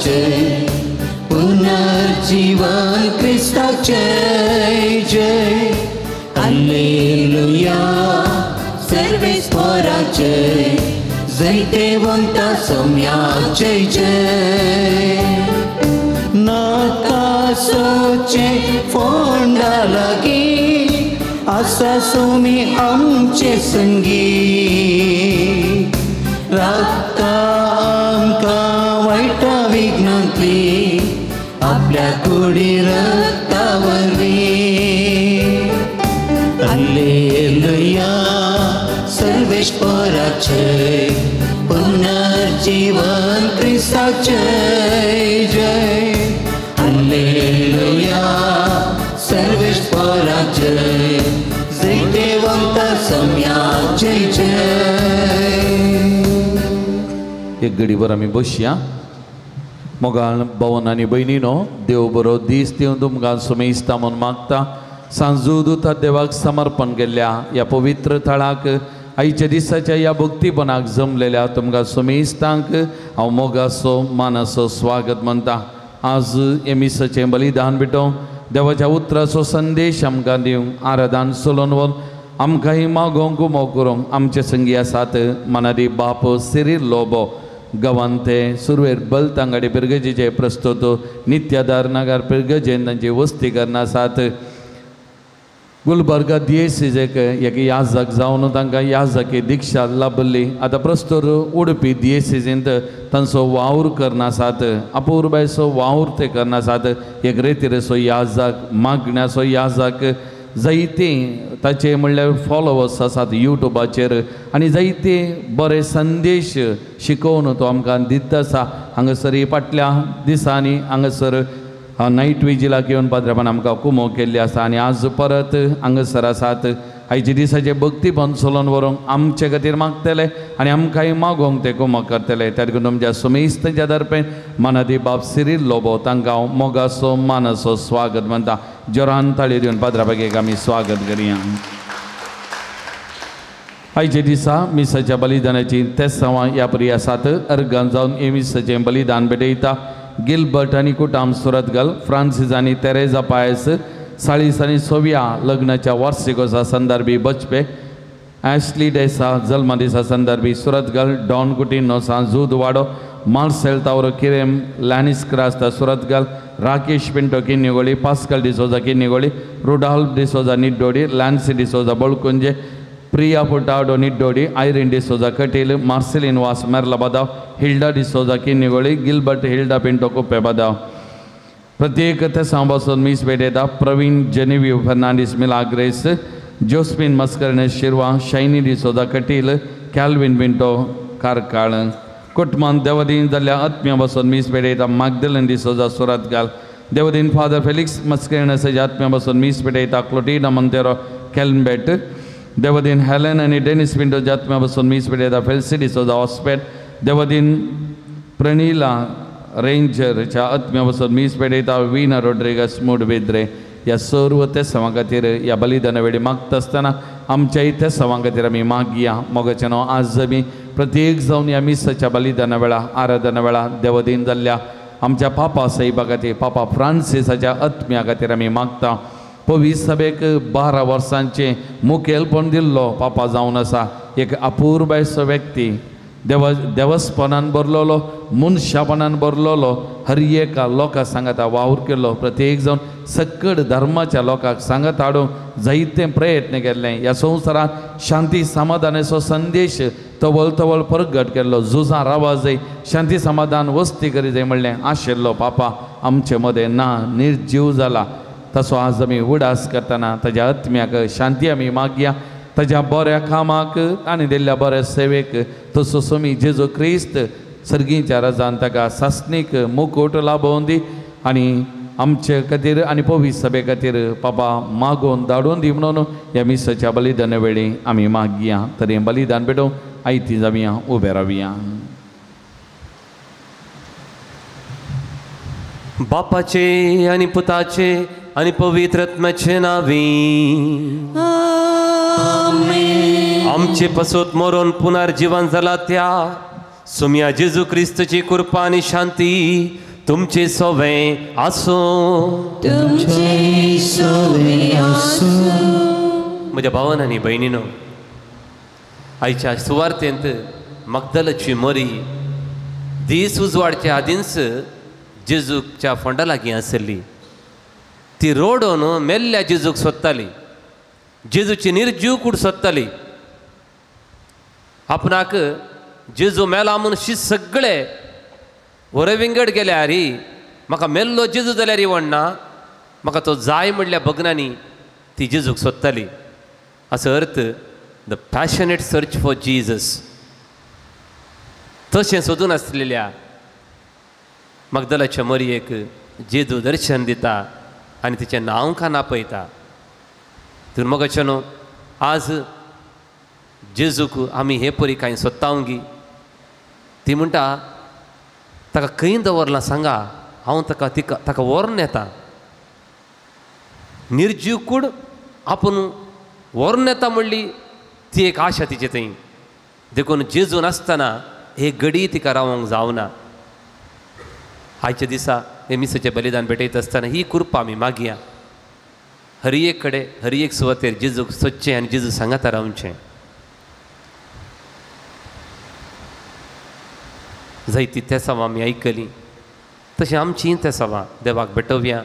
जय, पुनर्जीवन क्रिस्ताक जय जय, हालेलुया सर्वेस्पराक जय, जैतेवंता सोम्याक जय जय। नाकासोचे फोंडा लागीं आसा सोमी आमचे संगी, राखता आमकां वायटा विघ्नांतली आपल्या कुडी रक्ता वरवीं। हालेलुया सर्वेस्पराक जय, पुनर्जीवन क्रिस्ताक जय जय, हालेलुया सर्वेस्पराक जय, जैतेवंता सोम्याक जय जय। एक घडीभर आमी बसया। मोगाळ भवन आनी भयणीनो, देव बरो दीस दिवन तुमकां सुमेस्ता म्हूण मागता। सांजू दुता देवाक समर्पण केल्ल्या ह्या पवित्र थळाक आयच्या दिसाच्या ह्या भक्तीपणाक जमलेल्या तुमकां सुमेस्तांक हांव मोगाचो मानाचो स्वागत म्हणटा। आज हे मिसाचें बलिदान भेटोवंक देवाच्या उतराचो संदेश आमकां दिवंक आराधन चलोवन व्हर आमकांय मागोवंक उमो करूंक आमचे संगी आसात मनादी बाप सिरील लोबो गवांते सुरवेर बलतांगाडी पिरगजेचे प्रस्तुत नित्यादार नगर पिरगजेन तांची वस्ती करना आसात। गुलबर्गा दियेसीजेक एक याजक जावन तांकां याजकी दीक्षा लाभली। आतां प्रस्तुत उडपी दियेसीजेंत तांचो वावर करना आसात, अपुरबायचो वावर ते करना आसात। एक रेतिरेचो याजक, मागण्याचो याजक, जायते ताचे म्हणल्यार फॉलोवर्स आसात युट्यूबाचेर आनी जायते बरे संदेश शिकोवन तो आमकां दिता आसा। हांगासर फाटल्या दिसांनी हांगासर नायट विजिलाक येवन पाद्रापान आमकां कुमो केल्ली आसा आनी आज परत हांगासर आसात। आयच्या दिसाचे भक्तीपण चलोवन व्हरूंक आमचे खातीर मागतले आनी आमकांय मागोवंक ते कुमो करतले। त्या देखून तुमच्या सुमेस्तांच्या दर्पेन मनादी बाप सिरील लोबो तांकां हांव मोगाचो मानाचो स्वागत म्हणटा। जोरान ताळयो दिवन पाद्रापाक आमी स्वागत करया। आयच्या दिसा मिसाच्या बलिदानाची तेसांवां ह्या परी आसात। अर्गान जावन हे मिसाचें बलिदान भेटयता गिलबर्ट आनी कुटाम सुरतगल, फ्रांसीस आनी तेरेजा पायस, 40 आनी 100व्या लग्नाच्या वार्षिकोत्सवा संदर्भी बचपे, ॲशली डेसा जल्मदिसा संदर्भी सुरतगल, डॉन कुटिनो सांजूद वाडो, Marcel तावरो किरेम, लॅनिस Crasta Surathkal, Rakesh Pinto Kinnigoli, Pascal D'Souza Kinnigoli, Rudolph D'Souza Niddodi, Lancy D'Souza Balkunje, Priya Furtado Niddodi, Irene D'Souza Kateel, Marceline Vaz Merlabadav, Hilda D'Souza Kinnigoli, Gilbert Hilda Pinto Kuppebadav. प्रत्येक तेसांपासून मीस भेटयता Praveen Genevieve Fernandes Milagres, Josephine Mascarenhas Shirva, Shiny D'Souza Kateel, Calvin Pinto Karkal. कुटुंबान देवदीन जाल्ल्या आत्म्या पासून मीस भेटयता मागदलन D'Souza सुरतगाल, देवदीन father Felix मस्करनेसाच्या आत्म्या पासून मीस भेटयता क्लोटिना Monteiro केल्मबेट, देवदीन Helen आनी Dennis पिंटोच्या आत्म्या पासून मीस भेटयता फेल्सी डिसोजा हॉस्पेट, देवदीन प्रणीला रेंजरच्या आत्म्या पासून मीस भेटयता Veena Rodrigues मुडबेद्रे. ह्या सर्व तेसांवां खातीर ह्या बलिदाना वेळी मागता आसतना आमच्याय तेसांवां खातीर आमी मागया। मोगाचें नांव आज आमी प्रत्येक जावन ह्या मिसाच्या बलिदाना वेळा आराधना वेळा देवदीन जाल्ल्या आमच्या पापा साहेबा खातीर, पापा फ्रांसीसाच्या आत्म्या खातीर आमी मागता। पवित्र सभेक 12 वर्सांचें मुखेलपण दिल्लो पापा जावन आसा, एक अपुरबायचो व्यक्ती, देवस्पणान भरलेलो, मनशापणान भरलेलो, हर एका लोकां सांगाता वावर केलो। प्रत्येक जावन सकड धर्माच्या लोकांक सांगात हाडूंक जायते प्रयत्न केल्ले। ह्या संवसारांत शांती समाधानाचो संदेश तवळ तवळ प्रगट केल्लो। झुजां रावा जाय, शांती समाधान वस्ती करी जाय म्हणलें आशिल्लो पापा आमचे मदें ना, निर्जीव जाला। तसो आज आमी उडास करतना ताज्या आत्म्याक शांती आमी मागया, ताज्या बऱ्या कामाक आनी दिल्ल्या बऱ्या सेवेक। तसो सोमी जेजू क्रिस्त सर्गीच्या राजान ताका सासणीक मुकूट लाभोवन दी आनी आमचे खातीर आनी पवित्र सभे खातीर पापा मागोवन धाडून दी म्हणून ह्या मिसाच्या बलिदाना वेळी आमी मागया। तर हें बलिदान भेटोवंक आयती जावया, उबे रावया। बापाचे आनी पुताचे आनी पवित्र आत्म्याचे नांवी आमेन। आमचे पसत मरून पुनर्जीवन जाला त्या सोम्या जेजू क्रिस्तची कृपा आनी शांती तुमचे सोवे आसूं. तुमचे सोवे आसूं. म्हज्या भावान आनी भयणीनो, आयच्या सुवार्तेंत मगदलाची मरी दीस उजवाडच्या आदींच जेजूच्या फोंडा लागीं आसली. ती रोडोन मेल्ल्या जेजूक सोदताली, जेजूची निर्जीव कूड सोदताली. आपणाक जेजू मेला म्हूण शी सगळे वरविंगड गेल्यार म्हाका मेल्लो जेजू जाल्यार वणना, म्हाका तो जाय म्हणल्या भग्नांनी ती जेजूक सोदताली. असो अर्थ the passionate search for Jesus. तशें सोदून आसलेल्या मगदलाच्या मरयेक जेजू दर्शन दिता आनी तिचें नांव का नापयता. तर मगाचें न्हू आज जेजूक आमी हे परी कांय सोदतावंगी. ती म्हणटा ताका खंय दवरलां सांगा, हांव ताका तिका ताका व्हरून येता. निर्जीव कूड आपूण व्हरून येता म्हणली ती एक आशा तिचे थंय. देखून जेजू नासतना एक घडी तिका रावंक जावना. आयच्या दिसा हे मिसाचें बलिदान भेटयता आसतना ही कृपा आमी मागया. हर एक कडेन हर एक सुवातेर जेजूक सोदचें आनी जेजू सांगाता रावचें. जायती तेसांवां आमी आयकलीं, तशें आमचीं तेसांवां देवाक भेटोवया.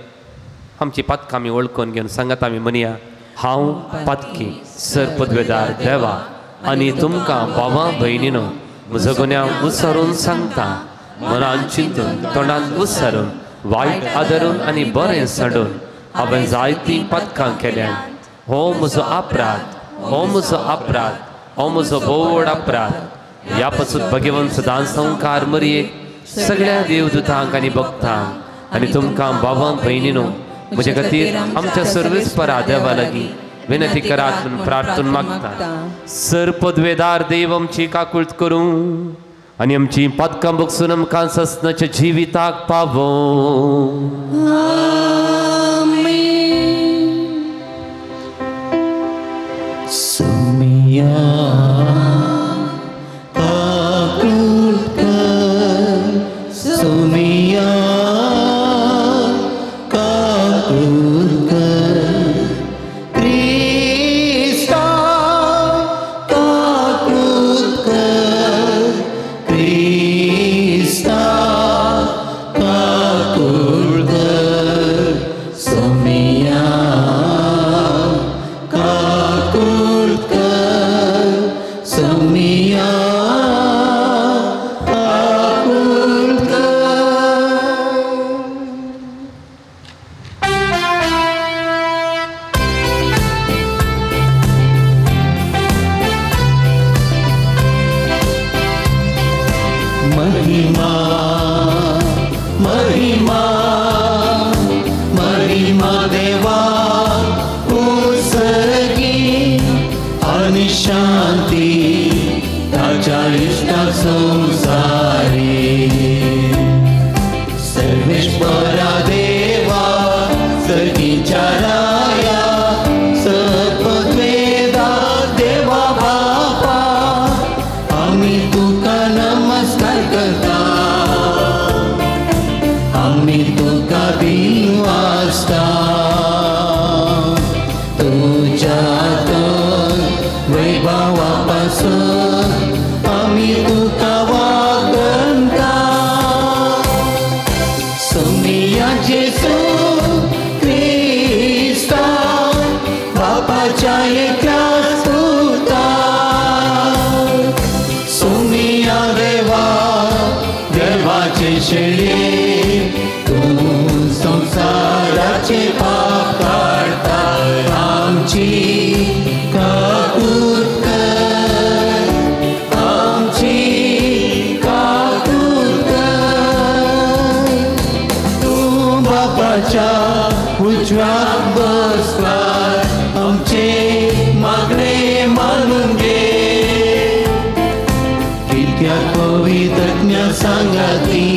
आमची पातकां आमी वळखून घेवन सांगात आमी म्हणया, हांव पातकी सर पदवेदार देवा आनी तुमकां भावां भयणीनो म्हजो गुन्यांव उसारून सांगता. मनान चिंतून तोंडान उसारून वायट आदरून आनी बरें सांडून हांवें जायतीं पातकां केल्यान. हो म्हजो अपराध, हो म्हजो अपराध, हो म्हजो भोव व्हड अपराध. ह्या पासून भगवंत सदां संवकार मरयेक सगळ्या देवदूतांक आनी भक्तांक आनी तुमकां भावां भयणीनो म्हजे खातीर आमच्या सर्वेस्परा देवा लागीं विनंती करात म्हूण प्रार्थना मागता. सर पदवेदार देव आमची काकूळत करूं आनी आमची पातकां बगसून आमकां ससनाच्या जिविताक पावोवं. सुमिया काकूळत कर, सुमिया काकूळत कर, क्रिस्ता काकूळत कर, क्रिस्ता काकूळत कर, सुमिया काकूळत कर, सुमिया काकूळत कर. महिमा महिमा महिमा देवा उसगी आनी शांती ताच्या इश्टा संवसारी. सर्वेश्वरा देवा सर्गीच्या राया सत्पदवेदा देवा बापा आमी तुका नमस्कार करता, आमी तुका दिनवासता. तुज्या वैभवा पासून आमी तुका वागणता. सुमिया जेजू क्रिस्ता बापाच्या एकल्याच पुता. सुमिया देवा देवाचे शेळये तूं संवसाराचे पाप काडटा. आमची काकूळत कर, आमची काकूळत कर. तूं बापाच्या उजव्याक बसला आमचे मागणे मानून घे. कित्याक पवित्रज्ञ सांगाती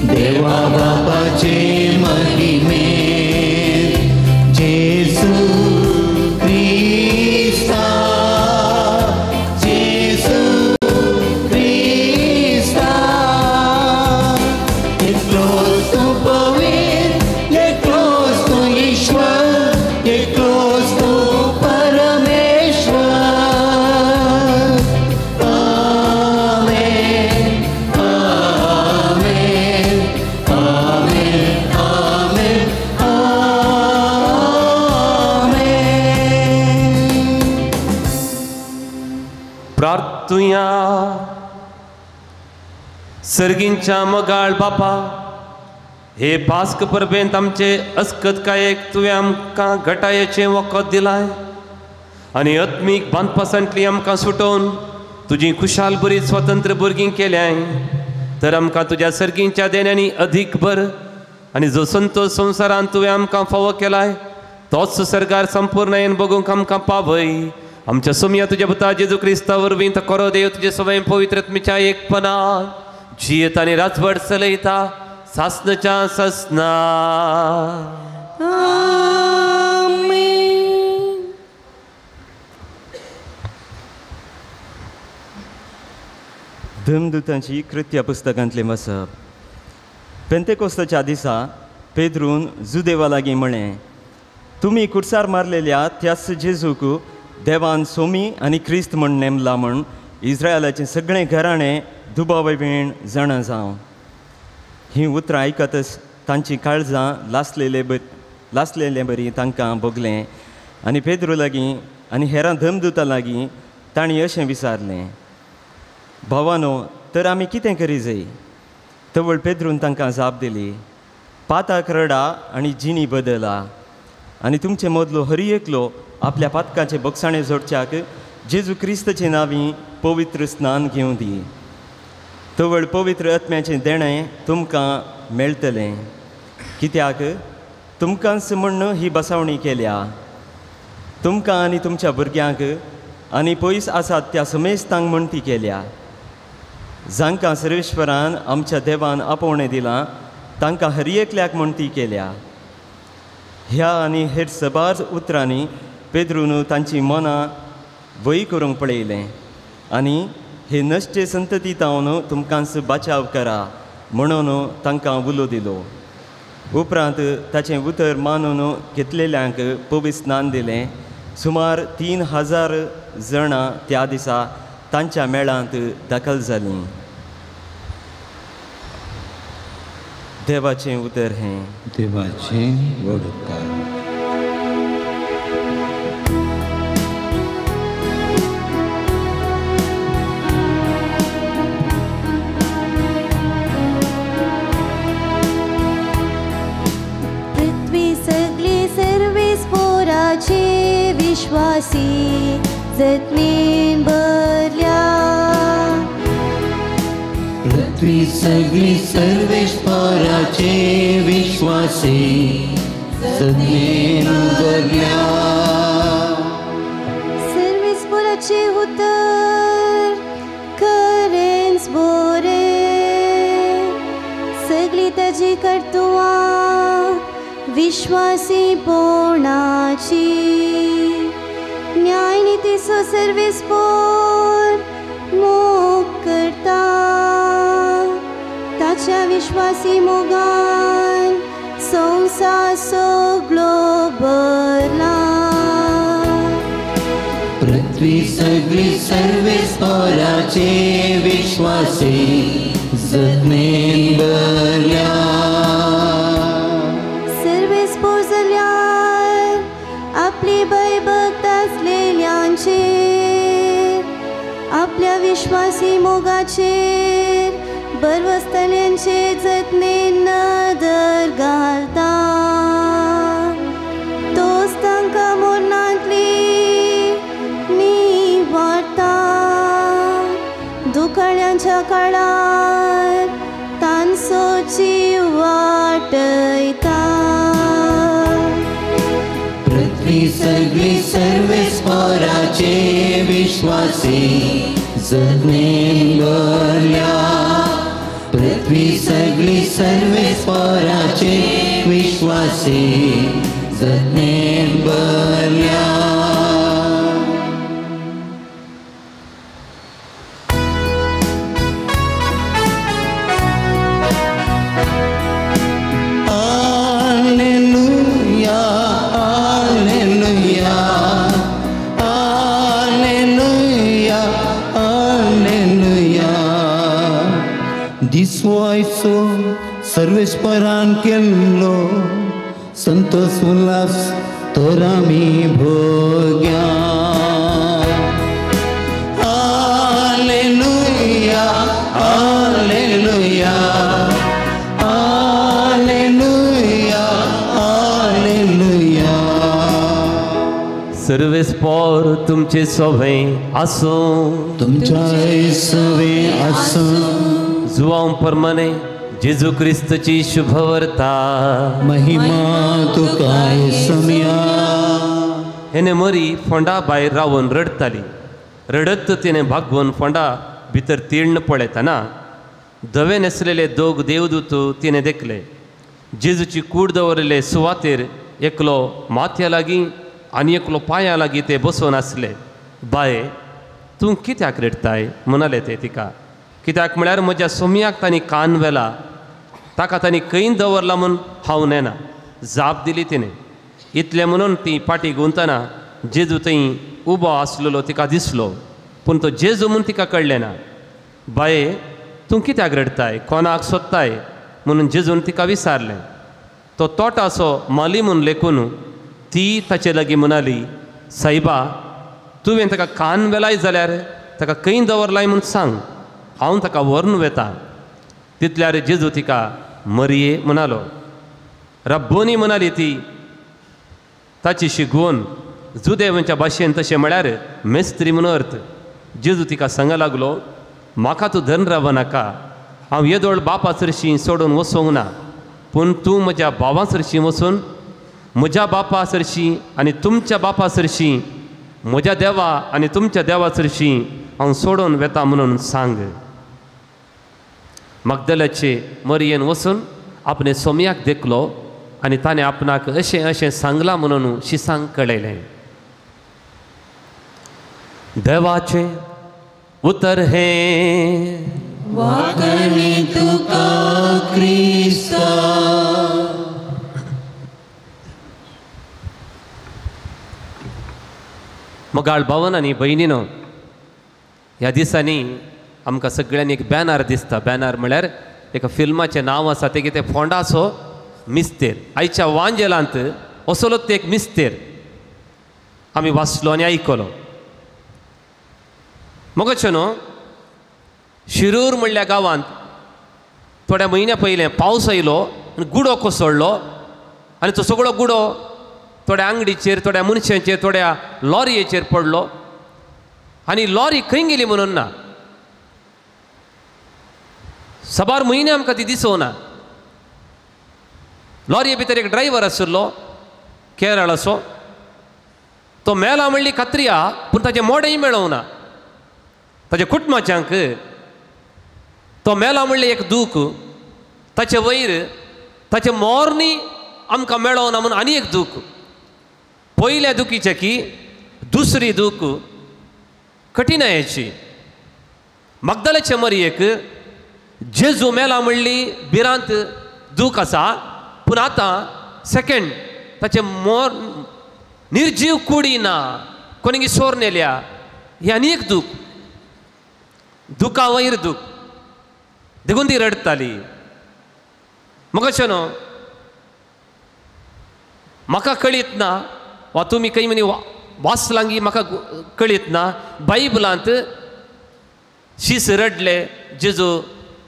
देवा बापाचे महिमे. जेजू क्रिस्ता, जेजू क्रिस्ता. सर्गींच्या मोगाळ बापा, हे पास्क परबेंत आमचे अस्कतकायेक तुवें आमकां घटायेचें वखद दिलाय आनी आत्मीक बांदपासांतली आमकां सुटोवन तुजी खुशाल बरी स्वतंत्र भुरगीं केल्याय, तर आमकां तुज्या सर्गींच्या देण्यांनी अधीक बर आनी जो संतोश संवसारांत तुवें आमकां फावो केलाय तोच सरकार संपूर्णयेन बघूंक आमकां पावय। आमच्या सोमया तुज्या पुता जेजू क्रिस्ता वरवीं तो करो देव तुजे सवय पवित्रत्मेच्या एकपणान जियेत आनी राजवट चलयता सासनाच्या सासना। आमेन। धर्मदूतांची कृत्या पुस्तकांतलें वाचप। पेंतेकोस्ताच्या दिसा पेद्रून जुदेवा लागीं म्हळें, तुमी कुर्सार मारलेल्या त्याच जेजूक देवान सोमी आनी क्रिस्त म्हण नेमला म्हण इस्रायलाचें सगळें घराणें दुबावीण जाणा जावं। हीं उतरां आयकतच तांचीं काळजां लासलेले बरी तांकां भोगलें आनी पेद्रू लागीं आनी हेरां धर्मदूतां लागीं तांणी अशें विचारलें, भावानो, तर आमी कितें करी जाय? तवळ पेद्रून तांकां जाप दिली, पाताक रडा आनी जिणी बदला आनी तुमचे मदलो हरी एकलो आपल्या पातकाचे बक्षाणे जोडच्याक जेजू क्रिस्ताचे नांवी पवित्र स्नान घेवं दी। तवळ पवित्र आत्म्याचें देणें तुमकां मेळटलें, कित्याक तुमकांच म्हण्ण ही बसावणी केल्या। तुमकां आनी तुमच्या भुरग्यांक आनी पयस आसात त्या समेस्तांक म्हण ती केल्या। जांकां सर्वेश्वरान आमच्या देवान आपोवणें दिलां तांकां हर एकल्याक म्हण ती केल्या। ह्या आनी हेर सबार उतरांनी पेद्रून तांची मनां वय करूंक पळयलें आनी हे नश्टे संतती तावन तुमकांच बाचाव करा म्हणून तांकां उलो दिलो। उपरांत ताचें उतर मानून घेतलेल्यांक पवित्र स्नान दिलें। सुमार 3000 जाणां त्या दिसा तांच्या मेळांत दाखल जालीं। देवाचें उतर हें। देवाचें व्हड उपकार। पृथ्वी सगळी सर्वेस पोराचे विश्वासी जतनेन भरल्या। पृथ्वी सगळी सर्वेस्पराचे विश्वासी जतनेन भरल्या। सर्वेस्पराचे उतर खरेंच बरें, सगळी ताजी कर्तुवां विश्वासी पोणाची। न्यायनितीचो सर्वेस्पोर मोग करता, ताच्या विश्वासी मोगान संवसार सगळो भरला। पृथ्वी सगळी सर्वेस्पराचे विश्वासी जतनेन भरल्या। सर्वेस्पोर जाल्यार आपली भयभक्त आसलेल्यांचेर आपल्या विश्वासी मोगाचेर बरवसतल्यांचे जतनेन नदर घालता। तोच तांकां मोरणांतली निवारता, दुकाळ्यांच्या काळार तांचो जीव वाटयता। पृथ्वी सगळी सर्वेस्पराचे विश्वासी जतनेन भरल्या। पृथ्वी सगळी सर्वेस्पराचे विश्वासी जतनेन भरल्या। Alleluia, alleluia, alleluia, alleluia. दिसवायचो सर्वेस्परान केल्लो संतोष उल्हास तर आमी भोग्या। Alleluia, alleluia. सर्वेस्पोर तुमचे सोवें आसूं, तुमच्या सोवें आसूं। जुवांव परमाने जेजू क्रिस्तची शुभवर्ता। महिमा तुका येसुम्या। हेने मरी फोंडा भायर रावन रडताली। रडत तिणें भागोवन फोंडा भितर तीर्ण पळयतना धवे न्हेसलेले दोग देवदूत तिणें देखले। जेजूची कूड दवरिल्ले सुवातेर एकलो माथ्या लागीं आनी एकलो पांया लागीं ते बसोवन आसले। बाये, तूं कित्याक रडटाय म्हणाले ते तिका। कित्याक म्हळ्यार म्हज्या सोमयाक तांणी कान व्हेला, ताका तांणी खंय दवरला म्हूण हांव नेना, जाप दिली तिणें। इतलें म्हणून ती फाटी गुंतना जेजू थंय उबो आसलेलो तिका दिसलो, पूण तो जेजू म्हूण तिका कळ्ळें ना। बाये, तूं कित्याक रडटाय, कोणाक सोदताय म्हणून जेजून तिका विचारलें। तो तोटाचो माली म्हूण लेखून ती ताचे लागीं म्हणाली, सायबा, तुवें ताका कान व्हेलाय जाल्यार ताका खंय दवरलाय म्हूण सांग, हांव ताका व्हरून वेता। तितल्यार जेजू तिका मरये म्हणालो। रब्बोनी म्हणाली ती ताची शिकवण जुदेवांच्या भाशेन तशें म्हळ्यार मेस्त्री म्हूण अर्थ। जेजू तिका सांगा लागलो, म्हाका तूं धरून रावनाका, हांव येदोळ बापा सरशीं सोडून वचूंक ना, पूण तूं म्हज्या भावां सरशीं वचून म्हज्या बापा सरशीं आनी तुमच्या बापा सरशीं, म्हज्या देवा आनी तुमच्या देवा सरशीं हांव सोडून वेता म्हणून सांग। मगदलाचे मरयेन वचून आपणे सोमयाक देखलो आनी ताणें आपणाक अशें अशें सांगलां म्हणून शिसांक कळयलें। देवाचें उतर हें। वागणी तुका क्रिस्ता। मोगाळ भावन आनी भयणीनो, ह्या दिसांनी आमकां सगळ्यांनी एक बॅनर दिसता। बॅनर म्हळ्यार एका फिल्माचें नांव आसा तें कितें, फोंडाचो मिस्तेर। आयच्या वांजेलांत असलोच एक मिस्तेर आमी वाचलो आनी आयकलो। मगचे न्हू, शिरूर म्हणल्या गांवांत थोड्या म्हयन्या पयलें पावस आयलो आनी गुडो कोसळ्ळो आनी तो सगळो गुडो थोड्या आंगडीचेर, थोड्या मनशांचेर, थोड्या लॉरयेचेर पडलो आनी लॉरी खंय गेली म्हणून ना। साबार म्हयने आमकां ती दिसोना। लॉरये भितर एक ड्रायव्हर आशिल्लो केरळाचो, तो मेला म्हणली खात्री आहा, पूण ताचें मोडेंय मेळोवना। ताच्या कुटुंबाच्यांक तो मेला म्हणलें एक दूख, ताचे वयर ताचें मोरनी आमकां मेळोवना म्हणून आनी एक दूख। पयल्या दुखीचें की दुसरी दूख कठिणायेची। मगदलाचे मरयेक जेजू मेला म्हणली भिरांत दूख आसा, पूण आतां सेकेंड ताचें मोर निर्जीव कुडी ना, कोणीगी सोर नेल्या, ही आनी एक दूख, दुखा वयर दूख। देखून ती रडटाली। म्हाका न्हू, म्हाका कळीत ना वा तुमी खंय म्हणी वाचलांगी म्हाका कळीत ना, बायबलांत शीस रडले जेजू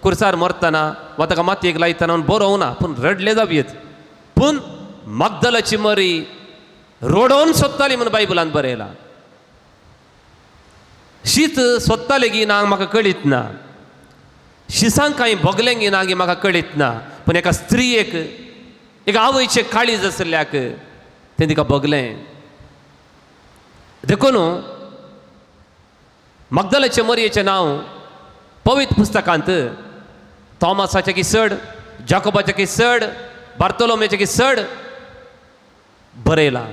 कुर्सार मरतना वा ताका मातयेक लायतना बरोवना, पूण रडले जावयेत। पूण मगदलाची मरी रडोवन सोदताली म्हूण बायबलांत बरयलां। शीत सोदताले की ना म्हाका कळीत ना, शिसांक कांय भोगलें की ना की म्हाका कळीत ना, पूण एका स्त्रियेक, एका आवयचें काळीज आशिल्ल्याक तें तिका भोगलें। देखून मगदलाचे मरयेचें नांव पवित्र पुस्तकांत थॉमसाचें की चड, जाकोबाचें की चड, बार्तोलोमेचें की चड बरयलां,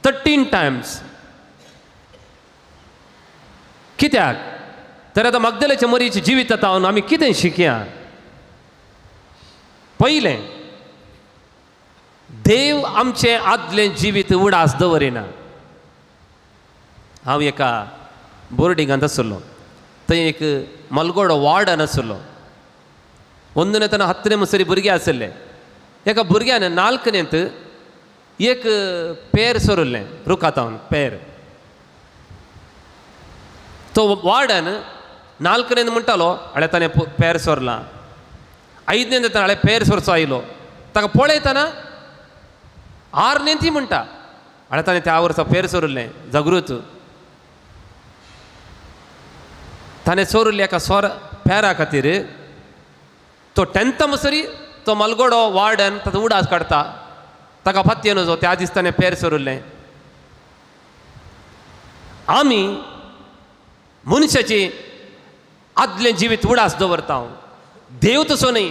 13 टायम्स। कित्याक तर आतां मगदलाचे मरयेच्या जिवितांत आमी कितें शिकया? पयलें, देव आमचें आदलें जिवीत उडास दवरिना। हांव एका बोर्डिंगांत आसलो, थंय एक मलगोडो वॉर्डन आसलो। 1ನೇ 10ನೇ मुसरी भुरगे आशिल्ले। एका भुरग्यान नाल्कनेंत एक पेर सोरिल्लें, रुखातावन पेर। तो वॉर्डन 4ನೇಂದ म्हणटालो, हळे ताणें पेर सोरलां। 5ನೇಂದ हळे पेर सोरचो आयलो, ताका पळयतना 6ನೇंती म्हणटा। आनी ताणें त्या वर्सा पेर सोरिल्लें जागृत. ताणें चोरिल्लें एका सोर पेरा खातीर तो टेंथा मसरी तो मलगोडो वार्डन ताचो उडास काडटा, ताका फात्य नजो. त्या दीस ताणें पेर सोरिल्लें. आमी मनशाची आदलें जिवीत उडास दवरता, देव तसो न्हय.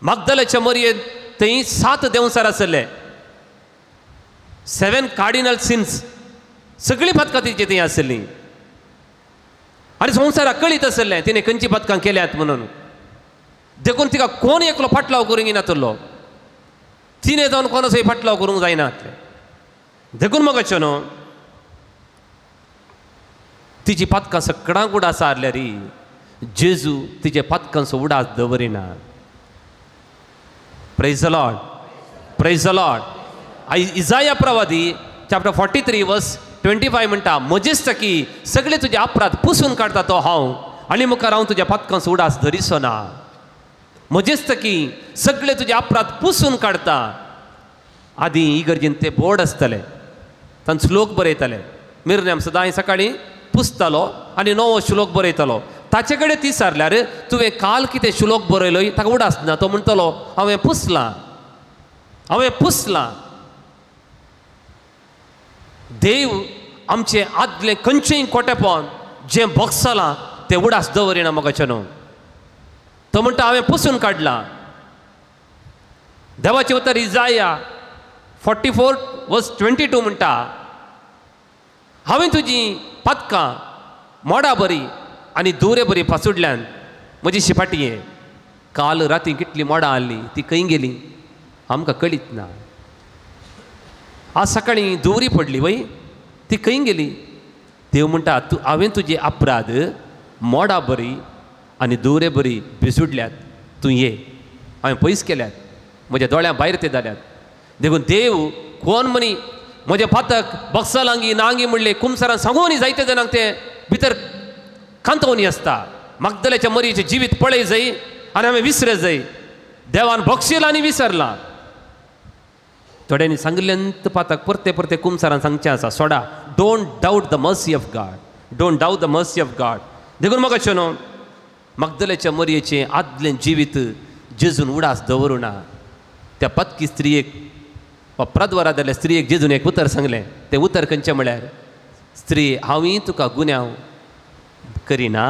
मागदलाच्या मरयेंत थंय 7 देंवचार आसले, 7 कार्डिनल सिन्स, सगळीं पातकां तिची थंय आसलीं. आनी संवसाराक कळीत आसलें तिणें खंयचीं पातकां केल्यात म्हणून. देखून तिका कोण एकलो फाटलाव करूंक येनातलो, तिणें जावन कोणाचोय फाटलाव करूंक जायना. देखून म्हाका न्हू तिची पातकां सगळ्यांक उडास हारल्यार जेजू तिचे पातकांचो उडास दवरिना. Praise the Lord, praise the Lord. Isaiah प्रवादी चॅप्टर 43 वर्स 25 म्हणटा, म्हजेच की सगळे तुजे अपराध पुसून काडटा तो हांव, आनी मुखार हांव तुज्या पातकांचो उडास धरिसो ना. म्हजेच की सगळे तुजे अपराध पुसून काडटा. आदीं इगर्जेन ते बोर्ड आसतले, तांचो श्लोक बरयताले. मिरन्याम सदांय सकाळीं पुसतालो आनी नवो श्लोक बरयतालो. ताचे कडेन ती सारल्यार तुवें काल कितें श्लोक बरयलो ताका उडास ना. तो म्हणटलो हांवें पुसलां, हांवें पुसलां. देव आमचें आदलें खंयचेंय कोटेपण जें भोगसलां तें उडास दवरिना म्हाका न्हू. तो म्हणटा हांवें पुसून काडलां. देवाचें उतर इजाया 44 वर्स 22 म्हणटा, हांवें तुजी पातकां मोडा बरी आनी दुरे बरी पासुडल्यान म्हजी शिपाटी ये. काल राती कितली मोडां आहली ती खंय गेली आमकां कळीत ना. आज सकाळीं दुवरी पडली वय, ती खंय गेली? देव म्हणटा तूं हांवें तुजे अपराध मोडा बरी आनी दुवरे बरी भिजुडल्यात, तूं ये, हांवें पयस केल्यात, म्हज्या दोळ्यां भायर ते जाल्यात. देखून देव कोण म्हणी म्हजें पातक बक्सलांगी नांगी म्हणलें कुमसारान सांगून जायते जाणांक तें भितर कांतोवनी आसता. मागदल्याच्या मरीचें जिवीत पळय जाय आनी हांवें विसरे जाय. देवान बक्षीला आनी विसरला. थोड्यांनी सांगिल्ल्यान पातक परते परते कुमसारान सांगचें आसा, सोडा. Don't doubt the mercy of God, don't doubt the mercy of God. देखून म्हाका न्हू मागदल्याच्या मरयेचें आदलें जिवीत जेजून उडास दवरूं ना. त्या पातकी स्त्रियेक वा प्रद्वारांतल्या स्त्रियेक जेजून एक उतर सांगलें. तें उतर खंयचें म्हळ्यार, स्त्री हांवूय तुका गुन्यांव करिना,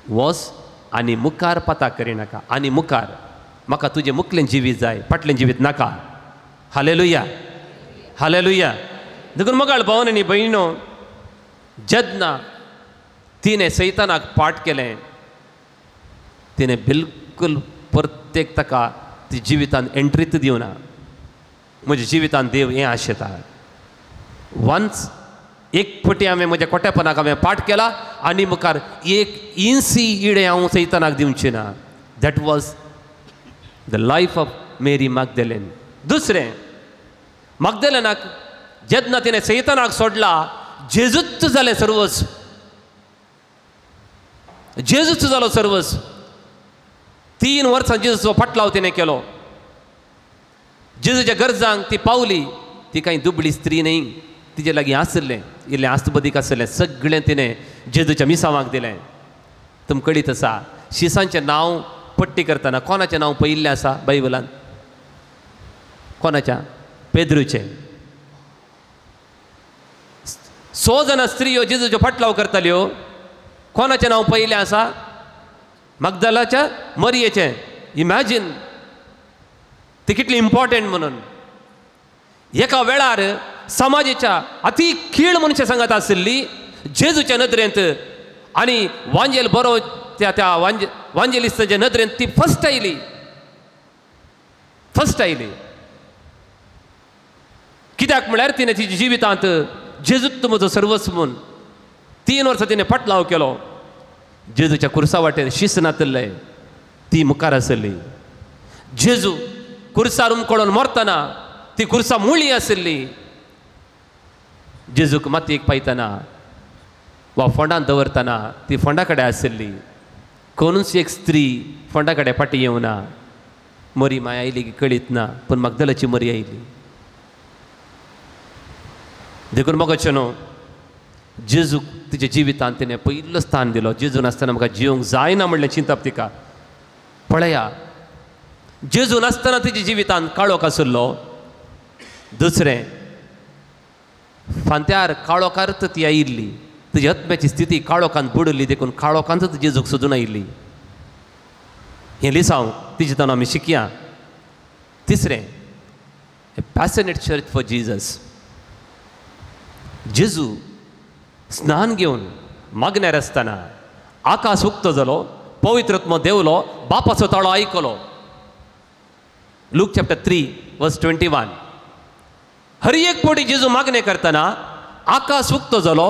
वस आनी मुखार पाताक करिनाका, आनी मुखार म्हाका तुजें मुखलें जिवीत जाय, फाटलें जिवीत नाका. Hallelujah, hallelujah. देखून मगाळ भावन आनी भयणो, जेन्ना तिणें सैतानाक पाठ केलें, तिणें बिलकुल प्रत्येक ताका ती जिवितान एंट्रीत दिवना. म्हज्या जिवितान देव हें आशेता. वन्स एक फावटी हांवें म्हज्या कोटेपणाक हांवें पाठ केला आनी मुखार एक इंसी इडें हांव सैतानाक दिवचें ना. That was the life of Mary Magdalene. दुसरें, मागदेलेनाक जेन्ना तिणें सैतानाक सोडला, जेजूच जालें सर्वस्व, जेजूच जालो सर्वस्व. 3 वर्सां जेजूचो फाटलाव तिणें केलो. जेजूच्या गरजांक ती पावली. ती कांय दुबळी स्त्री न्हय, तिजे लागीं आसलें इल्लें आस्तबदीक आसलें, सगळें तिणें जेजूच्या मिसांवाक दिलें. तुमकां कळीत आसा, शिसांचें नांव पट्टी करतना कोणाचें नांव पयिल्लें आसा बायबलान? कोणाच्या? पेद्रूचें. 100 जाणां स्त्रियो जेजूच्यो फाटलाव करताल्यो, कोणाचें नांव पयलें आसा? मगदलाच्या मरियेचें. इमॅजीन ती कितली इम्पॉर्टंट म्हणून. एका वेळार समाजाच्या अति खीळ मनशां सांगत आशिल्ली जेजूच्या नदरेंत, आनी वांजेल बरो त्या त्या वांजेलिस्ताच्या नदरेंत ती फर्स्ट आयली, फर्स्ट आयली. कित्याक म्हळ्यार तिणें तिच्या जिवितांत जेजूच म्हजो सर्वस्व म्हूण 3 वर्सां तिणें फाटलाव केलो. जेजूच्या कुर्सा वाटेर शिस्त नातिल्लें, ती मुखार आसली. जेजू कुर्सार उमकळून मरतना ती कुर्सा मुळी आशिल्ली. जेजूक मातयेक पायतना वा फोंडांत दवरतना ती फोंडा कडेन आशिल्ली. कोणूच एक स्त्री फोंडा कडेन फाटीं येवना. मरी माय आयली की कळीत ना, पूण मगदलाची मरी आयली. देखून म्हाका न्हू जेजूक तिच्या जिवितांत तिणें पयलो स्थान दिलो. जेजू नासतना म्हाका जिवंक जायना म्हणलें चिंतप तिका. पळया, जेजू नासतना तिच्या जिवितांत काळोख आशिल्लो. दुसरें, फांत्यार काळोखारच ती आयिल्ली, तुजी आत्म्याची स्थिती काळोखांत बुडली, देखून काळोखांतच जेजूक सोदून आयिल्ली. हें लिसांव तिचे ताणून आमी शिकया. तिसरें, a passionate church for Jesus. जेजू स्नान घेवन मागण्यार आसतना आकाश उक्तो जालो, पवित्रत्म देवलो, बापाचो ताळो आयकलो. Luke chapter 3 verse 21. हर एक पटी जेजू मागणें करतना आकाश उक्तो जालो,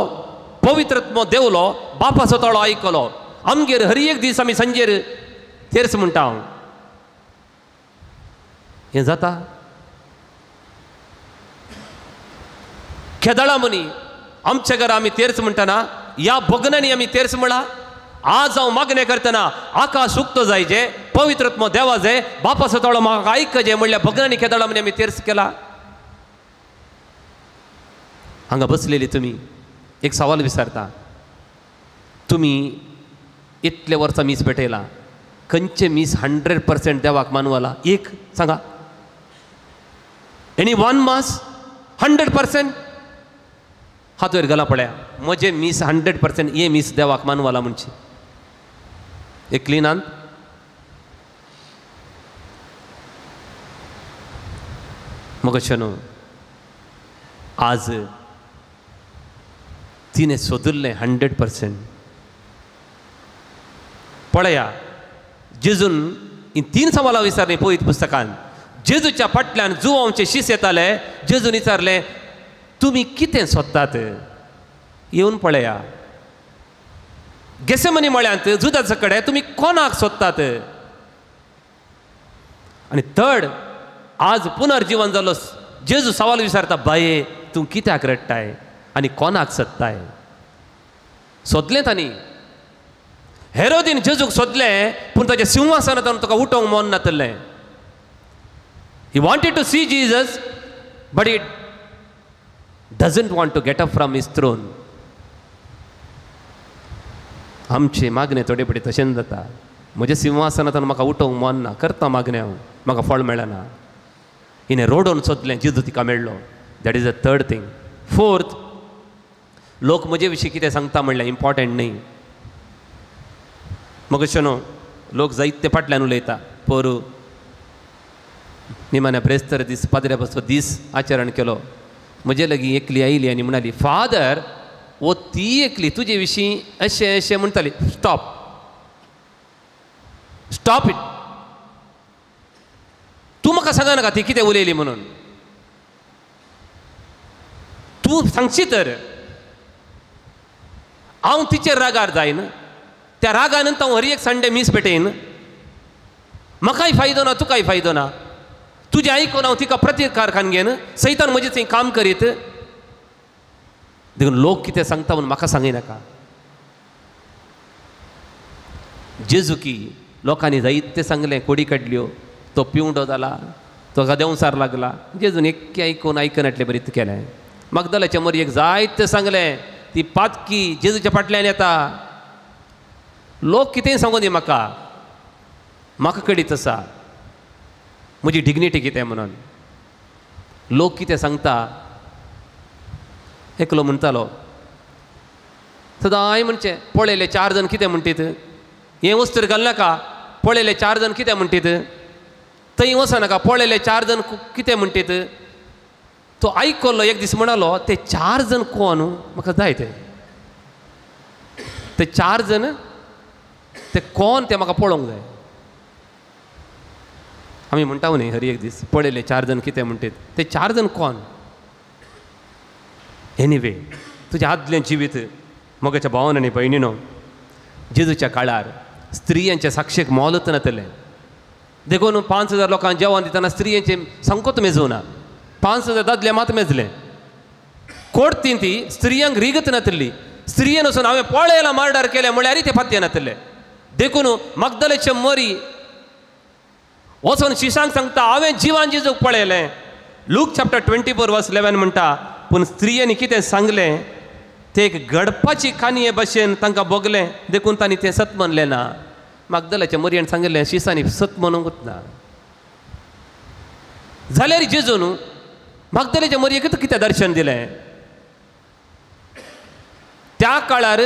पवित्रत्म देवलो, बापाचो ताळो आयकलो. आमगेर हर एक दीस आमी सांजेर तेर्स म्हणटा हांव. हें जाता खेदळा मनी आमच्या घरा आमी तेर्स म्हणटना ह्या भग्नांनी आमी तेर्स म्हणा. आज हांव मागणें करतना आकाश उक्तो जायचे, पवित्रत्म देवा जाय, बापाचो ताळो म्हाका आयकजे म्हणल्यार भग्नांनी खेदळा मनी आमी तेर्स केला. हांगा बसलेली तुमी एक सवाल विचारता, तुमी इतले वर्सां मीस भेटयला, खंयचें मीस 100% देवाक मानवला? एक सांगा, एनी वन मास 100%? हात वयर घाला पळया, म्हजें मीस 100% हे मीस देवाक मानवला म्हणचे एक क्लिनांत. मग न्हू आज तिणें सोदिल्लें 100%. पळया, जेजून ही 3 सवालां विचारलीं पवित्र पुस्तकान. जेजूच्या फाटल्यान जुवांचे शीस येताले, जेजून विचारलें तुमी कितें सोदतात? येवन पळया. गेसेमनी मळ्यांत जुदाचा कडेन तुमी कोणाक सोदतात? आनी थर्ड, आज पुनर्जीवन जालो, जेजू सवाल विचारता, बाये तूं कित्याक रडटाय आनी कोणाक सोदताय? सोदलें तांणी, हेरोदीन जेजूक सोदलें, पूण ताच्या सिंहासनांत तुका उठोवंक मन नातलें. He wanted to see Jesus, but he doesn't want to get up from his throne. आमचे मागणें थोडे पडे तशेंच जाता. म्हज्या सिंहासनांत म्हाका उठोवंक मन ना, करता मागणें हांव, म्हाका फळ मेळना. हिणें रोडोन सोदलें, जेजू तिका मेळ्ळो. That is the third thing. Fourth, लोक म्हजे विशीं कितें सांगता म्हणल्यार इम्पॉर्टंट न्ही. मग अशें न्हू, लोक जायते फाटल्यान उलयता. पोरू निमाण्या ब्रेस्तर दीस पाद्र्या बसो दीस आचरण केलो, म्हजे लागीं एकली आयली आनी म्हणाली, फादर वो ती एकली तुजे विशीं अशें अशें म्हणटाली. Stop, stop it. तूं म्हाका सांगा नाका ती कितें उलयली म्हणून. तूं सांगशी तर हांव तिचेर रागार जायन, त्या रागान हांव हर एक संडे मीस भेटयन, म्हाकाय फायदो ना, तुकाय फायदो ना. तुजें आयकून हांव तिका प्रतिकार खान घेन, सैतान म्हजें थंय काम करीत. देखून लोक कितें सांगता म्हणून म्हाका सांगिनाका. जेजुकी लोकांनी जायते सांगलें, कोडी काडल्यो, तो पिवंडो जाला, तो देंवसार लागला. जेजून एक आयकून आयकनाटले बरी केलें. मगदलाच्या मरयेक जायते सांगलें, ती पातकी जेजूच्या फाटल्यान येता. लोक कितेंय सांगू दी म्हाका, म्हाका कडीत आसा म्हजी डिग्निटी कितें म्हणून. लोक कितें सांगता, एकलो म्हणटालो सदांय म्हणचें, पळयले 4 जाण कितें म्हणटीत, हें वस्त्र घालनाका, पळयले 4 जाण कितें म्हणटीत, थंय वचनाका, पळयले 4 जाण कितें म्हणटीत. तो आयकलो एक दीस म्हणालो, ते 4 जाण कोण म्हाका जाय, ते ते 4 जाण ते कोण ते म्हाका पळोवंक जाय. आमी म्हणटा न्ही हर एक दीस, पळयले 4 जाण कितें म्हणटीत, ते 4 जाण कोण? एनिवे, तुजें आदलें जिवीत मोगाच्या भावान आनी भयणीनो, जेजूच्या काळार स्त्रियांच्या साक्षेक मोलच नातलें. देखून 5000 लोकांक जेवण दितना स्त्रियांचें सामकोच मेजूं ना, 5000 दादले मात मेजले. कोर्तीन ती स्त्रियांक रिगत नातली. स्त्रियेन वचून हांवें पळयलां मर्डर केलें म्हळ्यार ते फात्ये नातले. देखून मगदलेचे मरी वचून शिशांक सांगता, हांवें जिवान जेजूक पळयलें. लूक चॅप्टर 24 वर्स 11 म्हणटा, पूण स्त्रियांनी कितें सांगलें तें एक घडपाची काणये भशेन तांकां भोगलें, देखून तांणी तें सत म्हणलें ना. मागदलाच्या मरयेन सांगिल्लें शिसांनी सत म्हणूंकच ना. जाल्यार जेजून मागदलाच्या मरयेक कितें दर्शन दिलें? त्या काळार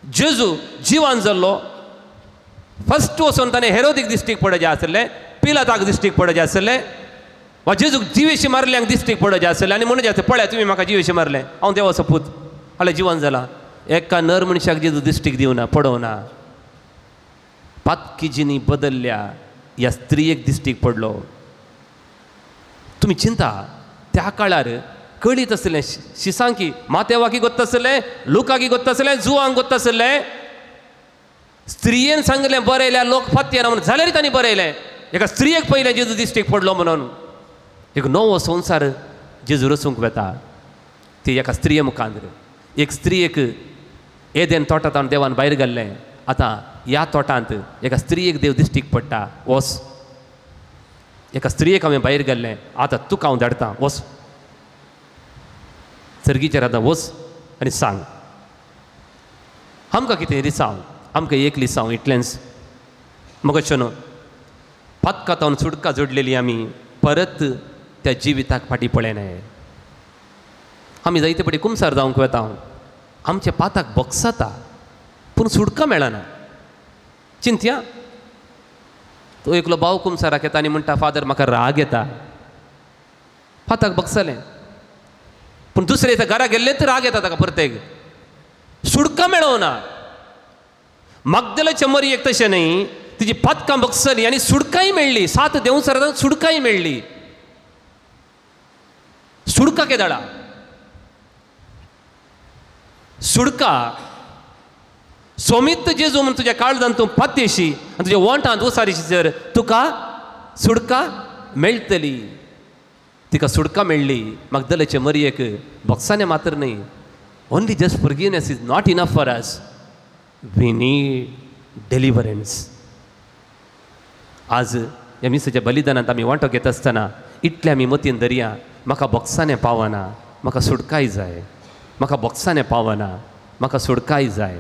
जेजू जिवान जाल्लो. फस्ट वचून ताणें हेरोदीक दिश्टीक पडोवचें आसलें, पिलाताक दिश्टीक पडोवचें आसलें, वा जेजूक जिवेशी मारल्यांक दिश्टीक पडोवचें आसलें आनी म्हणून आसलें पळया तुमी म्हाका जिवेशी मारलें, हांव देवाचो पूत, हाल्यार जिवन जाला. एका नर मनशाक जेजू दिश्टीक दिवना, पडोवना. पातकी जिणी बदल्ल्या ह्या स्त्रियेक दिश्टीक पडलो. तुमी चिंता त्या काळार कळीत आसलें शिसांकी मातेवाकी गोत्त आसलें, लुकाकी गोत्त आसलें, जुवांक गोत्त आसलें. स्त्रियेन सांगलें बरयल्या लोक फातयेना म्हणून, जाल्यार तांणी बरयलें एका स्त्रियेक पयलें जेजू दिश्टीक पडलो म्हणून. एक नवो संवसार जेजू रचूंक वेता ती एका स्त्रिये मुखार. एक स्त्रियेक एदेन तोटांत देवान भायर घाल्लें, आतां ह्या तोटांत एका स्त्रियेक देव दिश्टीक पडटा, वच. एका स्त्रियेक हांवें भायर घाल्लें, आतां तुका हांव धाडटा, वच सर्गीचेर, आतां वच आनी सांग आमकां कितें रिसांव, आमकां एक लिसांव इतलेंच. मगो न्हू पातकांत सुटका जोडलेली आमी परत त्या जिविताक फाटीं पळयनाय. आमी जायते पटी कुमसार जावंक वेता, आमच्या पाताक बगसता पूण सुटका मेळना. चिंतया तो एकलो भाव कुमसाराक येता आनी म्हणटा, फादर म्हाका राग येता, पाताक बगसलें पूण दुसरे दिसा घरा गेल्लें तर राग येता ताका, परतेक सुटका मेळोवना. मागदलाच्या मरयेक तशें न्हय, तिजी पातकां बगसली आनी सुटकाय मेळ्ळी, 7 देंवचारांत सुटकाय मेळ्ळी. सुटका केदाळा सुटका सोमीत जेजू म्हूण तुज्या काळजान तूं पातयेशी आनी तुज्या वोंठांत उसारीशी जर तुका सुटका मेळटली. तिका सुटका मेळ्ळी मागदलाचे मरयेक बगसाने मात्र न्हय. Only just forgiveness is not enough for us, we need deliverance. आज ह्या मिसाच्या बलिदानांत आमी वांटो घेत आसतना इतलें आमी मतीन धरया, म्हाका बगसाने पावना, म्हाका सुटकाय जाय, म्हाका बगसाने पावना, म्हाका सुटकाय जाय.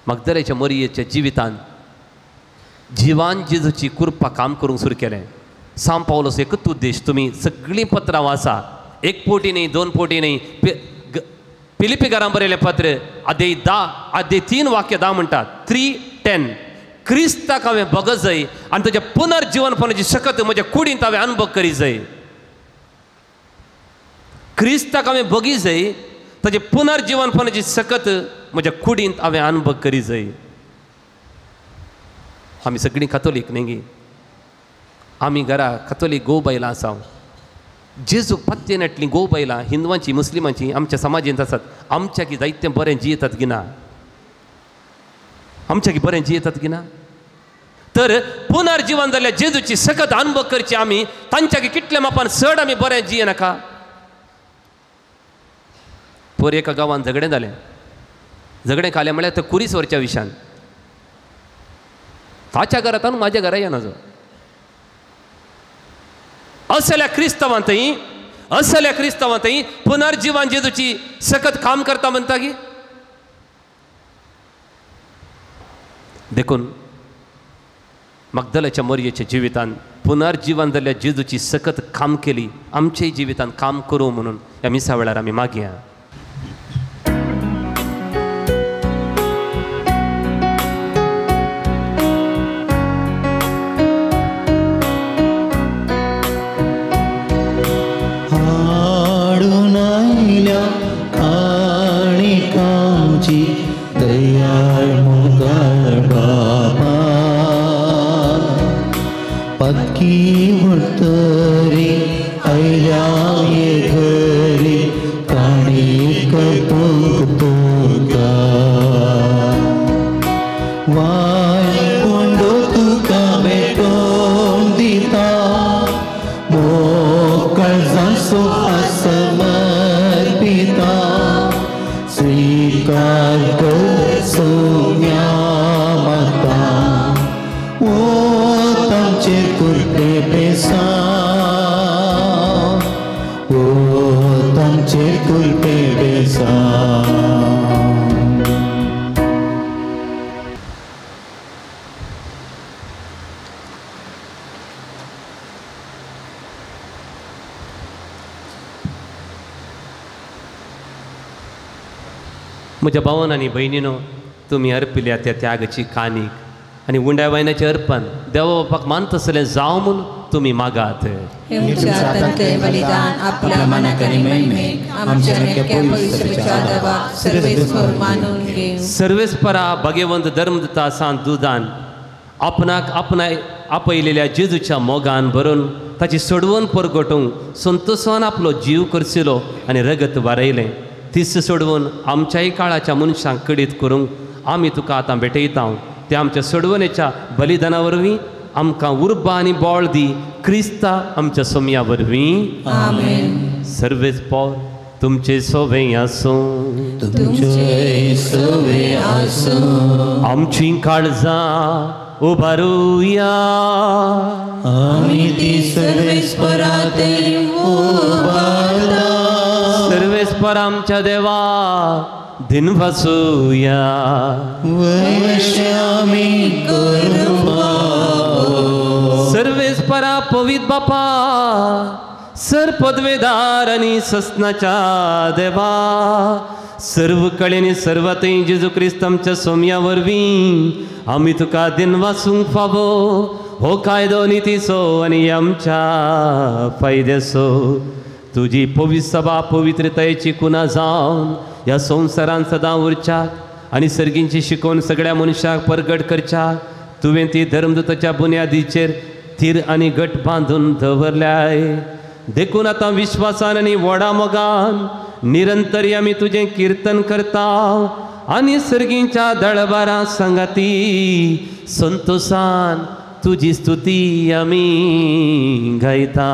मागदलाच्या मरयेच्या जिवितांत जिवान जेजूची कृपा काम करूंक सुरू केलें. सांव पावलोस एकूच उद्देश, तुमी सगळीं पत्रां वाचा, एक पोटी न्हय 2 पोटी न्हय. फिलिपीकारां बरयलें पत्र आदे 10 आदे 3 वाक्य 10 म्हणटात, 3:10, क्रिस्ताक हांवें बगत जाय आनी ताच्या पुनर्जिवनपणाची शकत म्हज्या कुडींत हांवें अनुभव करी जाय. क्रिस्ताक हांवें बगी जाय, ताचे पुनर्जिवनपणाची शकत म्हज्या कुडींत हांवें अनुभव करी जाय. आमी सगळीं कातोलीक न्ही गी, आमी घरा कातोलीक गोव बायलां आसा. जेजूक पत्ते नाटलीं गोव बायलां हिंदवांची मुस्लिमांची आमच्या समाजेंत आसात. आमच्या की जायतें बरें जियेतात की ना, आमच्या की बरें जियेतात की ना. तर पुनर्जिवन जाल्ल्या जेजूची सकत अनुभव करची आमी, तांच्या की कितल्या मापान चड आमी बरें जिये नाका. पयर एका गांवांत झगडें जालें. झगडें खालें म्हळ्यार तें कुरीस व्हरच्या विशयान. ताच्या घरांत आनी म्हाज्या घरा येना जो. असल्या क्रिस्तांवांतय, असल्या क्रिस्तांवांतय पुनर्जिवन जेजूची सकत काम करता म्हणटा की. देखून मगदलाच्या मरयेच्या जिवितान पुनर्जिवन जाल्ल्या जेजूची सकत काम केली, आमच्याय जिवितान काम करूं म्हणून ह्या मिसा वेळार आमी मागया. हाडून आयल्या काणिकांची दयाळ मुगाळ बाबा, पक्की उरतरी आयल्या ये घरी काणीक तुका, वाय कोंडो तुका भेटोवन दिता, मोकळजांचो समर्पिता, स्वीकार कर सोम्या माता, ओ तांचे कुर्ते बेसा, ओ तांचे म्हज्या भावान आनी भयणीनो, तुमी अर्पिल्या त्या त्यागाची कानीक आनी उंड्या वायनाचें अर्पण देवा बापाक मानतसलें जावं म्हूण तुमी मागात. सर्वेस्परा भाग्यवंत धर्मदता सांत दुदान आपणाक आपणाय आपयलेल्या जेजूच्या मोगान भरून ताची सोडवण परगटूंक संतोसान आपलो जीव करसिलो आनी रगत वारयलें. तीस सोडवून आमच्याय काळाच्या मनशांक कडीत करूंक आमी तुका आतां भेटयता. त्या आमच्या सोडवणेच्या बलिदाना वरवीं आमकां उर्बा आनी बळ दी, क्रिस्ता आमच्या सोमया वरवीं. आमेन. सर्वेस पॉर तुमचे सोवे आसूं, तुमचे सोवे आसूं. आमची काळजां उबारुया, आमी ती सर्वेस्परा ते उबारता. सर्वेस्पर आमच्या देवा दिनवासुया, वश्यामी करुपा. सर्वेस्परा पवित्र बापा, सर पदवेदार आनी ससनाच्या देवा, सर्व कडेन सर्वांतय जेजू क्रिस्त आमच्या सोमया वरवीं आमी तुका दिनवासूंक फावो. हो कायदो नितीचो आनी आमच्या फायद्याचो. तुजी पवित्र सभा पवित्रतायेची कुना जावन ह्या संवसारान सदां उरच्याक आनी सर्गींची शिकोवन सगळ्या मनशाक परगट करच्याक तुवें ती धर्मदूताच्या बुन्यादीचेर थीर आनी घट बांदून दवरल्याय. देखून आतां विश्वासान आनी व्हडा मोगान निरंतर आमी तुजें किर्तन करता आनी सर्गींच्या दळबारां सांगाती संतोसान तुजी स्तुती आमी गायता.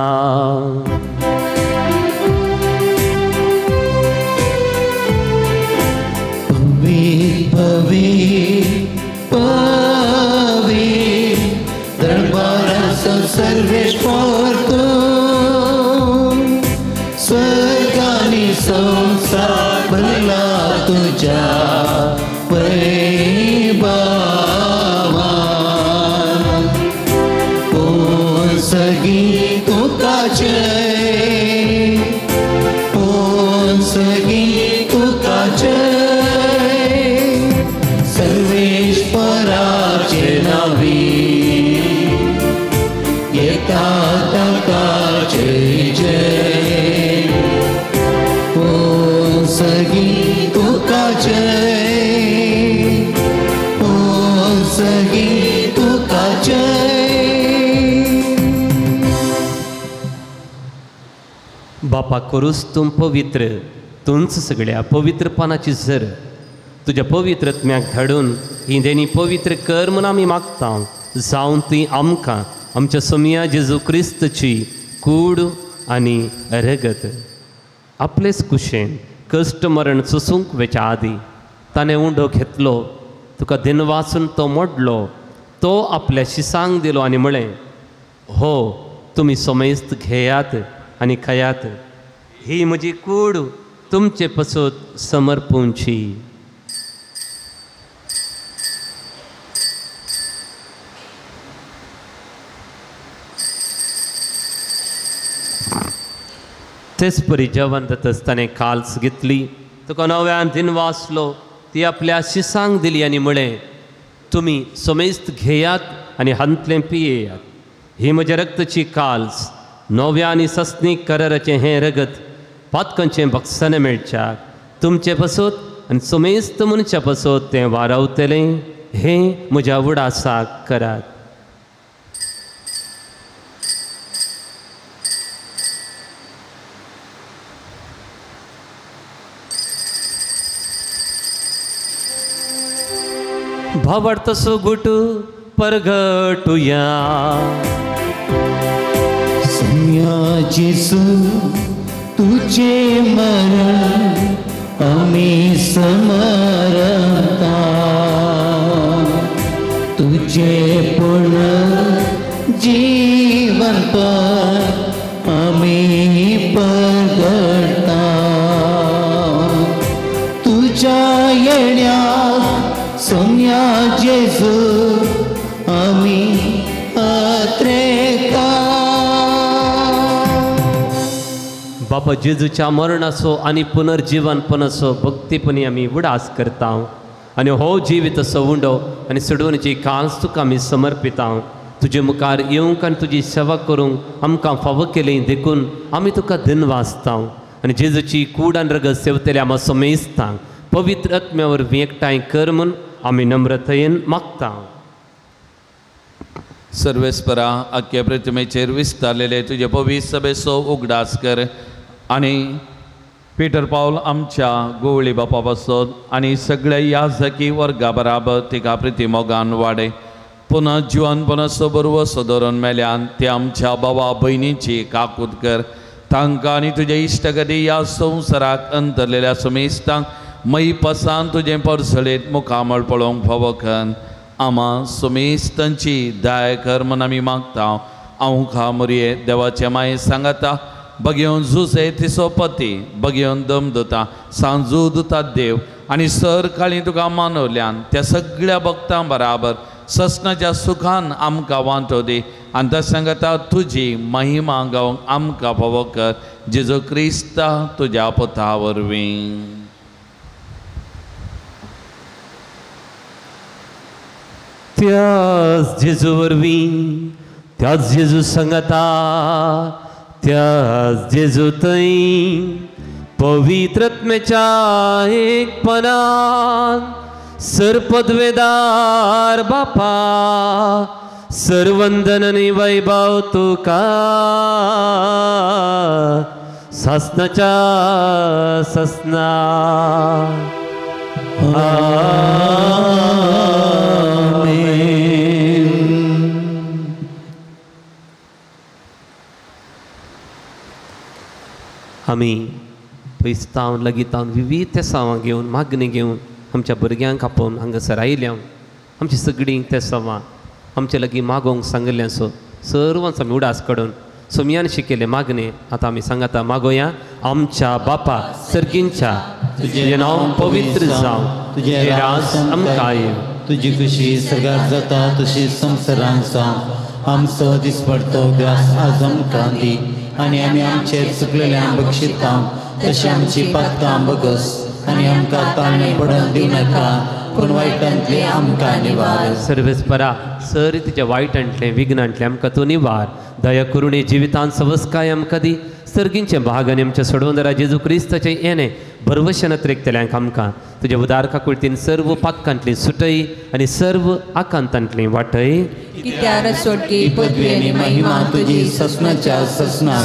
पवित्र दरबाराचो सर्वेस्पर तूं, स्वर्ग आनी संवसार भरला तुज्या वैभवान. कोण सगीं तुका जय, कोण सगीं तुका जय, सर्वेश्वराचे नावी येता ताका जय जय. कोण सगीं तुका जय, कोण सगीं तुका जय. बापा करूच तूं पवित्र, तूंच सगळ्या पवित्रपणाची झर. तुज्या पवित्रत्म्याक धाडून ही देणी पवित्र कर म्हूण आमी मागता. जावन ती आमकां आमच्या सोमया जेजू क्रिस्तची कूड आनी रगत आपलेच कुशेन कश्ट मरण सोसूंक वेच्या आदीं ताणें उंडो घेतलो, तुका दिनवासून तो मोडलो, तो आपल्या शिसांक दिलो आनी म्हळें, हो तुमी समेस्त घेयात आनी खायात, ही म्हजी कूड तुमचे पसत समर्पूंची. तेच परी जेवण जातच ताणें काल्स घेतली, तुका नव्यान दिनवासलो, ती आपल्या शिसांक दिली आनी म्हळें, तुमी समेस्त घेयात आनी हांतलें पियेयात, ही म्हज्या रक्तची काल्स, नव्या आनी सस्नीक कराराचें हें रगत पातकांचें भक्षण मेळच्याक तुमचे पसत आनी समेस्त मनशा पसत तें वारावतलें. हें म्हज्या उडासाक करात. भावार्थ सुगुट परगटुया. सोम्या जेजू तुझे मरण आमी समरता, तुझे पूर्ण जीवन पर आमी परगटता. तुझ्या येण्या सोम्या जेजू आमी अत्रेता. बापा जेजूच्या मरणाचो आनी पुनर्जीवनपणाचो भक्तीपणी आमी उडास करता आनी हो जिवीत असो उंडो आनी सोडवणेची कांस तुका आमी समर्पिता. तुजे मुखार येवंक आनी तुजी सेवा करूंक आमकां फावो केली देखून आमी तुका धन्यवादता आनी जेजूची कूड आनी रगत सेवतले आमा समेस्तांक पवित्र आत्म्या वरवीं एकठांय कर म्हूण आमी नम्रतायेन मागता. सर्वेस्परा आख्या प्रतिमेचेर विस्तारलेले तुजे पवित्र सभेचो उगडास कर आनी पीटर पावल आमच्या गोवळी बापा पासत आनी सगळ्या याजकी वर्गा बराबर तिका प्रिती मोगान वाडय. पुनः जिवनपणाचो बरवसो धरून मेल्यान ते आमच्या बाबा भयणीची काकूत कर. तांकां आनी तुजे इश्टगती ह्या संवसाराक अंतरलेल्या समेस्तांक मयपासान तुजें परसळीत मुखामळ पळोवंक फावो कर. आमा समेस्तांची दया कर म्हूण आमी मागता. हांव खामरये देवाचे माये सांगाता बगेवन जुसे तिसो पती बगेवन दम दुता सांजू दुता देव आनी सर काळी तुका मानवल्यान त्या सगळ्या भक्तां बराबर ससनाच्या सुखान आमकां वांटो दी आनी त्या सांगता तुजी महिमा गावंक आमकां फावो कर. जेजू क्रिस्ता तुज्या पुता वरवीं. त्याच जेजू वरवीं, त्याच जेजू सांगता, त्याच जेजू थंय पवित्र आत्म्याच्या एकपणान सरपदवेदार बापा सरवंदन आनी वैभव तुका सासनाच्या सासना. आमेन. आमी पयसतावन लगीतावन विविध तेसांवां घेवन मागणी घेवन आमच्या भुरग्यांक आपोवन हांगासर आयल्या. आमची सगळीं तेसांवां आमचे लागीं मागोवंक सांगिल्लें सो सर्वांचो आमी उडास काडून सोमयान शिकयल्ले मागणे आतां आमी सांगाता मागोया. आमच्या बापा सर्गींच्या तुजें नांव पवित्र जावं, तुजें राज आमकां येवं, तुजी खुशी सगळ्यात जाता तशी संवसारांत जावं. आमचो दिसपडतो ग्रास आज आमकां दी आनी आमी आमचेर चुकलेल्यांक बक्षिता तशी आमची पातकां बगस आनी आमकां ताळणे पडून दिवं नाका पूण वायटांतली आमकां निवार. सर्वेस्परा सर तिच्या वायटांतलें विघ्नांतलें आमकां तूं निवार. दया करुणे जिवितांत सवस्काय आमकां दी. सर्गींचें भाग आनी आमच्या सोडवंदरा जेजू क्रिस्ताचें येणें भरवशान त्रेकतल्यांक आमकां तुज्या उदार काकुळतीन सर्व पातकांतली सुटय आनी सर्व आकांतांतली वाटय.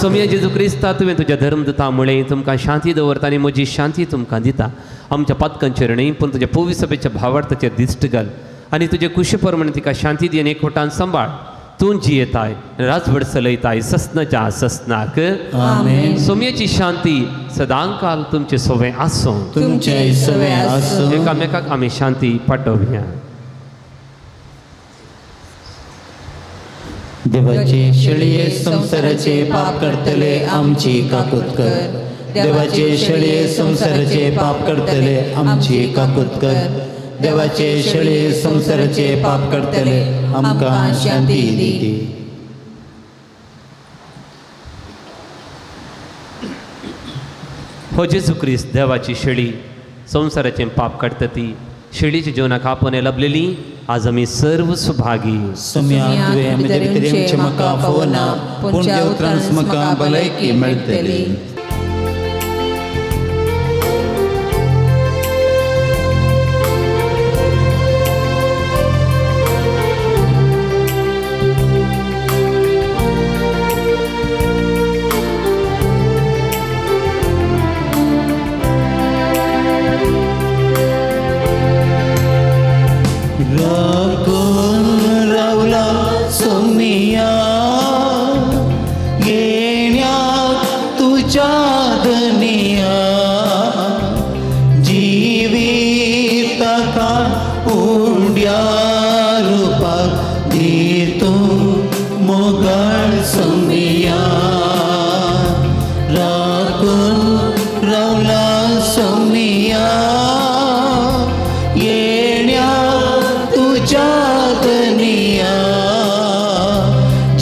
सोमया जेजू क्रिस्ता तुवें तुज्या धर्मदूता मुळे तुमकां शांती दवरता आनी म्हजी शांती तुमकां दिता. आमच्या पातकांचेर न्हय पूण तुज्या पवित्र सभेच्या भावार्थाचेर दिश्ट घाल आनी तुजे कुशी प्रमाणे तिका शांती दी आनी एकवटान सांबाळ. तूं जियेताय राजवड चलयताय ससनाच्या ससनाक. सोमयेची शांती सदांकाल तुमचे सवे आसूं. तुमचे सवे आसूं. एकामेकाक आमी शांती पाठोवया. देवाचे शेळये संवसाराचे पाप करतले आमची काकूत कर. देवाचे शेळये संवसाराचे पाप करतले आमची काकूत कर. देवाचे शेळये संवसाराचे पाप करतले आमकां शांती दी. हो जेजू क्रिस्त देवाची शेळी संवसाराचें पाप काडटा ती शेळीच्या जीवनाक आपण लभलेली आज आमी सर्व सुभागी. सोम्या तुवें म्हजे भितर येवचें म्हाका फावना पूण त्या उतरान म्हाका भलायकी मेळटली.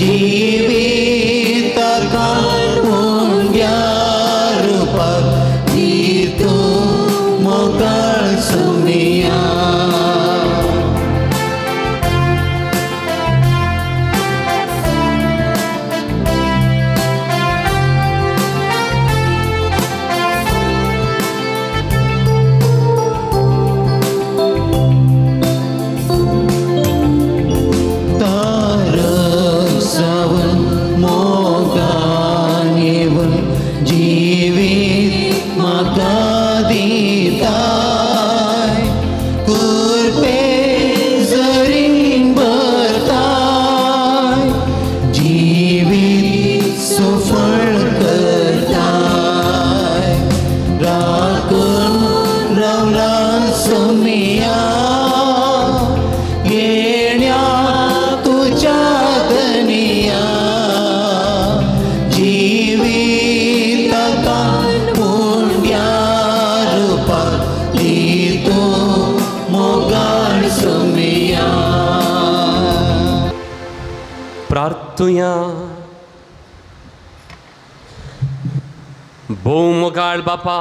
जीवित का उंड्या प्रार्थुया. भोव मोगाळ बापा,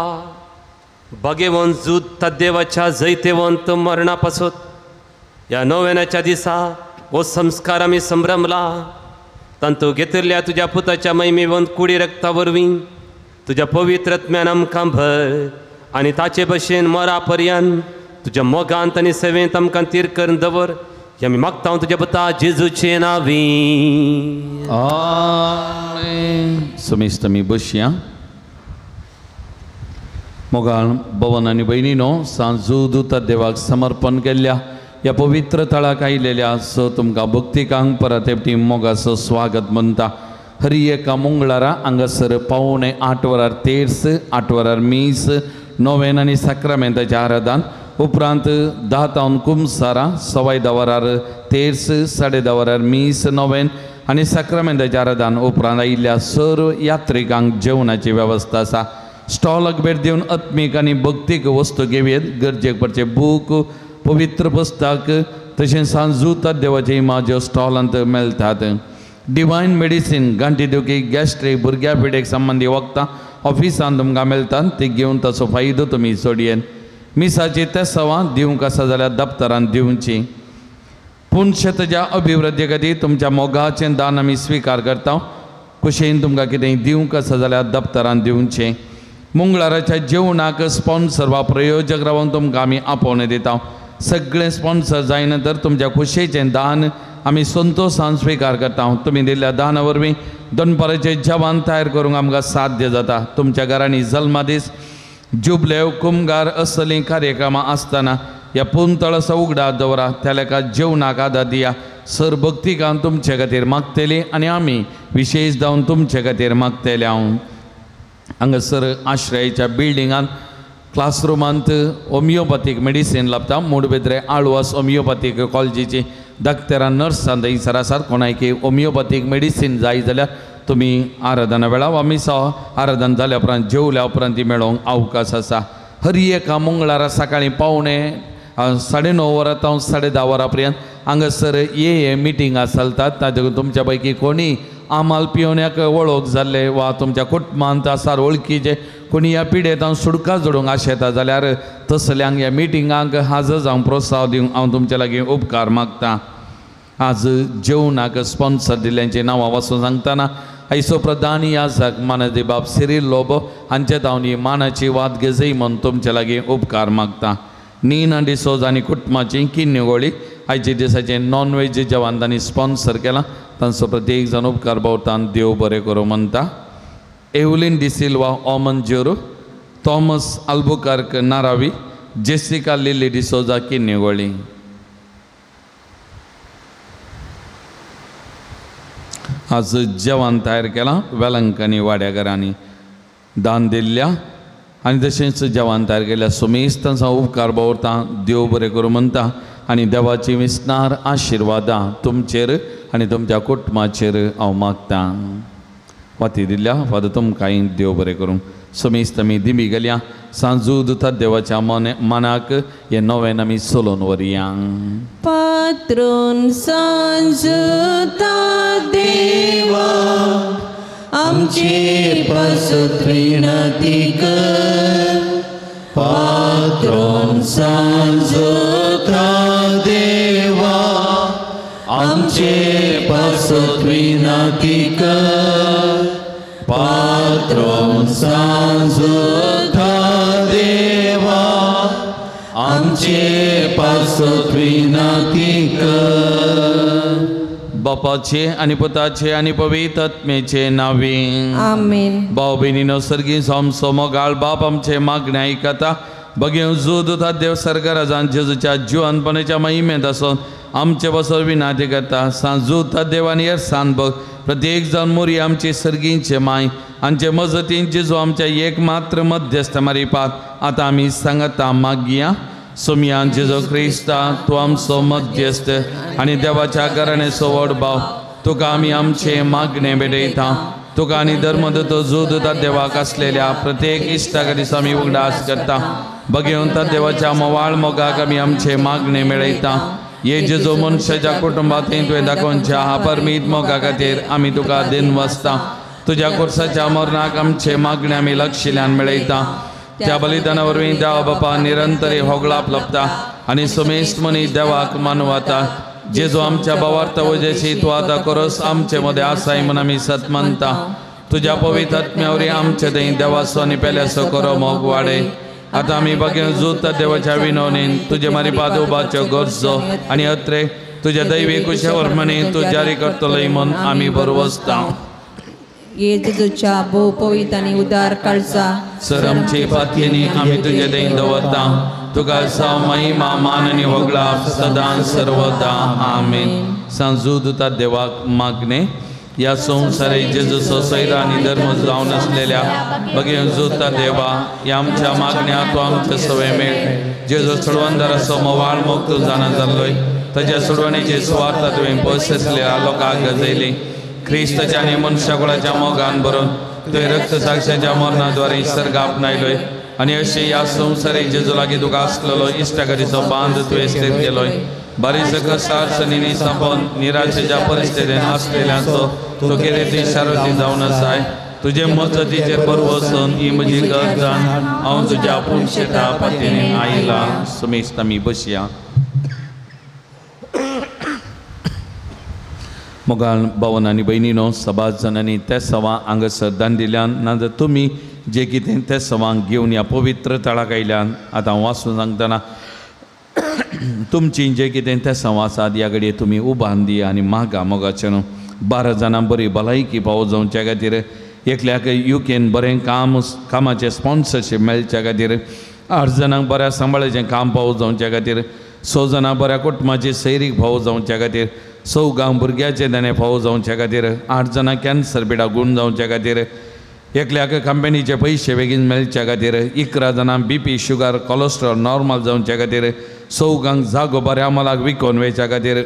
भगेवंत जूत तद्देवाच्या जैतेवंत मरणा पासत ह्या नव्याच्या दिसा हो संस्कार आमी संभ्रमला. तांतू घेतिल्ल्या तुज्या पुताच्या महिमेवंत कुडी रक्ता वरवीं तुज्या पवित्र आत्म्यान आमकां भर आनी ताचे भशेन मरा पर्यंत तुज्या मोगांत आनी सेवेंत आमकां तीर करून दवर. हे आमी मागता तुज्या पुता जेजूचे नांवी. आमेन. समेस्त आमी बसया. मोगाळ भवन आनी भयणीनो, सांजू देवाक समर्पण केल्ल्या ह्या पवित्र थळाक आयिल्ल्या स तुमकां भक्तिकांक परत एकटी मोगाचो स्वागत म्हणटा. हरी एका मंगळारा हांगासर 7:45 वरार तेर्स, 8 वरार मीस, नोवेन आनी साक्रामेंताच्या आराधन. उपरांत 10 तावन कुमसारां, 10:15 वरार तेर्स, 10:30 वरार मीस, नोवेन आनी साक्रामेंताच्या आराधन. उपरांत आयिल्ल्या सर्व यात्रिकांक जेवणाची वेवस्था आसा. स्टॉलाक भेट दिवन आत्मीक आनी भक्तीक वस्तू घेवयेत. गरजेक पडचे बूक, पवित्र पुस्तक तशेंच सांजूत देवाचे इमाज्यो स्टॉलांत मेळटात. डिवायन मेडिसीन, गांठी दुखी, गॅस्ट्रीक, भुरग्या पिडेक संबंदी वखदां ऑफिसांत तुमकां मेळटात. ती घेवन ताचो फायदो तुमी सोडयेत. मिसाची तेसावां दिवंक आसा जाल्यार दप्तरान दिवची. पूण शेताच्या अभिवृद्धी खातीर तुमच्या मोगाचें दान आमी स्विकार करता. कुशेन तुमकां कितेंय दिवंक आसा जाल्यार दप्तरान दिवचें. मंगळाराच्या जेवणाक स्पॉन्सर वा प्रयोजक रावन तुमकां आमी आपोवणें दिता. सगळें स्पॉन्सर जायना तर तुमच्या खुशयेचें दान आमी संतोशान स्विकार करता. तुमी दिल्ल्या दाना वरवीं दनपाराचें जेवण तयार करूंक आमकां साध्य जाता. तुमच्या घरांनी जल्मादीस, जुबलेव, कुमगार असलीं कार्यक्रमां आसतना ह्या पुंतळसो उगडा दवरा. त्या लेखा जेवणाक आदार दिया. सर भक्तिकान तुमचे खातीर मागतली आनी आमी विशेश जावन तुमचे खातीर मागतले. हांव हांगासर आश्रयाच्या बिल्डिंगांत क्लासरुमांत होमियोपॅथीक मेडिसीन लाबता. मुडबेद्रे आळवास होमियोपॅथीक कॉलेजीची डॉक्टरां नर्सां थंयसर आसात. कोणायकी होमियोपॅथीक मेडिसीन जाय जाल्यार तुमी आराधना वेळा वा मिसा आराधन जाल्या उपरांत जेवल्या उपरांत ती मेळोवंक अवकाश आसा. हर एका मंगळारा सकाळीं 8:45 वरां तावन 10:30 वरां पर्यंत हांगासर ए मिटिंगां चलतात. तातूंत तुमच्या पैकी कोणी आमाल पिवण्याक वळख जाल्ले वा तुमच्या कुटुंबांत आसार वळखीचे कोणी ह्या पिडेंत हांव सुडका जोडूंक आशेता जाल्यार तसल्यांक ह्या मिटिंगांक हाजर जावंक प्रोत्साहन दिवंक हांव तुमच्या लागीं उपकार मागता. आज जेवणाक स्पॉन्सर दिल्ल्यांची नांवां वाचून सांगतना आयचो प्रधान याजक मानादी बाब सिरील लोबो हांचे धांवन ही मानाची वाद घेजय म्हूण तुमच्या लागीं उपकार मागता. नीना डिसोज आनी कुटुंबाची किन्नी गोळी आयचे दिसाचें नॉन वेज जेवण तांणी स्पॉन्सर केलां. तांचो प्रत्येक जाण उपकार बावतान देव बरें करूं म्हणटा. एवलीन डिसिल्वा ओमन जेरू, थॉमस अल्बुकर्क नारावी, जेसिका लिली डिसोजा किन्नी गोळी. आज जेवण तयार केलां वेलंकनी वाड्याघरांनी दान दिल्ल्या आनी तशेंच जेवण तयार केल्या सुमेस्त तांचो उपकार बावरता देव बरें करूं म्हणटा आनी देवाची विसनार आशिर्वादां तुमचेर आनी तुमच्या कुटुंबाचेर हांव मागतां. वाती दिल्ल्या फादर तुमकांय देव बरें करूं. समेस्त आमी दिमी गेल्या सांजू दुता देवाच्या मनाक हे नव्यान आमी चलोवन व्हरया. पात्रोन सांजता देवा आमचे पासत विनती कर. पात्रोन सांजता देवा आमचे पासत विनती कर. पात्रोन सांजता देवा आमचे पासत विनती कर. बापाचे आनी पुताचे आनी पवित्र आत्म्याचे नांवे आमेन. भाव भयणीनो, सर्गी आमचो मोगाळ बाप आमचे मागणें आयकता. बगेव जो दुता देव सरकाराजान जेजूच्या जिवनपणाच्या महिमेंत आसून आमचे बसर विनाती करता. सांजू देवान येर सान बघ प्रत्येक जावन मोरी आमचे सर्गींचे माय आमचे मजतीन जेजू आमच्या एक मात्र मध्यस्थ मारिपात आतां आमी सांगता मागया. सोमया जेजू क्रिस्ता तूं आमचो मध्यस्थ आनी देवाच्या घराण्याचो व्हड भाव, तुका आमी आमचे मागणें भेटयता. तुका आनी धर्मदत्त जो दुता देवाक आसलेल्या प्रत्येक इश्टा खातीर आमी उगडास करता. बगेवन देवाच्या मोवाळ मोगाक आमी आमचे मागणें मेळयता. ये जेजू मनशाच्या कुटुंबात तुवें दाखोवच्या अपरमीत मोगा खातीर आमी तुका दिन वसता. तुज्या कुर्साच्या मरणाक आमचे मागणे आमी लक्षिल्यान मेळयता. त्या बलिदाना वरवीं देवा बापा निरंतरी होगळाप लपता आनी सुमेस्त मनी देवाक मानवता. जेजू आमच्या भावार्थ वजेशी तूं आतां कोरस आमचे मदें आसाय म्हूण आमी सत मानता. तुज्या पवित्र आत्म्या वरवीं आमचे थंय देवाचो आनी पेल्याचो करो मोग वाडय. आतां आमी बागेन जुता देवाच्या विनवणीन तुजे मारिपाद उबाच्यो गरजो आनी अत्रे तुज्या दैवी कुशेवर म्हणी तूं जारी करतलोय म्हूण आमी बरवसता. ये जेजूच्या भोव पवित्र आनी उदार काळजा सर आमची पातयेनी आमी तुजे थंय दवरता. तुका साव महिमा मान आनी होगळा सदां सर्वदा. आमेन. सांजू दुता देवाक मागणे ह्या संवसारे जेजूचो सैरा आनी धर्म जावन आसलेल्या बगेन जुता देवा ह्या आमच्या मागण्या तूं आमचे सवय मेळ. जेजू सोडवणदाराचो मोवाळ मोग तूं जाणा जाल्लोय. ताच्या सोडवणेची सुवार्थ तुवें पयस आसलेल्या लोकांक गजयली. क्रिस्ताच्या आनी मनशाकुळाच्या मोगान भरून तुवें रक्त साक्षाच्या मरणाद्वारे सर्ग आपणायलोय आनी अशें ह्या संवसारे जेजू लागीं तुका आसलेलो इश्टागतीचो बांद तुवें स्थिर केलोय. बारीक कश्टांनी सांपोवन निराशेच्या परिस्थितीन आसलेल्यांचो तूं कितें शारती जावन आसाय. तुजे मजतीचेर बरवसून ही म्हजी गरज जाण हांव तुज्या पुनशेता पातीने आयला. सुमेस्त आमी बसया. मोगाळ भावन आनी भयणीनो, सभास जाणांनी ते सवा हांगासर दान दिल्यान नाजाल्यार तुमी जे कितें ते सवांक घेवन ह्या पवित्र थळाक आयल्यान. आतां हांव वाचून सांगतना तुमची जे कितें ते सवा आसात ह्या घडये तुमी उबान दी आनी मागा मोगाचें न्हू. 12 जाणां बरी भलायकी पावो जावच्या खातीर, एकल्याक युकेन बरें काम कामाचें स्पॉन्सरशीप मेळच्या खातीर, 8 जाणांक बऱ्या सांबाळाचें काम पावो जावच्या खातीर, 6 जाणां बऱ्या कुटुंबाची सैरीक फावो जावच्या खातीर, 6 गांव भुरग्याचें देणें फावो जावच्या खातीर, 8 जाणां कॅन्सर पिडा गूण जावच्या खातीर, एकल्याक कंपनीचे पयशे बेगीन मेळच्या खातीर, 11 जाणां बीपी शुगर कोलेस्ट्रॉल नॉर्मल जावच्या खातीर, 6 गांक जागो बऱ्या मोलाक विकोन वयच्या खातीर,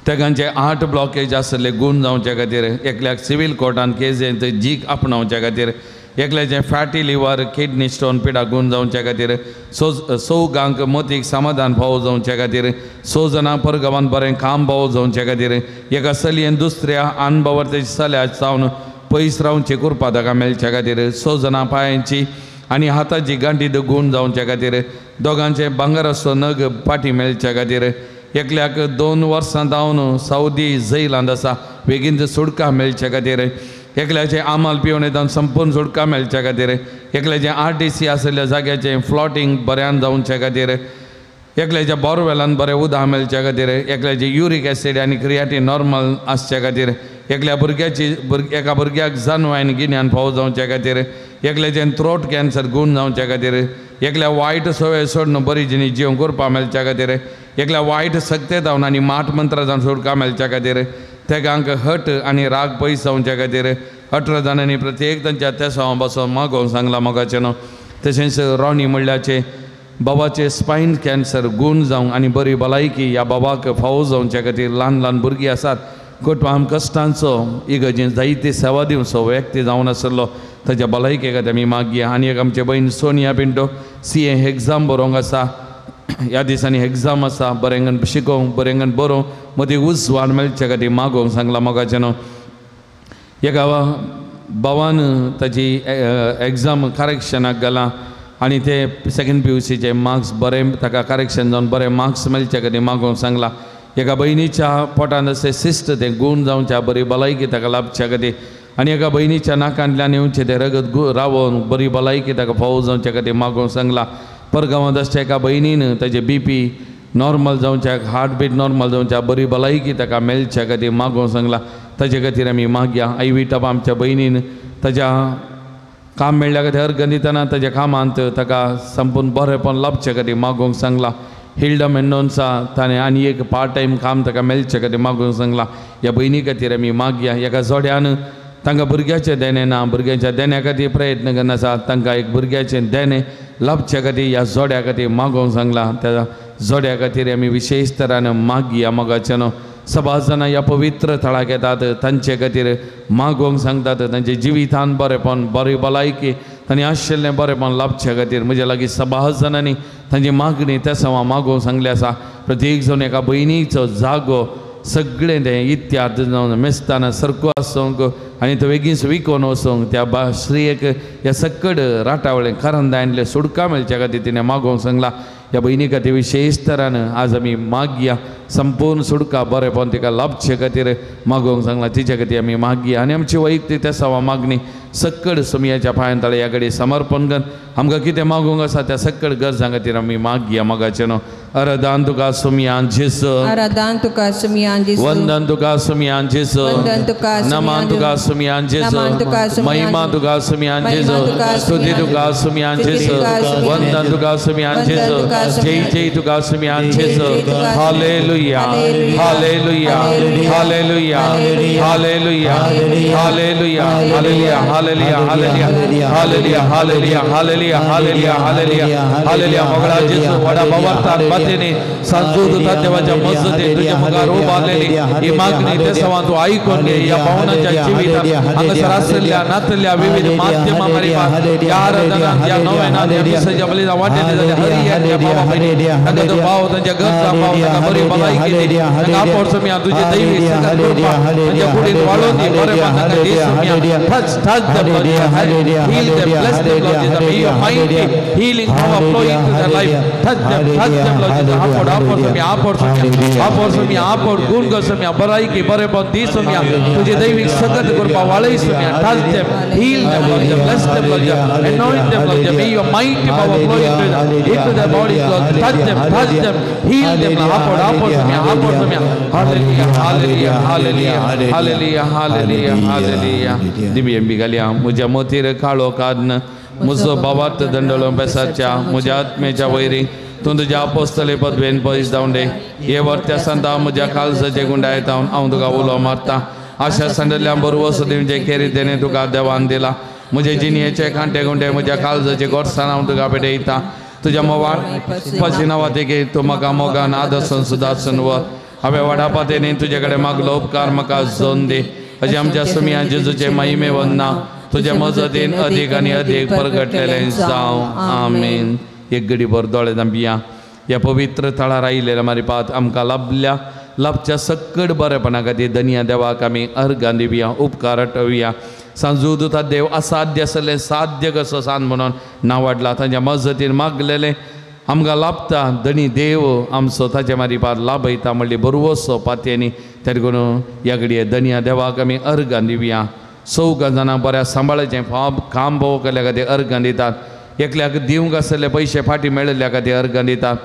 तेगांचे 8 ब्लॉकेज आसले गूण जावच्या खातीर, एकल्याक सिवील कोर्टान केजींत जीक आपणावच्या खातीर, एकल्याचें फॅटी लिवर किडनी स्टोन पिडा गूण जावच्या खातीर, 6 गांक मतीक समाधान फावो जावच्या खातीर, 6 जाणां परगांवान बरें काम फावो जावच्या खातीर, एका चलयेन दुसऱ्या अनभवर्तेच्या चल्या जावन पयस रावचे कुरपा ताका मेळच्या खातीर, 6 जाणां पांयांची आनी हाताची गांठी गूण जावच्या खातीर, दोगांचे भांगराचो नग पाटी मेळच्या खातीर, एकल्याक 2 वर्सां जावन सावदी जैलांत आसा बेगीन सुटका मेळच्या खातीर, एकल्याचें आमाल पिवन येता संपूर्ण सुटका मेळच्या खातीर, एकल्याचें RTC आशिल्ल्या जाग्याचें फ्लॉटींग बऱ्यान जावच्या खातीर, एकल्याच्या बोरवेलान बरें उदक मेळच्या खातीर, एकल्याचें युरीक एसीड आनी क्रियाटीन नॉर्मल आसच्या खातीर, एकल्या भुरग्याची एका भुरग्याक जानवाय आनी गिन्यान फावो जावच्या खातीर, एकल्याचें थ्रोट कॅन्सर गूण जावच्या खातीर, एकल्या वायट सवय सोडून बरी जिणी जिवन करपा मेळच्या खातीर, एकल्या वायट सक्ते जावन आनी माठ मंत्र जावन सुटका मेळच्या खातीर, तेगांक हट आनी राग पयस जावच्या खातीर 18 जाणांनी प्रत्येक तांच्या तेसांव बसोन मागोवंक सांगलां मोगाचें न्हू. तशेंच रॉनी म्हणल्याचे बाबाचे स्पायन कॅन्सर गूण जावंक आनी बरी भलायकी ह्या बाबाक फावो जावच्या खातीर ल्हान ल्हान भुरगीं आसात कुटुंब कश्टांचो इगर्जेन जायती सेवा दिवचो व्यक्ती जावन आसलो ताच्या भलायके खातीर आमी मागया. आनी एक आमचे भयण सोनिया पिंटो CA exam बरोवंक आसा. ह्या दिसांनी एग्जाम आसा, बरेंगन शिकोवंक बरेंगन बरोवंक मदीं उजवाड मेळच्या खातीर मागोवंक सांगलां मोगाचें न्हू. एका भावान ताजी एग्जाम करेक्शनाक घालां आनी ते सेकेंड PUCचे मार्क्स बरे ताका करेक्शन जावन बरे मार्क्स मेळच्या खातीर मागोवंक सांगलां. एका भयणीच्या पोटांत अशें सिस्ट तें गूण जावच्या बरी भलायकी ताका लाभच्या खातीर आनी एका भयणीच्या नाकांतल्यान येवचें तें रगत रावोवन बरी भलायकी ताका फावो जावच्या खातीर मागोवंक सांगलां. परगांवांत आसच्या एका भयणीन ताजें BP normal जावच्याक हार्टबीट नॉर्मल जावच्या बरी भलायकी ताका मेळच्या खातीर मागोवंक सांगलां. ताजे खातीर आमी मागया. आई विटप आमच्या भयणीन ताज्या काम मेळ्ळ्या खातीर अर्ग दितना ताज्या कामांत ताका संपूर्ण बरेंपण लाभचे खातीर मागोवंक सांगलां. हिल्डा मेंडोन्सा ताणें आनी एक पार्ट टायम काम ताका मेळचे खातीर मागोवंक सांगलां. ह्या भयणी खातीर आमी मागया. एका जोड्यान तांकां भुरग्याचें देणें ना, भुरग्यांच्या देण्या खातीर प्रयत्न करना आसा, तांकां एक भुरग्याचें देणें लाभच्या खातीर ह्या जोड्या खातीर मागोवंक सांगलां. त्या जोड्या खातीर आमी विशेश तरान मागया मोगाचें न्हू. सभास जाणां ह्या पवित्र थळाक येतात तांचे खातीर मागोवंक सांगतात. तांचे जिवितान बरेंपण बरी भलायकी तांणी आशिल्लें बरेंपण लाभच्या खातीर म्हज्या लागीं सभा जाणांनी तांची मागणी तेसांवां मागोवंक सांगली आसा. प्रत्येक जावन एका भयणीचो जागो सगळें तें इत्याद जावन मेस्ताना सारको आसूंक आनी तो बेगीन विकोन वचूंक त्या स्त्रियेक ह्या सकड राटावळें करंदायनले सुडका मेळच्या खातीर तिणें मागोवंक सांगला. ह्या भयणी खातीर विशेश तरान आज आमी मागया संपूर्ण सुडका बरेंपण तिका लाभचे खातीर मागोवंक सांगला तिच्या खातीर आमी मागया आनी आमची वैयक्तीक तेसांवां मागणी सक्कड सोमयाच्या पांयां तळे ह्या कडेन समर्पण कर आमकां कितें मागूंक आसा त्या सक्कड गरजां खातीर आमी मागया मोगाचें न्हू. आराधन तुका सोमयान जेजू, आराधन तुका सोमयान जेजू, वंदन तुका सोमयान जेजू, वंदन तुका, नमन तुका सोमयान जेजू, महिमा तुका सोमयान जेजू, स्तुती तुका सोमयान जेजू, वंदन तुका सोमयान जेजू, जय जय तुका सोमयान जेजू. Hallelujah, hallelujah, hallelujah, hallelujah, hallelujah, hallelujah, hallelujah, hallelujah, hallelujah, hallelujah, hallelujah, hallelujah, hallelujah, hallelujah. मोगळा जेजू वडा बावरतात बातेने सांजू देवाच्या मजतीन तुझ्या मुखार उबारलेली ही मागणी ते सवां तूं आयकून घे. ह्या भावनाच्या जिवितांत हांगासर आशिल्ल्या नातल्या विविध माध्यमां मार्फत ह्या आराधनांत ह्या नोवेनांत ह्या मिसाच्या बलिदान वाटेंत जाल्या हरी ह्या बाबा भयणी तांकां तूं पाव, तांच्या गरजां पाव, तांकां बरी भलायकी दी, तांकां आपोर सोमया तुजी दैवी सगळ्यात कृपा तांच्या कुडीन वाळोवन दी, बरें तांकां दी Somaiya. Touch, touch them, Lord Jesus. Heal them, bless them, Lord Jesus. May your mighty healing power flow into their life. Touch them, Lord Jesus. Upward, upward, Soumya, upward, Soumya, upward, Soumya, upward, गुण कर सोमया, बराई की बरेपण दी सोमया, तुझे दैविक सगत कृपा वाळय Somaiya. Touch them, heal them, Lord Jesus. Bless them, Lord Jesus. Anoint them, Lord Jesus. May your mighty power flow into their bodies, Lord. Touch them, heal them. Upward, upward, Soumya, upward, Soumya. Hallelujah, hallelujah, hallelujah, hallelujah, hallelujah, hallelujah. दिव्य बिगाल्या म्हज्या मोतीर काळो काड्न म्हजो बाबात दंडलो बेसाच्या म्हज्या आत्मेच्या vary तूं तुज्या आपोस्तले पदवेन पयस धांवडे हे वर्त्या सांता म्हज्या काळजाचे गुंडायत हांव तुका उलो मारता. आशा सांडल्या बरवस दिवचे केरी देणे तुका देवान दिला. म्हजे जिणयेचे कांटे गुंडे म्हज्या काळजाचे गोडसान हांव तुका पेटयता. तुज्या मोवाळ पसिनावा तेगे तूं म्हाका मोगान आदर्शन सुदासन वर. हांवें वाडापातेने तुजे कडेन मागलो उपकार म्हाका जोन दी. अशें आमच्या सुमया जेजूचे महिमे वंदना तुजे मजतीन अदीक आनी अदीक परगटलेलें जावं. आमेन. एक घडी भर दोळे धांपिया. ह्या पवित्र थळार आयिल्ल्या मारिपात आमकां लाभल्या लाभच्या सक्कड बरेपणा खातीर धनया देवाक आमी अर्गां दिवया, उपकार आठोवया. सांजू दुता देव असाध्य आसलें साध्य कसो सांज म्हणून नांवाडला तांच्या मजतीन मागलेलें आमकां लाभता. धनी देव आमचो ताचे मारिपात लाभयता म्हणली बरवसो पातयेनी. तें करून ह्या घडये धनया देवाक आमी अर्गां दिवया. चौगां जाणां बऱ्या सांबाळाचें फाब काम भोव केल्ल्या खातीर अर्गां दितात. एकल्याक दिवंक आसले पयशे फाटीं मेळिल्ल्या खातीर अर्गां दितात.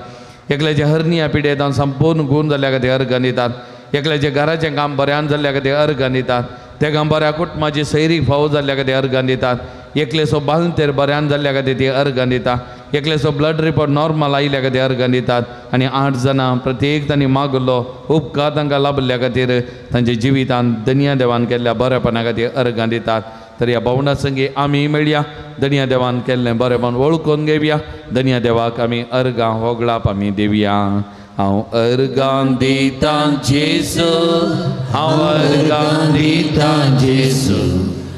एकल्याचे हरनिया पिडेंत संपूर्ण गूण जाल्ल्या खातीर अर्गां दितात. एकल्याचें घराचें काम बऱ्यान जाल्ल्या खातीर अर्गां दितात. तेका बऱ्या कुटुंबाची सैरीक फावो जाल्ल्या खातीर अर्गां दितात. एकलेचो बालंतेर बऱ्यान जाल्ल्या खातीर ती अर्गां दिता. एकलेचो ब्लड रिपोर्ट नॉर्मल आयिल्ल्या खातीर अर्गां दितात. आनी 8 जाणां प्रत्येक तांणी मागलो उपकार तांकां लाभिल्ल्या खातीर तांच्या जिवितांत धनया देवान केल्ल्या बरेपणा खातीर अर्गां दितात. तर ह्या भावना संगी आमी मेळया धनया देवान केल्लें बरेपण वळखून घेवया. धनया देवाक आमी अर्गां होगळाप आमी दिवया. हांव अर्गां दितां जेजू, हांव अर्गां दितां जेजू,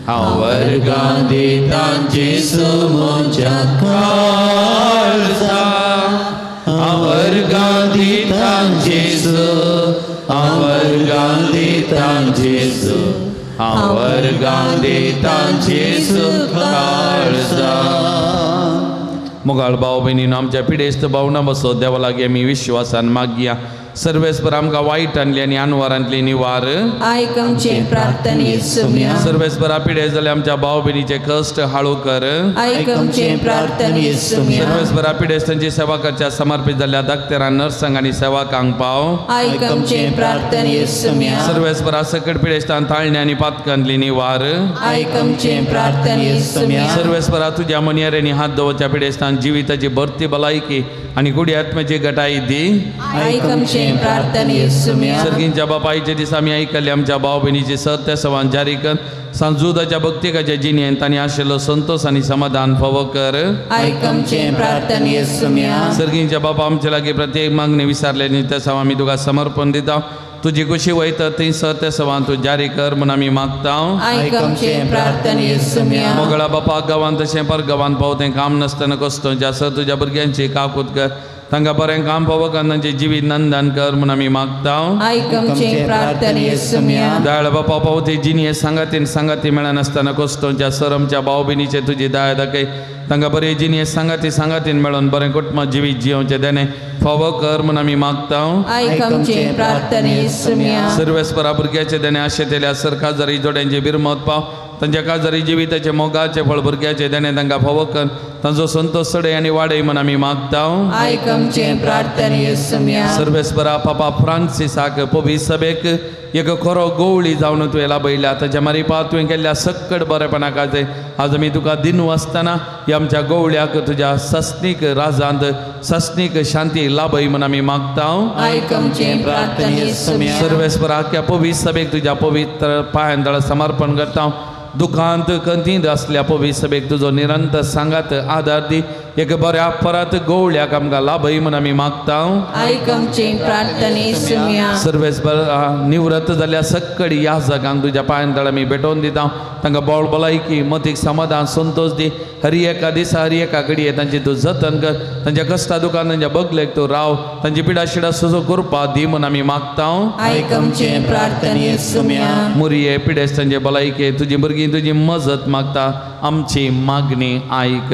हांव अर्गां दितां जेजू म्हज्या काळजा. हांव अर्गां दितां जेजू, हांव अर्गां दितां जेजू, हांव अर्गां दितां जेजू काळजा. मोगाळ भाव भयणीनो आमच्या पिडेस्त भावना बसो देवा लागीं आमी विश्वासान मागया. सर्वेस्पर आमकां वायटांतली आनी आनवारांतली निवार आयक आमचे प्रार्थने सुम्या. सर्वेस्परा पिडेस्त जाल्या आमच्या भाव भयणीचे कश्ट हाळू कर आयक आमचे प्रार्थने सुम्या. सर्वेस्परा पिडेस्तांची सेवा करच्या समर्पित जाल्ल्या डाक्टरां नर्सांक आनी सेवकांक पाव आयक आमचे प्रार्थने सुम्या. सर्वेस्परा सकट पिडेस्तां ताळणे आनी पातकांतली निवार आयक आमचे प्रार्थने सुम्या. सर्वेस्परा तुज्या मनयारेंनी हात दवरच्या पिडेस्तां जिविताची भरती भलायकी आनी गुडी आत्म्याची गटाई दी आयक आमचे प्रार्थने सुम्या. सर्गींच्या बापायचे दिसा आमी आयकल्ले आमच्या भाव भयणीचे सत्य सवान जारी कर सांजुदाच्या भक्तिकाच्या जिणेंत तांणी आशिल्लो संतोष आनी समाधान फावो कर आयक आमचे प्रार्थने सुम्या. सर्गींच्या बापा आमचे लागीं प्रत्येक मागणी विसारले न्ही त्या सवा आमी तुका समर्पण दिता. तुजी कुशी वयता थंयसर ते सवां तूं जारी कर म्हूण आमी मागता. मोगळा बापा गांवांत तशें पर गांवांत पाव तें काम नासतना कश्टोंचें सर तुज्या भुरग्यांची काकूत कर तांकां बरें काम पावो कर तांचें जिवीत नंदन कर म्हूण आमी मागता. दयाळ बापा पावती जिणये सांगातीन सांगाती मेळनासतना कश्टोंच्या सर आमच्या भाव भयणीचे तुजी दया दाखय तांकां बरें जिणये सांगाती सांगातीन मेळोन बरें कुटुंब जिवीत जियोवचें देणें फावो कर म्हूण आमी मागता. सर्वेस्परा भुरग्याचे देणें आशेतल्या सर काजारी जोड्यांचे बिरमत पाव तांच्या काजारी जिविताचे मोगाचे फळ भुरग्याचे देणें तांकां फावो कर तांचो संतोश चडय आनी वाडय म्हूण आमी मागता. सर्वेस्परा पापा फ्रांसिसाक पवी सभेक एक खरो गोवळी जावन तुवें लाभयल्या ताच्या मारिपा तुवें केल्ल्या सक्कड बरेपणा खातीर आज आमी तुका दिनू आसतना ह्या आमच्या गोवळ्याक तुज्या सस्नीक राजांत सस्नीक शांती लाभय म्हूण आमी मागता. सर्वेस्परा आख्या पवी सभेक तुज्या पवित्र पांयां तळा समर्पण करता. दुखांत कंतींत आसल्या पवी सभेक तुजो निरंतर सांगात आदार दी एक बऱ्या परत गोवळ्याक आमकां लाभय म्हूण आमी मागता. सर्वेस्पर निवृत्त जाल्ल्या सक्कड ह्या जागांक तुज्या पांयां तळा आमी भेटोवन दिता. तांकां बोळ भलायकी मतीक समाधान संतोश दी. हर एका दिसा हर एका घडये तांची तूं जतन कर तांच्या कश्टा दुकान तांच्या बगलेक तूं राव तांची पिडा शिडा सुजो करपा दी म्हूण आमी मागता. मुरये पिडेस्त तांचे भलायके तुजी भुरगीं तुजी मजत मागता आमची मागणी आयक.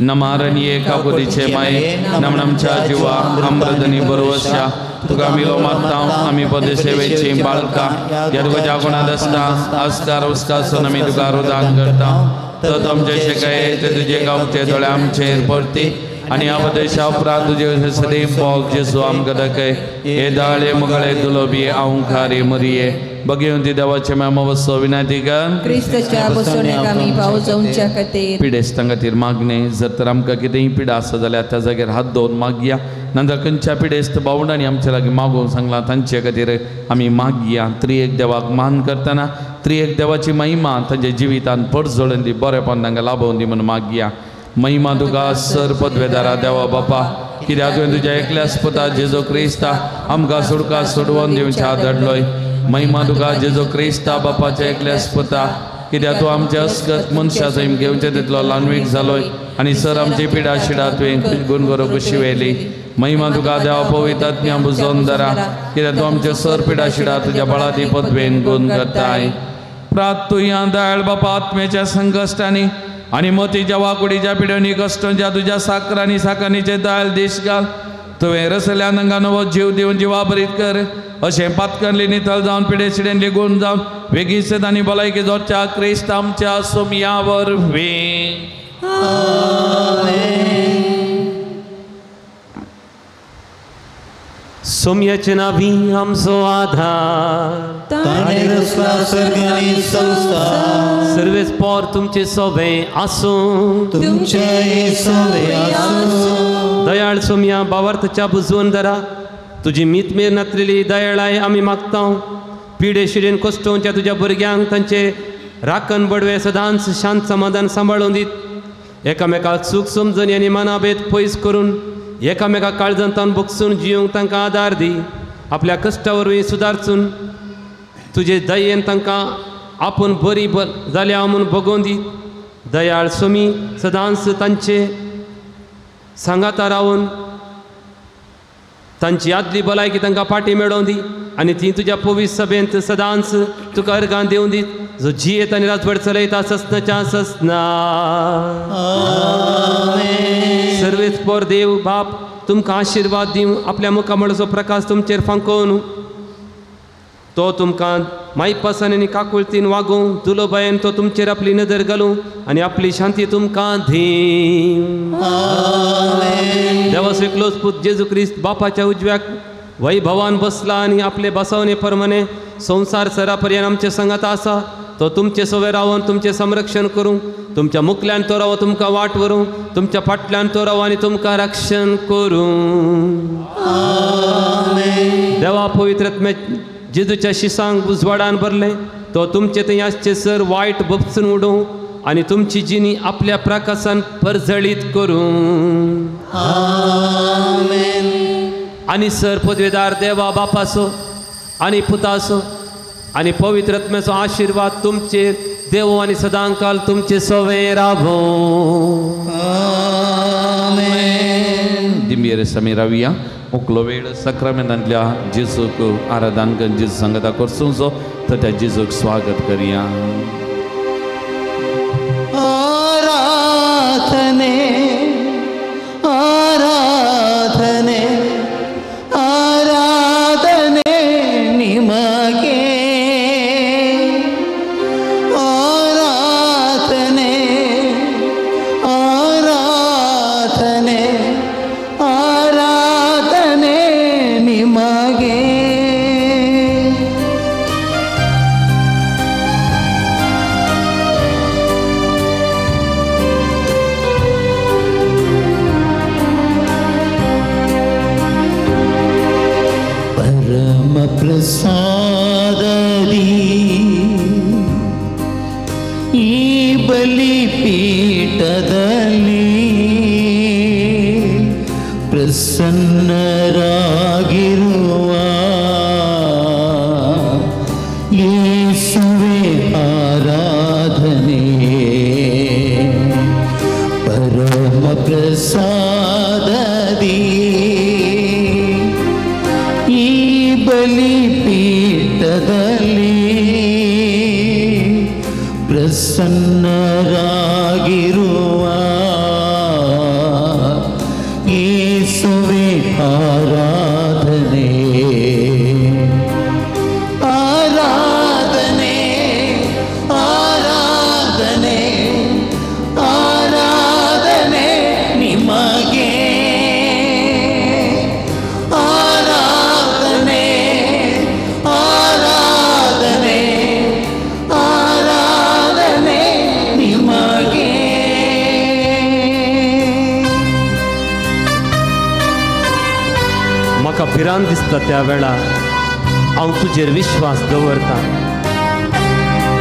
नमारणये काकुतीचे माये नमनमच्या जिवा अमृतनी बरवशा तुका मिलो मागता. आमी पदसेवेची बाळका ह्या तुज्या गुणांत आसता आस्कार उस्कासून आमी तुका रुदान करता. तर आमचे शेकाये ते तुजे गांवचे दोळे आमचेर परती आनी ह्या प्रदेशा उपरांत तुजे सदैव मोग जेजू आमकां दाखय. हे दाळे मुगळे दुलोबी आंवखारी मुरये बघेवन ती देवाचे मामा वसो विनंती कर पिडेस्तां खातीर मागणें. जर तर आमकां कितेंय पिडा आसा जाल्यार त्या जाग्यार हात दवरून मागया. नंतर खंयच्या पिडेस्त भावंडांनी आमच्या लागीं मागूंक सांगलां तांचे खातीर आमी मागया. त्रिएक देवाक मान करतना त्रिएक देवाची महिमा तांच्या जिवितान परजळून दी बरेपण तांकां लाभोवन दी म्हूण मागया. महिमा तुका सर पदवेदारा देवा बापा कित्याक तुवें तुज्या एकल्याच पुता जेजू क्रिस्ता आमकां सुडका सोडवून दिवच्या धाडलोय. महिमा तुका जेजू क्रिस्ता बापाच्या एकल्याच पुता कित्याक तूं आमच्या अस्कत मनशा सैम घेवचे तितलो ल्हानवीक जालोय आनी सर आमची पिडा शिडा तुवें गुणगोरो कशी व्हेली. महिमा तुका देवा पवित्र बुजोवन धरा कित्याक तूं आमचे सर पिडा शिडा तुज्या बळादी पदवेन गुण करताय. प्रातुया दयाळ बापा आत्म्याच्या संकश्टांनी आनी मोतीच्या वाकुडीच्या पिड्यांनी कश्टांच्या तुज्या साकरांनी साकांनीचे दयाळ देश घाल. तुवें रसल्या तांकां नवो जीव दिवन जिवा भरीत कर. अशें पातकनली नितळ जावन पिडे शिडेनली गुण जावन वेगीच आनी भलायकी जोडच्या क्रिस्त आमच्या सोमया वरवीं. सोमयाचे नावी आमचो आधार ताणें रचला स्वर्ग आनी संवसार. सर्वेच पोर तुमचे सोबें आसूं तुमचें सोबें आसूं. दयाळ सोमया बावार्थच्या बुजवून धरा तुजी मीत मेर नातलेली दयाळाय आमी मागता. पिडे शिडेन कश्टोवच्या तुज्या भुरग्यांक तांचे राखण बडवे सदांच शांत समाधान सांबाळून दीत. एकामेकाक सूख समजणी आनी मनाभेद पयस करून एकामेका काळजांतान बगसून जियोंक तांकां आदार दी. आपल्या कश्टा वरवीं सुदारचून तुजे दयेन तांकां आपूण बरी जाल्या म्हूण बगोवन दी. दयाळ सोमी सदांच तांचे सांगाता रावन तांची आदली भलायकी तांकां फाटी मेळोवन दी आनी ती तुज्या पवित्र सभेंत सदांच तुका अर्गां दिवन दी. जो जियेत आनी राजवट चलयता ससनाच्या ससना. सर्वेच पोर देव बाप तुमकां आशिर्वाद दिवं. आपल्या मुखामळाचो प्रकाश तुमचेर फांकोवन तो तुमकां मायपासान आनी काकुळतीन वागोवं. दुलोबायेन तो तुमचेर आपली नदर घालूं आनी आपली शांती तुमकां दीवं. देवाचो एकलोच पूत जेजू क्रिस्त बापाच्या उजव्याक वैभवान बसला आनी आपले बसवणे प्रमाणे संवसार सरा पर्यंत आमचे संगात आसा. तो तुमचे सवे रावन तुमचें संरक्षण करूं. तुमच्या मुखल्यान तो राव तुमकां वाट व्हरूं. तुमच्या फाटल्यान तो राव आनी तुमकां रक्षण करूं. देवा पवित्र जेजूच्या शिसांक उजवाडान भरलें तो तुमचे थंय आसचे सर वायट बपसून उडोवं आनी तुमची जिणी आपल्या प्रकाशान परजळीत करूं. आनी सर पदवेदार देवा बापाचो आनी पुताचो आनी पवित्र आत्म्याचो आशिर्वाद तुमचेर देव आनी सदांकाल तुमचे सवे रावो. आमेन. दिंबयेर समी रावया. मुकलो वेळ साक्रामेंतांतल्या जेजूक आराधन करून जेजू सांगता करचो तर त्या जेजूक स्वागत करया. आराधने आराधने आराधने निमगे आराधने आराधने आराधने निमगे. प्रसादरी ಈ ಬಲಿಪೀಠದಲ್ಲಿ ಪ್ರಸನ್ನರಾಗಿರುವ ಯೇಸುವೆ ಆರಾಧನೆ. ಪರಮ ಪ್ರಸಾದದಿ ಈ ಬಲಿಪೀಠದಲ್ಲಿ ಪ್ರಸನ್ನರಾಗಿರುವ ಯೇಸುವೆ ಆರಾಧನೆ ಆರಾಧನೆ ಆರಾಧನೆ ಆರಾಧನೆ ನಿಮಗೆ ಆರಾಧನೆ ಆರಾಧನೆ ಆರಾಧನೆ ನಿಮಗೆ. म्हाका भिरांत दिसता त्या वेळार हांव तुजेर विश्वास दवरता.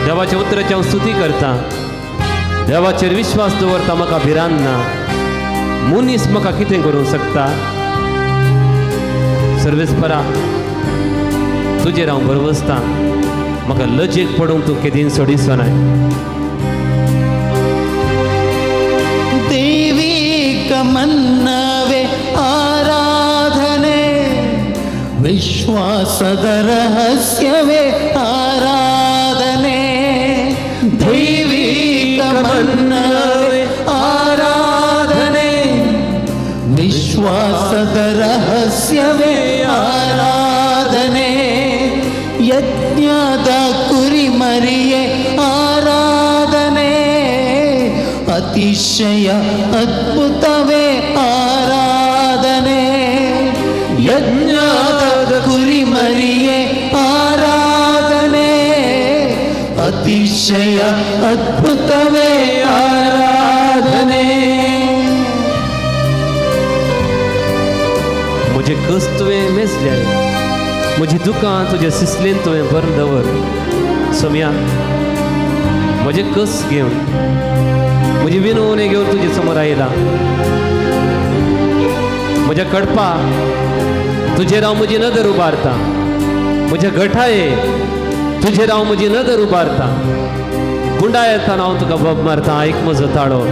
देवाच्या उतराची हांव स्तुती करता. देवाचेर विश्वास दवरता, म्हाका भिरांत ना. मनीस म्हाका कितें करूंक शकता? सर्वेस्परा तुजेर हांव भरवसता. म्हाका लजेक पडूंक तूं केदीन सोडिसो नाय. ದೈವಿಕ ಮನ್ನವೇ ಆರಾಧನೆ ವಿಶ್ವಾಸದ ರಹಸ್ಯವೇ ಆರಾಧನೆ. ದೈವಿಕ ಮನ್ನವೇ ಆರಾಧನೆ ವಿಶ್ವಾಸದ ರಹಸ್ಯವೇ ಆರಾಧನೆ. ಯಜ್ಞದ ಕುರಿಮರಿಯೇ ಆರಾಧನೆ ಅತಿಶಯ ಅದ್ಭುತವೇ ಆರಾಧನೆ. ಯಜ್ಞದ ಕುರಿಮರಿಯೇ ಆರಾಧನೆ ಅತಿಶಯ ಅದ್ಭುತವೇ ಆರಾಧನೆ. म्हजे कस तुवें मेजले, म्हजी दुकां तुजे सिसलेन तुवें भरून दवर. सोम्या म्हजे कस घेवन म्हजी विनवणी घेवन तुजे समोर आयला. म्हज्या कडपा तुजेर हांव म्हजी नदर उबारता. म्हज्या गठाये तुजेर हांव म्हजी नदर उबारता. गुंडा येताना हांव तुका बोब मारता. आयक म्हजो ताळो.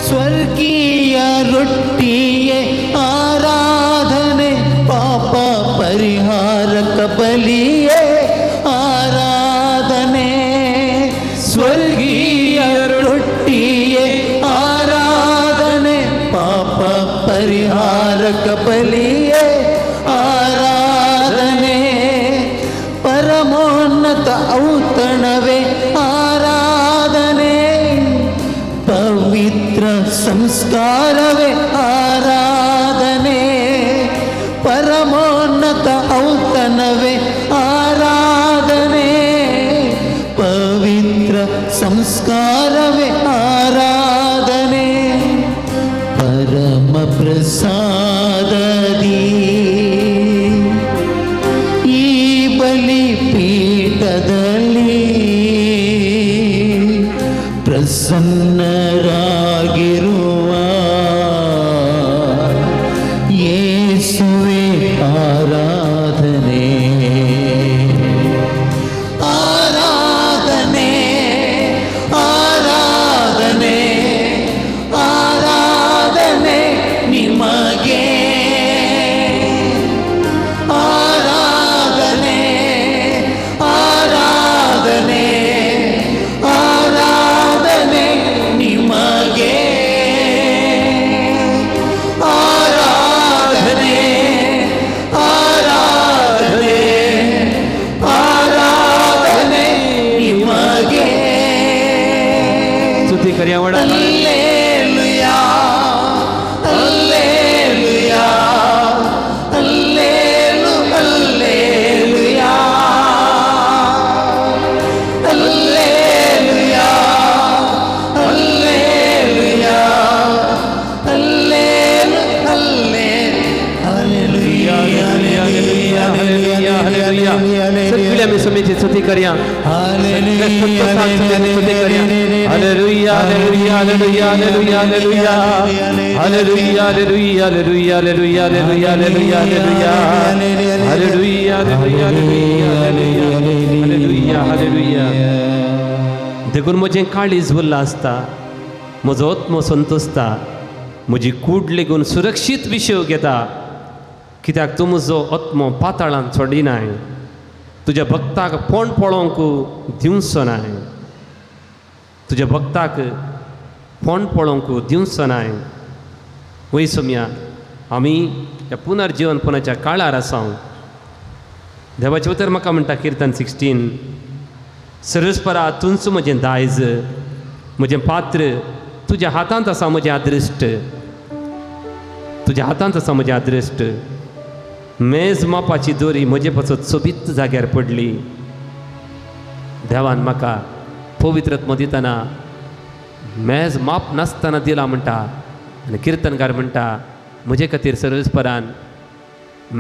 स्वर्गीय ರೊಟ್ಟಿಯೇ ಆರಾಧನೆ ಪಾಪ ಪರಿಹಾರಕ ಬಲಿಯೇ ಆರಾಧನೆ. ಸ್ವರ್ಗೀಯ ರೊಟ್ಟಿಯೇ ಆರಾಧನೆ ಪಾಪ ಪರಿಹಾರಕ ಬಲಿಯೇ ಆರಾಧನೆ. ಪರಮೋನ್ನತ ಔತಣವೇ ಆರಾಧನೆ ಪವಿತ್ರ ಸಂಸ್ಕಾರವೇ ಆರಾಧನೆ. ಪರಮೋನ್ನತ ಔತಣವೇ ಆರಾಧನೆ ಪವಿತ್ರ ಸಂಸ್ಕಾರವೇ ಆರಾಧನೆ. ಪರಮ ಪ್ರಸಾದದಿ ಈ ಬಲಿಪೀಠದಲ್ಲಿ ಪ್ರಸನ್ನರಾಗಿರುವ ಯೇಸುವೆ ಆರಾಧನೆ. स्तुती करया व्हडा. Hallelujah hallelujah hallelu hallelujah hallelujah hallelujah hallelu hallelujah hallelujah hallelujah. सगळे आमी स्वामीची स्तुती करया. Hallelujah hallelujah hallelujah hallelujah hallelujah hallelujah hallelujah hallelujah hallelujah hallelujah hallelujah hallelujah hallelujah hallelujah hallelujah. देखून म्हजें काळीज उरलां आसता, म्हजो आत्मो संतोसता, म्हजी कूड लेगून सुरक्षीत विशय घेता. कित्याक तूं म्हजो आत्मो पाताळांत सोडिनाय, तुज्या भक्ताक पोंड पळोवंक दिवचो नाय, तुज्या भक्ताक पोंड पळोवंक दिवचो नाय. वय सोम्या, आमी ह्या पुनर्जीवनपणाच्या काळार आसा. देवाचें उतर म्हाका म्हणटा किर्तन 16, सर्वस्परा तुंच म्हजें दायज, म्हजें पात्र तुज्या हातांत आसा, म्हजें अदृश्ट तुज्या हातांत आसा, म्हजें अदृश्ट. मेज मापाची दोरी म्हजे पासत सोबीत जाग्यार पडली. देवान म्हाका पवित्रत्व दितना मेज माप नासतना दिला म्हणटा. आनी किर्तनकार म्हणटा म्हजे खातीर सर्वेस्परान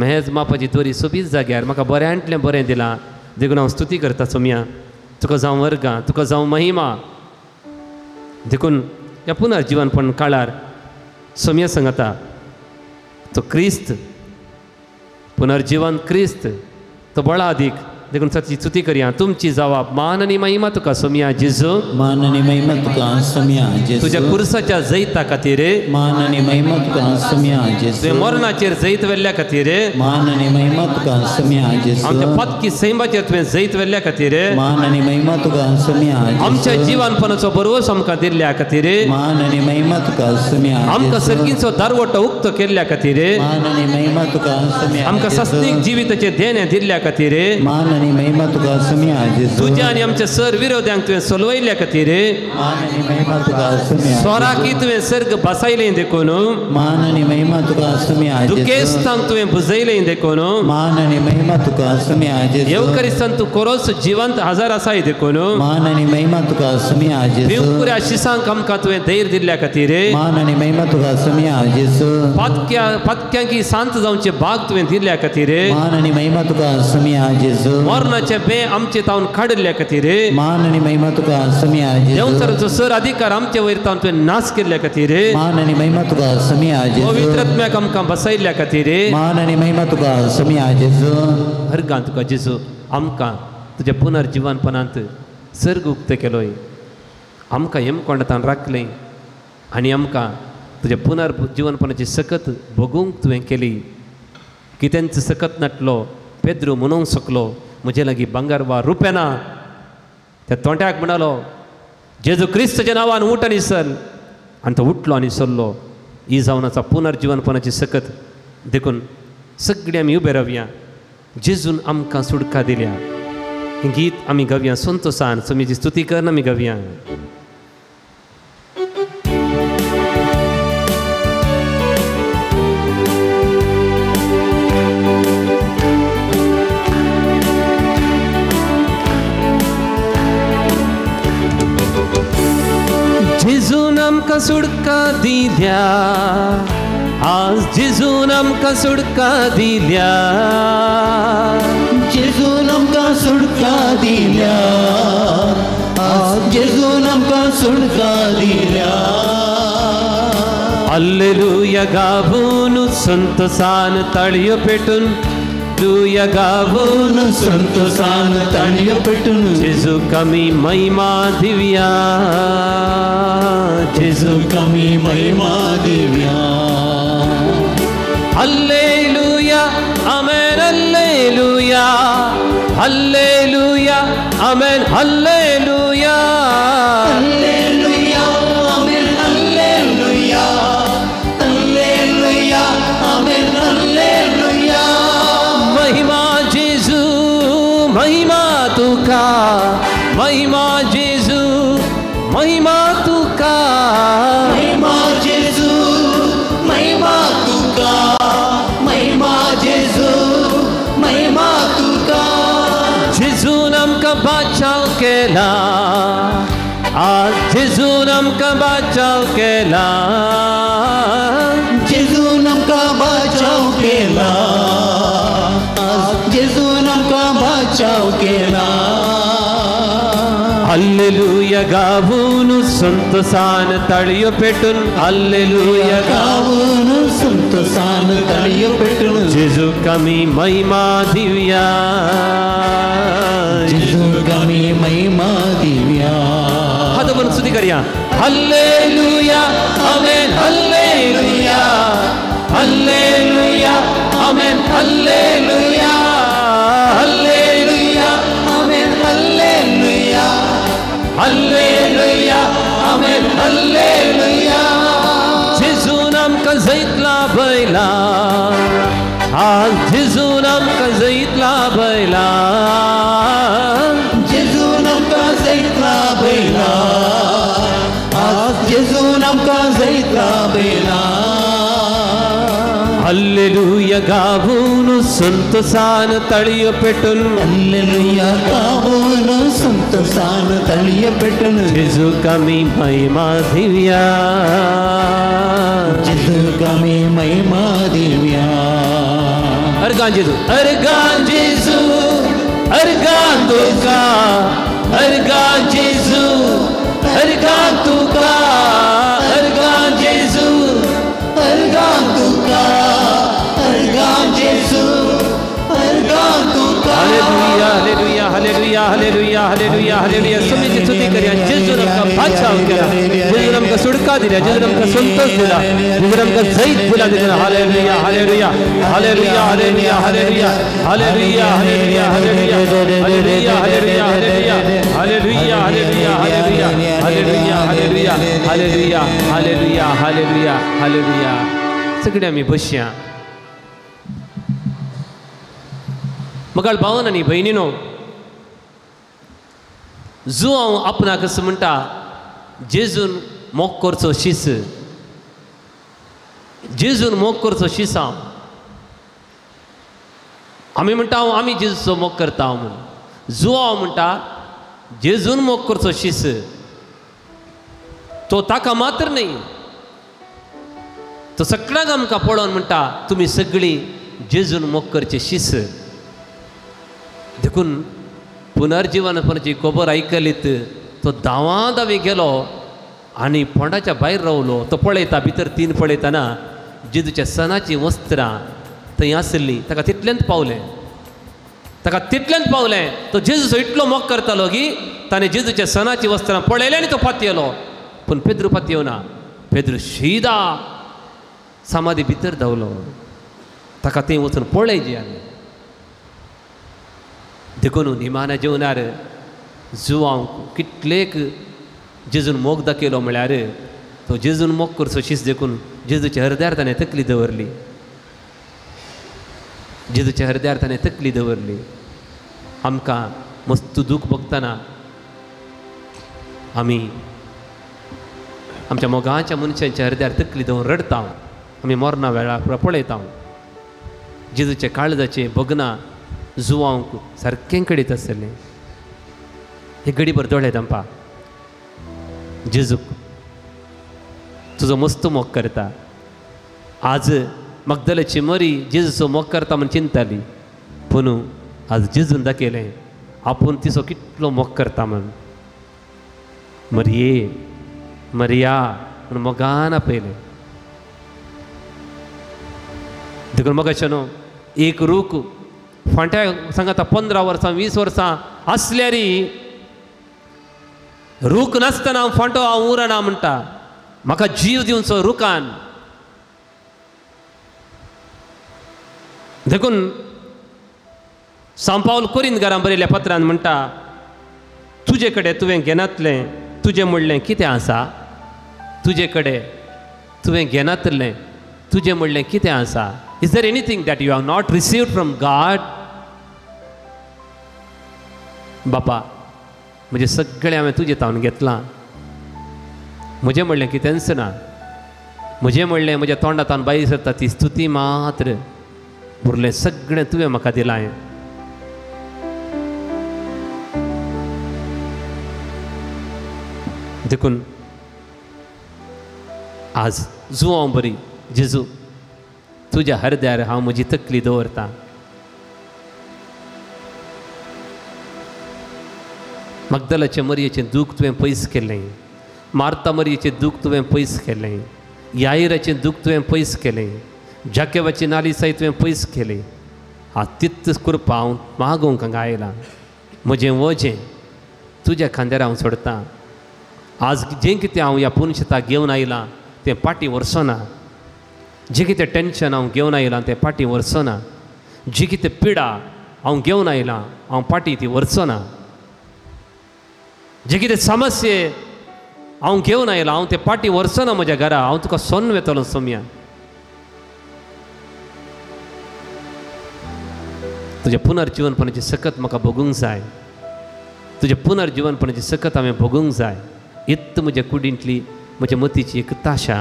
मेज मापाची दोरी सोबीत जाग्यार म्हाका बऱ्यांतलें बरें दिलां. देखून हांव स्तुती करता सोम्या, तुका जावं वर्गां, तुका जावं महिमा. देखून ह्या पुनर्जीवनपण काळार सोम्या सांगता तो क्रिस्त पुनर्जीवन क्रिस्त तो बळा अदीक. देखून ताची स्तुती करया. तुमची जवाब मान आनी महिमा तुका सोम्या जेजू, मान आनी महिमा तुका सोम्या जेजू. तुज्या कुर्साच्या जैता खातीर मान आनी महिमा तुका सोम्या जेजू. तुवें मरणाचेर जैत व्हेल्ल्या खातीर मान आनी महिमा तुका सोम्या जेजू. आमच्या पातकी सैमाचेर तुवें जैत व्हेल्ल्या खातीर मान आनी महिमा तुका सोम्या जेजू. आमच्या जिवनपणाचो भरवंसो आमकां दिल्ल्या खातीर मान आनी महिमा तुका सोम्या जेजू. आमकां सर्गींचो दारवटो उक्तो केल्ल्या खातीर मान आनी महिमा तुका सोम्या. आमकां सस्तीक जिविताचें देणें दिल्ल्या खातीर मान आनी महिमा तुका सोम्या जेजू. तुज्या आनी आमच्या सर विरोध्यांक तुवें सोलवयल्ल्या खातीर मान आनी महिमा तुका सोम्या. स्वराकी तुवें सर्ग बसायलें देखून मान आनी महिमा तुका सोम्या जेजू. दुखेस्तांक तुवें बुजयलें देखून मान आनी महिमा तुका सोम्या जेजू. येवकरिस्तान तूं कोरोस जिवंत हजार आसाय देखून मान आनी महिमा तुका सोम्या जेजू. भिवकुऱ्या शिसांक आमकां तुवें धैर्य दिल्ल्या खातीर मान आनी महिमा तुका सोम्या जेजू. पातक्यांकी शांत जावचे भाग तुवें दिल्ल्या खातीर मान आनी महिमा तुका सोम्या जेजू. मरणाचे बे आमचे तावन काडिल्ल्या खातीर मान आनी महिमा तुका सोम्या जेजू. देवचाराचो सर अधिकार आमचे वयर तावन तुवें नाश केल्ल्या खातीर मान आनी महिमा तुका सोम्या जेजू. पवित्रात्म्याक आमकां बसयल्ल्या खातीर मान आनी महिमा तुका सोम्या जेजू. हरगां तुका जेजू आमकां तुज्या पुनर्जीवनपणांत सर्ग उक्तें केलोय, आमकां हेमकोंडांत राखलें आनी आमकां तुज्या पुनर्जीवनपणाची सकत भोगूंक तुवें केली. कितेंच सकत नाटलो पेद्रू म्हणूंक शकलो म्हजे लागीं भांगर वा रुपें ना. त्या तोंट्याक म्हणालो जेजू क्रिस्ताच्या नांवान उठ आनी चल. आनी तो उठलो आनी सरलो. ही जावन आसा पुनर्जीवनपणाची सकत. देखून सगळीं आमी उबे रावया. जेजून आमकां सुटका दिल्या. हें गीत आमी गावया संतोसान, स्वामीची स्तुती करून आमी गावया. जेजून आमकां सुटका दिल्या, आज जेजून आमकां सुटका दिल्या, जेजून आमकां सुटका दिल्या, आज जेजून आमकां सुटका दिल्या. हल्लेलुया गावून संतोसान ताळयो पेटून, हल्लेलुया गावून संतोसान ताळयो पेटून. जेजूक आमी महिमा दिवया, जेजूक आमी महिमा दिवया. हल्लेलुया आमेन hallelujah hallelujah amen hallelujah hallelujah amen hallelujah hallelujah amen hallelujah. महिमा जेजू महिमा तुका, महिमा जेजू महिमा तुका. तुका, महिमा जेजू महिमा तुका, महिमा जेजू महिमा तुका। जेजून आमकां बाचाव केला, आज जेजून आमकां बाचाव केला, जेजून आमकां बाचाव केला, आज जेजून आमकां बाचाव केला। हल्लेलुया गावून संतोषान ताळयो पेटून, हल्लेलुया गावून संतोषान ताळयो पेटून, जेजूक आमी महिमा दिवया, जेजूक आमी महिमा दिवया। हात भरून स्तुती करया। हल्लेलुया आमेन, हल्लेलुया हल्लेलुया आमेन, हल्लेलुया हल्लेलुया आमेन, हल्लेलुया हल्लेलुया आमेन, हल्लेलुया। जेजून आमकां जैत लाभयला, आज जेजून आमकां जैत लाभयला, जेजून आमकां जैत लाभयला, आज जेजून आमकां जैत लाभयला। हल्लेलुया गावून संतोषान ताळयो पेटून, हल्लेलुया गावून संतोषान ताळयो पेटून, जेजूक आमी महिमा दिवया, जेजूक आमी महिमा दिवया। अर्गां जेजू, अर्गां जेजू, अर्गां तुका, अर्गां जेजू, अर्गां तुका, अर्गां जेजू, अर्गां तुका, अर्गां जेजू, अर्गां तुका। Hallelujah hallelujah hallelujah hallelujah hallelujah hallelujah. सुमीची स्तुती करया। जेजून आमकां बाचाव केला, जेजून आमकां सुटका दिल्या, जेजून आमकां संतोष दिला, जेजून आमकां जैत दिला। देखून hallelujah hallelujah hallelujah hallelujah hallelujah hallelujah hallelujah hallelujah hallelujah hallelujah hallelujah hallelujah hallelujah hallelujah hallelujah hallelujah hallelujah hallelujah hallelujah. सगळे आमी बसया। मगाळ भावन आनी भयणीनो, जो हांव आपणाक अशें म्हणटा, जेजून मोग करचो शीस, जेजून मोग करचो शीस हांव। आमी म्हणटा हांव आमी जेजूचो मोग करता म्हूण, जो हांव म्हणटा जेजून मोग करचो शीस, तो ताका मात्र न्हय, तो सगळ्यांक आमकां पळोवन म्हणटा तुमी सगळीं जेजून मोग करचे शीस। देखून पुनर्जीवनपणाची खबर आयकलीत तो धांवा धांवी गेलो आनी फोंडाच्या भायर रावलो। तो पळयता भितर तीन पळयतना जेजूच्या सणाचीं वस्त्रां थंय आसलीं। ताका तितल्यांत पावलें, ताका तितल्यांत पावलें। तो जेजूचो इतलो मोग करतालो की ताणें जेजूच्या सणाचीं वस्त्रां पळयलें आनी तो पातयेलो। पूण पेद्रू पातयेवना, पेद्रू शिदा समाधी भितर धांवलो। ताका थंय वचून पळयजे आनी देखून निमाण्या जेवणार जुवांक कितलेक जेजून मोग दाखयलो म्हळ्यार तो जेजून मोग करचो शीस देखून जेजूच्या हृदयार ताणें तकली दवरली, जेजूच्या हृदयार ताणें तकली दवरली। आमकां मस्त दूख भोगतना आमी आमच्या मोगाच्या मनशांच्या हृदयार तकली दवरून रडता, आमी मरणा वेळार पळयता। जेजूच्या काळजाचें भोगना जुवांक सारकें कडेत आसलें। हे घडीभर दोळे धांपा। जेजूक तुजो मस्त मोग करता। आज मगदलाची मरी जेजूचो मोग करता म्हूण चिंताली, पूण आज जेजून दाखयलें आपूण तिचो कितलो मोग करता म्हूण। मरिये मरिया म्हूण मोगान आपयलें। देखून मोगाचें न्हू एक रूख फांट्या सांगाता 15 वर्सां 20 वर्सां आसल्यार रूख नासतना हांव फांटो हांव उरना म्हणटा। म्हाका जीव दिवचो रुखान। देखून सांपावल कोरीन घरां बरयल्या पत्रान म्हणटा, तुजे कडेन तुवें घेनातलें तुजें म्हणलें कितें आसा, तुजे कडेन तुवें घेनातलें तुजें म्हणलें कितें आसा. Is there anything that you have not received from God? बापा म्हजें सगळें हांवें तुजें तावन घेतलां. म्हजें म्हणलें कितेंच ना, म्हजें म्हणलें म्हज्या तोंडांतल्यान भायर सरता ती स्तुती मात्र, उरलें सगळें तुवें म्हाका दिलां. देखून आज जुवांव बरी जेजू तुज्या हरद्यार हांव म्हजी तकली दवरतां. मगदलाचे मरयेचें दूख तुवें पयस केलें, मार्ता मरयेचें दूख तुवें पयस केलें, यायराचें दूख तुवें पयस केलें, जाकेवाची नालिसाय तुवें पयस केली. आज तित्त कृपा हांव मागूंक हांगा आयलां. म्हजें वजें तुज्या खांद्यार हांव सोडतां. आज जें कितें हांव ह्या पुनशेताक घेवन आयलां तें फाटीं व्हरचो ना. जें कितें टेंशन हांव घेवन आयलां तें फाटीं व्हरचो ना. जी कितें पिडा हांव घेवन आयलां हांव फाटीं ती व्हरचो ना. जे कितें समस्ये हांव घेवन आयलां हांव ते फाटीं व्हरचो ना म्हज्या घरा. हांव तुका सोन्न वेतलो सोम्या. तुज्या पुनर्जिवनपणाची सकत म्हाका भोगूंक जाय. तुज्या पुनर्जिवनपणाची सकत हांवें भोगूंक जाय. इत्त म्हज्या कुडींतली म्हज्या मतीची एक ताशा.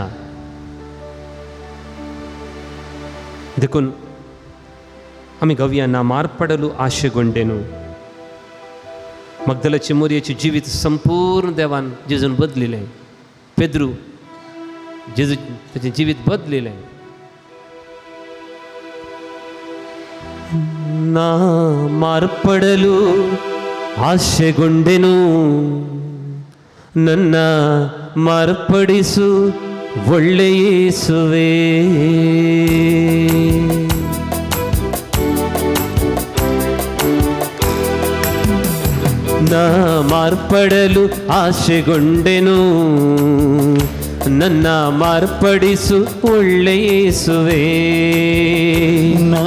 देखून आमी गवया ना मारपडलू आशे गोंडेनू. मगदलाचे मोरयेचें जिवीत संपूर्ण देवान जेजून बदलिलें. पेद्रू जेजू ताचें जिवीत बदलिलें. ना मारपडलू आशे गोंडेनू ನನ್ನ ಮಾರ್ಪಡಿಸು ಒಳ್ಳೆಯೇಸುವೇ. ನಾ ಮಾರ್ಪಡಲು ಆಶೆಗೊಂಡೆನು, ನನ್ನ ಮಾರ್ಪಡಿಸು ಒಳ್ಳೆಯೇಸುವೇ. ನಾ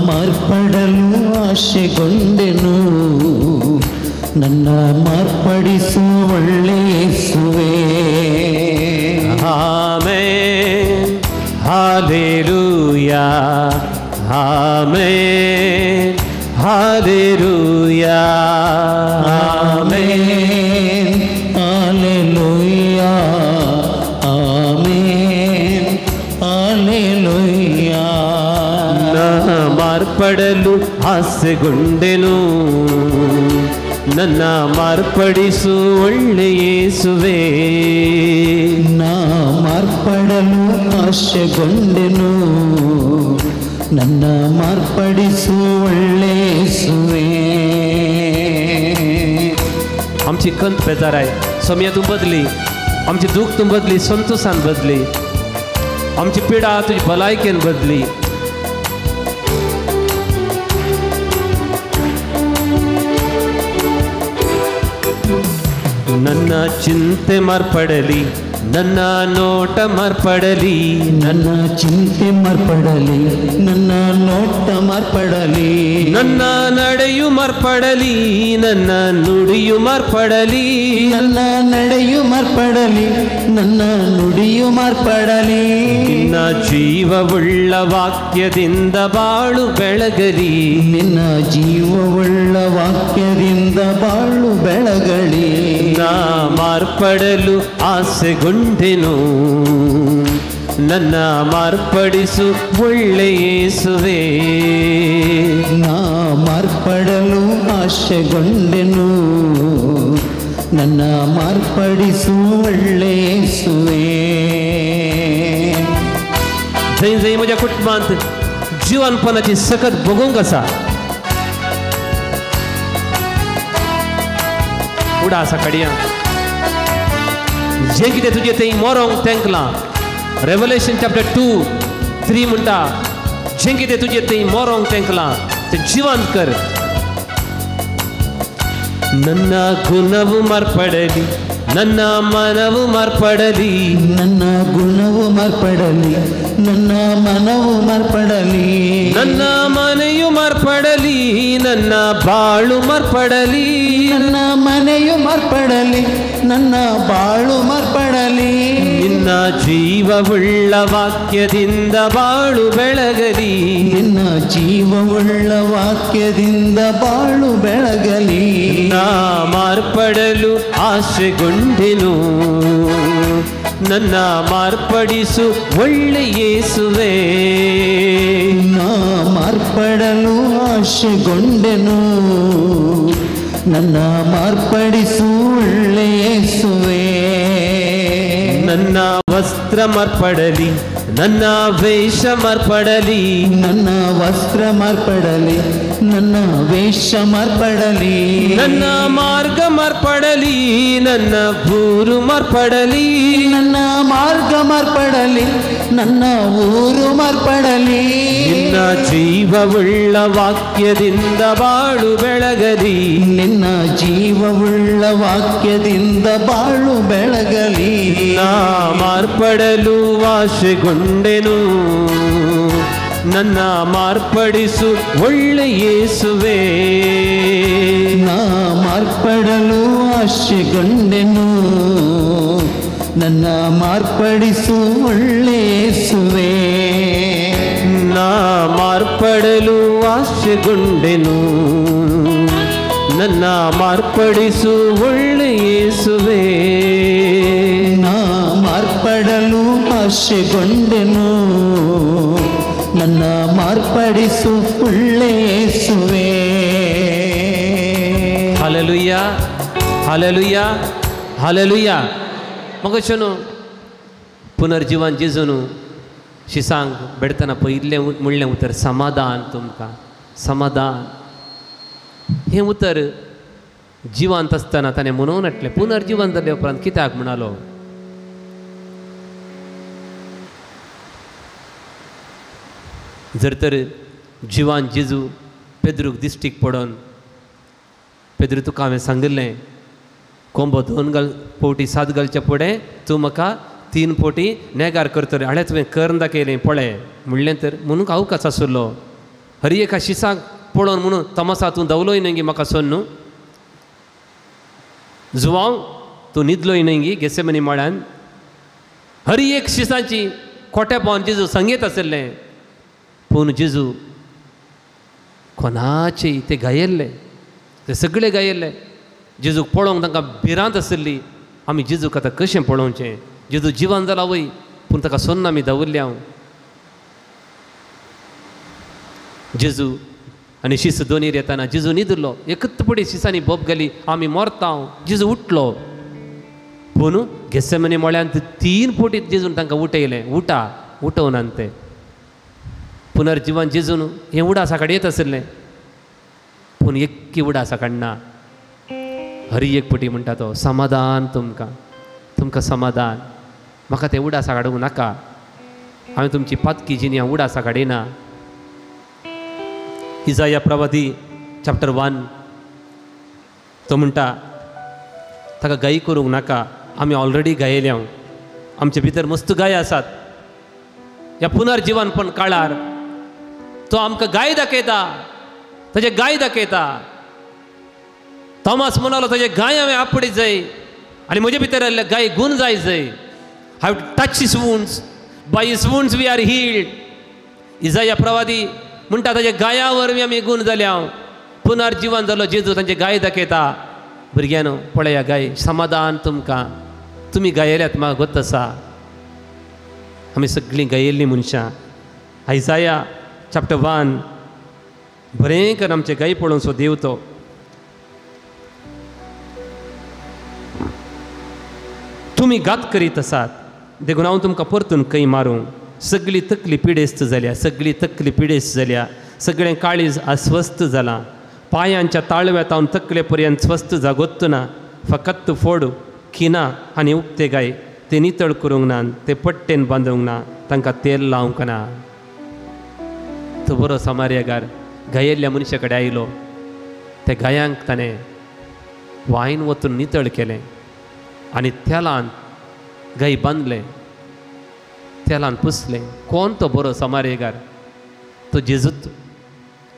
ಮಾರ್ಪಡಲು ಆಶೆಗೊಂಡೆನು, ನನ್ನ ಮಾರ್ಪಡಿಸು ಒಳ್ಳೆಯೇಸುವೇ. ಆಮೇನ್ ಹಾಲೆಲೂಯಾ, ಆಮೇನ್ ಹಾಲೆಲೂಯಾ, ಆಮೇನ್ ಹಾಲೆಲೂಯಾ, ಆಮೇನ್ ಹಾಲೆಲೂಯಾ. ನಾ ಮಾರ್ಪಡಲು ಆಸೆಗೊಂಡೆನು, ನನ್ನ ಮಾರ್ಪಡಿಸು ಒಳ್ಳೆಯೇಸುವೇ. ನಾ ಮಾರ್ಪಡಲು ಆಶೆಗೊಂಡೆನು, ನನ್ನ ಮಾರ್ಪಡಿಸು ಒಳ್ಳೆಯೇಸುವೇ. आमची कंत बेजाराय सोम्या तूं बदली, आमची दूख तूं बदली संतोषान बदली, आमची पिडा तुजी भलायकेन बदली. ನನ್ನ ಚಿಂತೆ ಮಾರ್ಪಡಲಿ, ನನ್ನ ನೋಟ ಮಾರ್ಪಡಲಿ, ನನ್ನ ಚಿಂತೆ ಮಾರ್ಪಡಲಿ, ನನ್ನ ನೋಟ ಮಾರ್ಪಡಲಿ, ನನ್ನ ನಡೆಯು ಮಾರ್ಪಡಲಿ, ನನ್ನ ನುಡಿಯು ಮಾರ್ಪಡಲಿ, ನನ್ನ ನಡೆಯು ಮಾರ್ಪಡಲಿ, ನನ್ನ ನುಡಿಯು ಮಾರ್ಪಡಲಿ. ನಿನ್ನ ಜೀವವುಳ್ಳ ವಾಕ್ಯದಿಂದ ಬಾಳು ಬೆಳಗಲಿ, ನಿನ್ನ ಜೀವವುಳ್ಳ ವಾಕ್ಯದಿಂದ ಬಾಳು ಬೆಳಗಲಿ. ನಾ ಮಾರ್ಪಡಲು ಆಸೆಗೊಂಡೆನು, ನನ್ನ ಮಾರ್ಪಡಿಸು ಒಳ್ಳೆಯೇಸುವೇ. ನಾ ಮಾರ್ಪಡಲು ಆಶೆಗೊಂಡೆನು, ನನ್ನ ಮಾರ್ಪಡಿಸು ಒಳ್ಳೆಯೇಸುವೇ. जंय जंय म्हज्या कुटुंबांत जिवनपणाची सकत भोगूंक आसा, उडा आसा काडया जें कितें तुजें थंय मरोंक तेंकलां. रेवलेशन चॅप्टर 2-3 म्हणटा, जें कितें तुजें थंय मरोंक तेंकलां तें जिवंत कर. ನನ್ನ ಗುಣವು ಮಾರ್ಪಡಲಿ, ನನ್ನ ಮನವು ಮಾರ್ಪಡಲಿ, ನನ್ನ ಗುಣವು ಮಾರ್ಪಡಲಿ, ನನ್ನ ಮನವು ಮಾರ್ಪಡಲಿ, ನನ್ನ ಮನೆಯು ಮಾರ್ಪಡಲಿ, ನನ್ನ ಬಾಳು ಮಾರ್ಪಡಲಿ, ನನ್ನ ಮನೆಯು ಮಾರ್ಪಡಲಿ, ನನ್ನ ಬಾಳು ಮಾರ್ಪಡಲಿ. ನಿನ್ನ ಜೀವವುಳ್ಳ ವಾಕ್ಯದಿಂದ ಬಾಳು ಬೆಳಗಲಿ, ನಿನ್ನ ಜೀವವುಳ್ಳ ವಾಕ್ಯದಿಂದ ಬಾಳು ಬೆಳಗಲಿ. ನಾ ಮಾರ್ಪಡಲು ಆಶೆಗೊಂಡೆನು, ನನ್ನ ಮಾರ್ಪಡಿಸು ಒಳ್ಳೆ ಯೇಸುವೆ. ನಾ ಮಾರ್ಪಡಲು ಆಶೆಗೊಂಡೆನು, ನನ್ನ ಮಾರ್ಪಡಿಸು ಒಳ್ಳೆ ಯೇಸುವೆ. ನನ್ನ ವಸ್ತ್ರ ಮಾರ್ಪಡಲಿ, ನನ್ನ ವೇಷ ಮಾರ್ಪಡಲಿ, ನನ್ನ ವಸ್ತ್ರ ಮಾರ್ಪಡಲಿ, ನನ್ನ ವೇಷ ಮಾರ್ಪಡಲಿ, ನನ್ನ ಮಾರ್ಗ ಮಾರ್ಪಡಲಿ, ನನ್ನ ಊರು ಮಾರ್ಪಡಲಿ, ನನ್ನ ಮಾರ್ಗ ಮಾರ್ಪಡಲಿ, ನನ್ನ ಊರು ಮಾರ್ಪಡಲಿ. ನಿನ್ನ ಜೀವವುಳ್ಳ ವಾಕ್ಯದಿಂದ ಬಾಳು ಬೆಳಗಲಿ, ನಿನ್ನ ಜೀವವುಳ್ಳ ವಾಕ್ಯದಿಂದ ಬಾಳು ಬೆಳಗಲಿ. ನಾ ಮಾರ್ಪಡಲು ಆಶೆಗೊಂಡೆನು, ನನ್ನ ಮಾರ್ಪಡಿಸು ಒಳ್ಳೆ ಯೇಸುವೆ. ನಾ ಮಾರ್ಪಡಲು ಆಶೆಗೊಂಡೆನು, ನನ್ನ ಮಾರ್ಪಡಿಸು ಒಳ್ಳೆ ಯೇಸುವೆ. ನಾ ಮಾರ್ಪಡಲು ಆಶೆಗೊಂಡೆನು, ನನ್ನ ಮಾರ್ಪಡಿಸು ಒಳ್ಳೆ ಯೇಸುವೆ. ನಾ ಮಾರ್ಪಡಲು ಆಶೆಗೊಂಡೆನು, ನನ್ನ ಮಾರ್ಪಡಿಸು ಒಳ್ಳೆ ಯೇಸುವೆ. Hallelujah, hallelujah, hallelujah. मगशेन पुनर्जिवन जेजून शिसांक बेडतना पयिल्लें म्हणलें उतर समाधान, तुमकां समाधान. हें उतर जिवंत आसतना ताणें म्हणून हाडलें. पुनर्जिवन जाले उपरांत कित्याक म्हणालो? जर तर जिवान जेजू पेद्रूक दिश्टीक पडोन, पेद्रू तुका हांवें सांगिल्लें कोंबो 2 घाल पोटी 7 घालच्या फुडें तूं म्हाका 3 पोटी नेगार करतलें, हाणें तुवें करून दाखयलें पळय म्हणलें तर म्हणून अवकाश आसलो. हर एका शिसाक पळोवन म्हणून तमासा तूं धांवलोय न्हय गी म्हाका सोन न्हू, जुवांव तूं न्हिदलोय न्हय गी गेसेमनी मळ्यान. हर एक शिसांची खोट्या पावन जेजू संगीत आशिल्लें, पूण जेजू कोणाचे ते गायिल्ले, ते सगळे गायिल्ले. जेजूक पळोवंक तांकां भिरांत आशिल्ली, आमी जेजूक आतां कशें पळोवचें, जेजू जिवन जाला वय, पूण ताका सोन्न आमी दवरले हांव. जेजू आनी शिस दोनीर येताना जेजू न्हिदलो, एकच पडी शिसांनी बोब घाली, आमी मरता. जेजू उठलो, पूण गेसेमनी मळ्यांत 3 पोटीत जेजून तांकां उठयलें, उठा, उठोवनान ते पुनर्जिवन जेजून हें उडासा कडेन येत आशिल्लें, पूण एक्की उडासा काडना. हरी एक पटी म्हणटा तो समाधान तुमकां, तुमकां समाधान. म्हाका तें उडासा काडूंक नाका, हांवें तुमची पातकी जिणी हांव उडासा काडिना. इजाया प्रवादी चॅप्टर 1 तो म्हणटा ताका गाय करूंक नाका, आमी ऑलरेडी गायल्या, आमचे भितर मस्त गाय आसात. ह्या पुनर्जिवन पण काळार तो आमकां गाय दाखयता, ताजे गाय दाखयता. थॉमस म्हणालो ताजे गाय हांवें आपडी जाय आनी म्हजे भितर आयिल्ले गाय गूण जाय जाय. I have touch his wounds, by his wounds we are healed. Isaiah प्रवादी म्हणटा ताजे गाया वरवीं आमी गूण जाल्या, पुनर्जिवन जालो. जेजू तांचे गाय दाखयता. भुरग्यानो पळया गाय, समाधान तुमकां, तुमी गायल्यात म्हाका गोत आसा, आमी सगळीं गायिल्लीं मनशां. आयजाया चॅप्टर 1 बरें कर आमचे गाय पळोवन सो देव तो. तुमी घात करीत आसात देखून हांव तुमकां परतून खंय मारूं. सगळी तकली पिडेस्त जाल्या, सगळी तकली पिडेस्त जाल्या, सगळें काळीज अस्वस्थ जालां. पांयांच्या ताळव्या तावन तकले पर्यंत स्वस्थ जागोत ना. फकत फोड खिना आनी उक्ते गाय ते नितळ करूंक ना, ते पट्टेन बांदूंक ना, तांकां तेल लावंक ना. तो बरो समार्यागार गायिल्ल्या मनशा कडेन आयलो, त्या गायांक ताणें वायन वचून नितळ केलें आनी तेलान गाय बांदलें, तेलान पुसलें. कोण तो बरो समारेगार? तो जेजूत.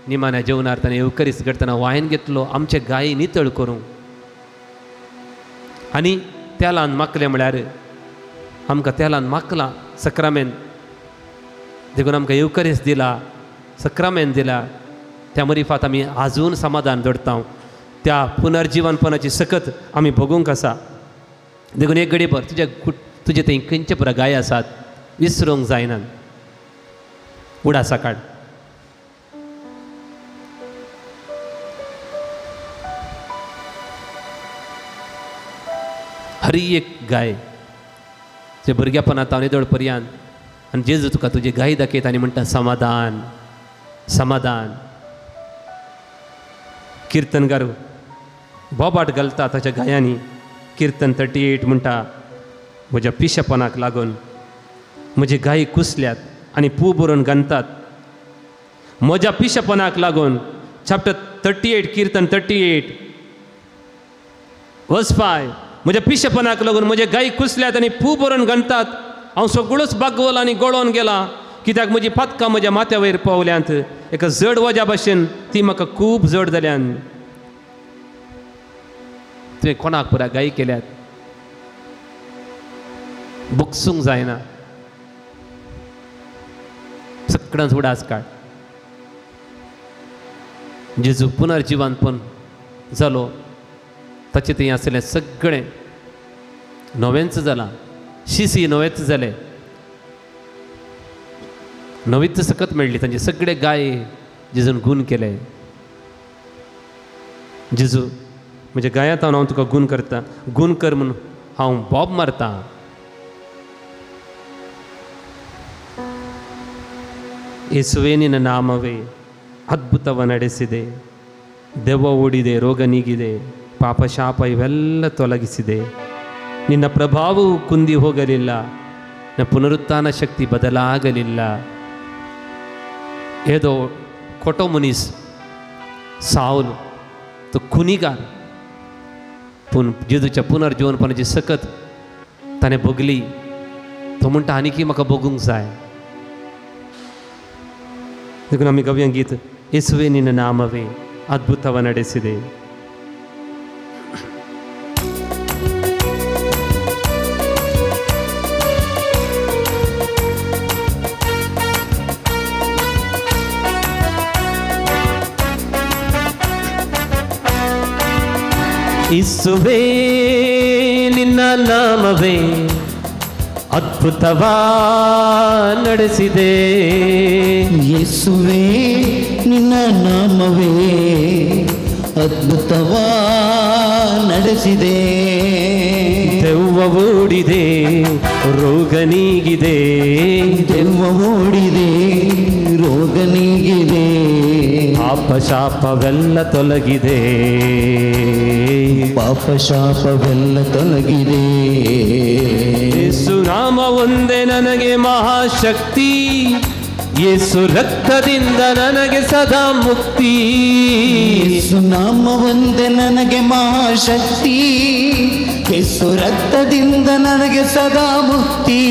निमाण्या जेवणार ताणें येवकरीस करतना वायन घेतलो आमचे गाय नितळ करूंक आनी तेलान माकलें. म्हळ्यार आमकां तेलान माकलां सक्रामेन, देखून आमकां येवकरीस दिला, सक्रामेन दिला. त्या मरिफात आमी आजून समाधान दवरता, त्या पुनर्जिवनपणाची सकत आमी भोगूंक आसा. देखून एक घडीभर तुज्या तुजे थंय खंयचे पुरा गाय आसात विसरूंक जायना. उडासा काड. हरी एक गाय जे भुरग्यापणांत हांव निदळ पर्यंत आनी जेजू तुका तुजी गाय दाखयता आनी म्हणटा समाधान समाधान. किर्तनकार बोबाट घालता ताच्या गायांनी. किर्तन 38 म्हणटा म्हज्या पिशेपणाक लागून म्हजी गायी कुसल्यात आनी पू बरोवन घालतात. म्हज्या पिशेपणाक लागून चॅप्टर 38 किर्तन 38 वर्स 5 म्हज्या पिशेपणाक लागून म्हजे गायी कुसल्यात आनी पू बरोवन घालतात. हांव सगळोच बागवल आनी गळोवन गेला कित्याक म्हजी पातकां म्हज्या माथ्या वयर पावल्यांत. एका जड वज्या भाशेन ती म्हाका खूब जड जाल्यान. तुवें कोणाक पुरा गायी केल्यात बगसूंक जायना. सगळ्यांच उडास काड. जेजू पुनर्जिवनपण जालो ताचें थंय आसलें सगळें नवेंच जालां. शिसी नवेंच जालें, नवीच सकत मेळ्ळी. तांचे सगळे गाय जेजून गूण केले. जेजू म्हज्या गायांत हांव तुका गूण करता, गूण कर म्हणून हांव बोब मारता. ಯೇಸುವೇ ನಿನ್ನ ನಾಮವೇ ಅದ್ಭುತವ ನಡೆಸಿದೆ, ದೆವ್ವ ಓಡಿದೆ, ರೋಗ ನೀಗಿದೆ, ಪಾಪ ಶಾಪ ಇವೆಲ್ಲ ತೊಲಗಿಸಿದೆ. ನಿನ್ನ ಪ್ರಭಾವವು ಕುಂದಿ ಹೋಗಲಿಲ್ಲ, ನನ್ನ ಪುನರುತ್ಥಾನ ಶಕ್ತಿ ಬದಲಾಗಲಿಲ್ಲ. ಏದೋ ಕೊಟೋ ಮುನೀಸ್ सावल तो खुनीगार पूण जेजूच्या पुनर्जीवनपणाची सकत ताणें भोगली. तो म्हणटा आनीकी म्हाका भोगूंक जाय. देखून आमी गावया गीत येसुवे निನ್ನ नामवे ಅದ್ಭುತವ ನಡೆಸಿದೆ. ಯೇಸುವೇ ನಿನ್ನ ನಾಮವೇ ಅದ್ಭುತವ ನಡೆಸಿದೆ. ಯೇಸುವೇ ನಿನ್ನ ನಾಮವೇ ಅದ್ಭುತವ ನಡೆಸಿದೆ. ದೆವ್ವ ಓಡಿದೆ, ರೋಗ ನೀಗಿದೆ. ದೆವ್ವ ಓಡಿದೆ, ರೋಗ ನೀಗಿದೆ. ಪಾಪ ಶಾಪವೆಲ್ಲ ತೊಲಗಿದೆ. ಪಾಪ ಶಾಪವೆಲ್ಲ ತೊಲಗಿದೆ. ಯೇಸು ನಾಮ ಒಂದೇ ನನಗೆ ಮಹಾಶಕ್ತಿ, ಯೇಸು ರಕ್ತದಿಂದ ನನಗೆ ಸದಾ ಮುಕ್ತಿ. ಯೇಸು ನಾಮ ಒಂದೇ ನನಗೆ ಮಹಾಶಕ್ತಿ, ಯೇಸು ರಕ್ತದಿಂದ ನನಗೆ ಸದಾ ಮುಕ್ತಿ.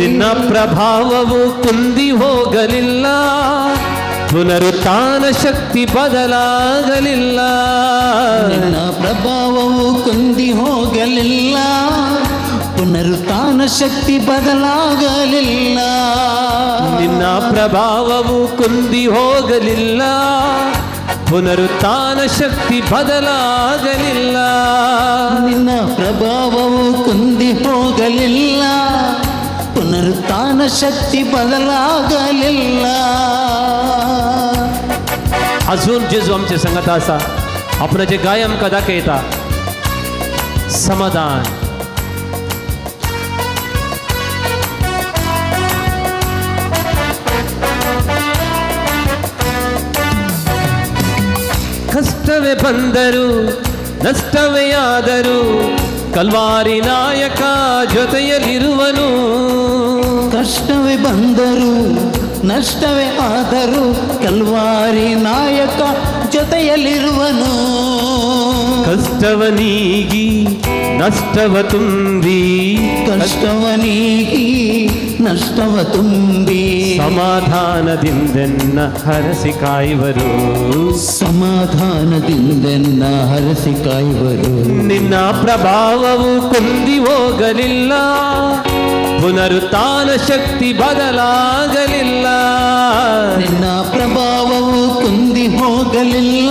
ನಿನ್ನ ಪ್ರಭಾವವು ಕುಂದಿ ಹೋಗಲಿಲ್ಲ, ಪುನರುತ್ಥಾನ ಶಕ್ತಿ ಬದಲಾಗಲಿಲ್ಲ. ನಿನ್ನ ಪ್ರಭಾವವು ಕುಂದಿ ಹೋಗಲಿಲ್ಲ, ಪುನರುತ್ಥಾನ ಶಕ್ತಿ ಬದಲಾಗಲಿಲ್ಲ. ನಿನ್ನ ಪ್ರಭಾವವು ಕುಂದಿ ಹೋಗಲಿಲ್ಲ, ಪುನರುತ್ಥಾನ ಶಕ್ತಿ ಬದಲಾಗಲಿಲ್ಲ. ನಿನ್ನ ಪ್ರಭಾವವು ಕುಂದಿ ಹೋಗಲಿಲ್ಲ, ಪುನರುತ್ಥಾನ ಶಕ್ತಿ ಬದಲಾಗಲಿಲ್ಲ. अजून जेजू आमचे संगत आसा, आपणाचे गाय आमकां दाखयता समाधान. ಕಷ್ಟವೇ ಬಂದರು ನಷ್ಟವೇ ಆದರೂ ಕಲ್ವಾರಿ ನಾಯಕ ಜೊತೆಯಲ್ಲಿರುವನು. ಕಷ್ಟವೇ ಬಂದರು ನಷ್ಟವೇ ಆದರೂ ಕಲ್ವಾರಿ ನಾಯಕ ಜೊತೆಯಲ್ಲಿರುವನು. ಕಷ್ಟವ ನೀಗಿ ನಷ್ಟವ ತುಂಬಿ, ಕಷ್ಟವ ನೀಗಿ ನಷ್ಟವ ತುಂಬಿ, ಸಮಾಧಾನದಿಂದೆನ್ನ ಹರಸಿ ಕಾಯುವರು. ಸಮಾಧಾನದಿಂದೆನ್ನ ಹರಸಿ ಕಾಯುವರು. ನಿನ್ನ ಪ್ರಭಾವವು ಕುಂದಿ ಹೋಗಲಿಲ್ಲ, ಪುನರುತ್ಥಾನ ಶಕ್ತಿ ಬದಲಾಗಲಿಲ್ಲ. ನಿನ್ನ ಪ್ರಭಾವವು ಕುಂದಿ ಹೋಗಲಿಲ್ಲ,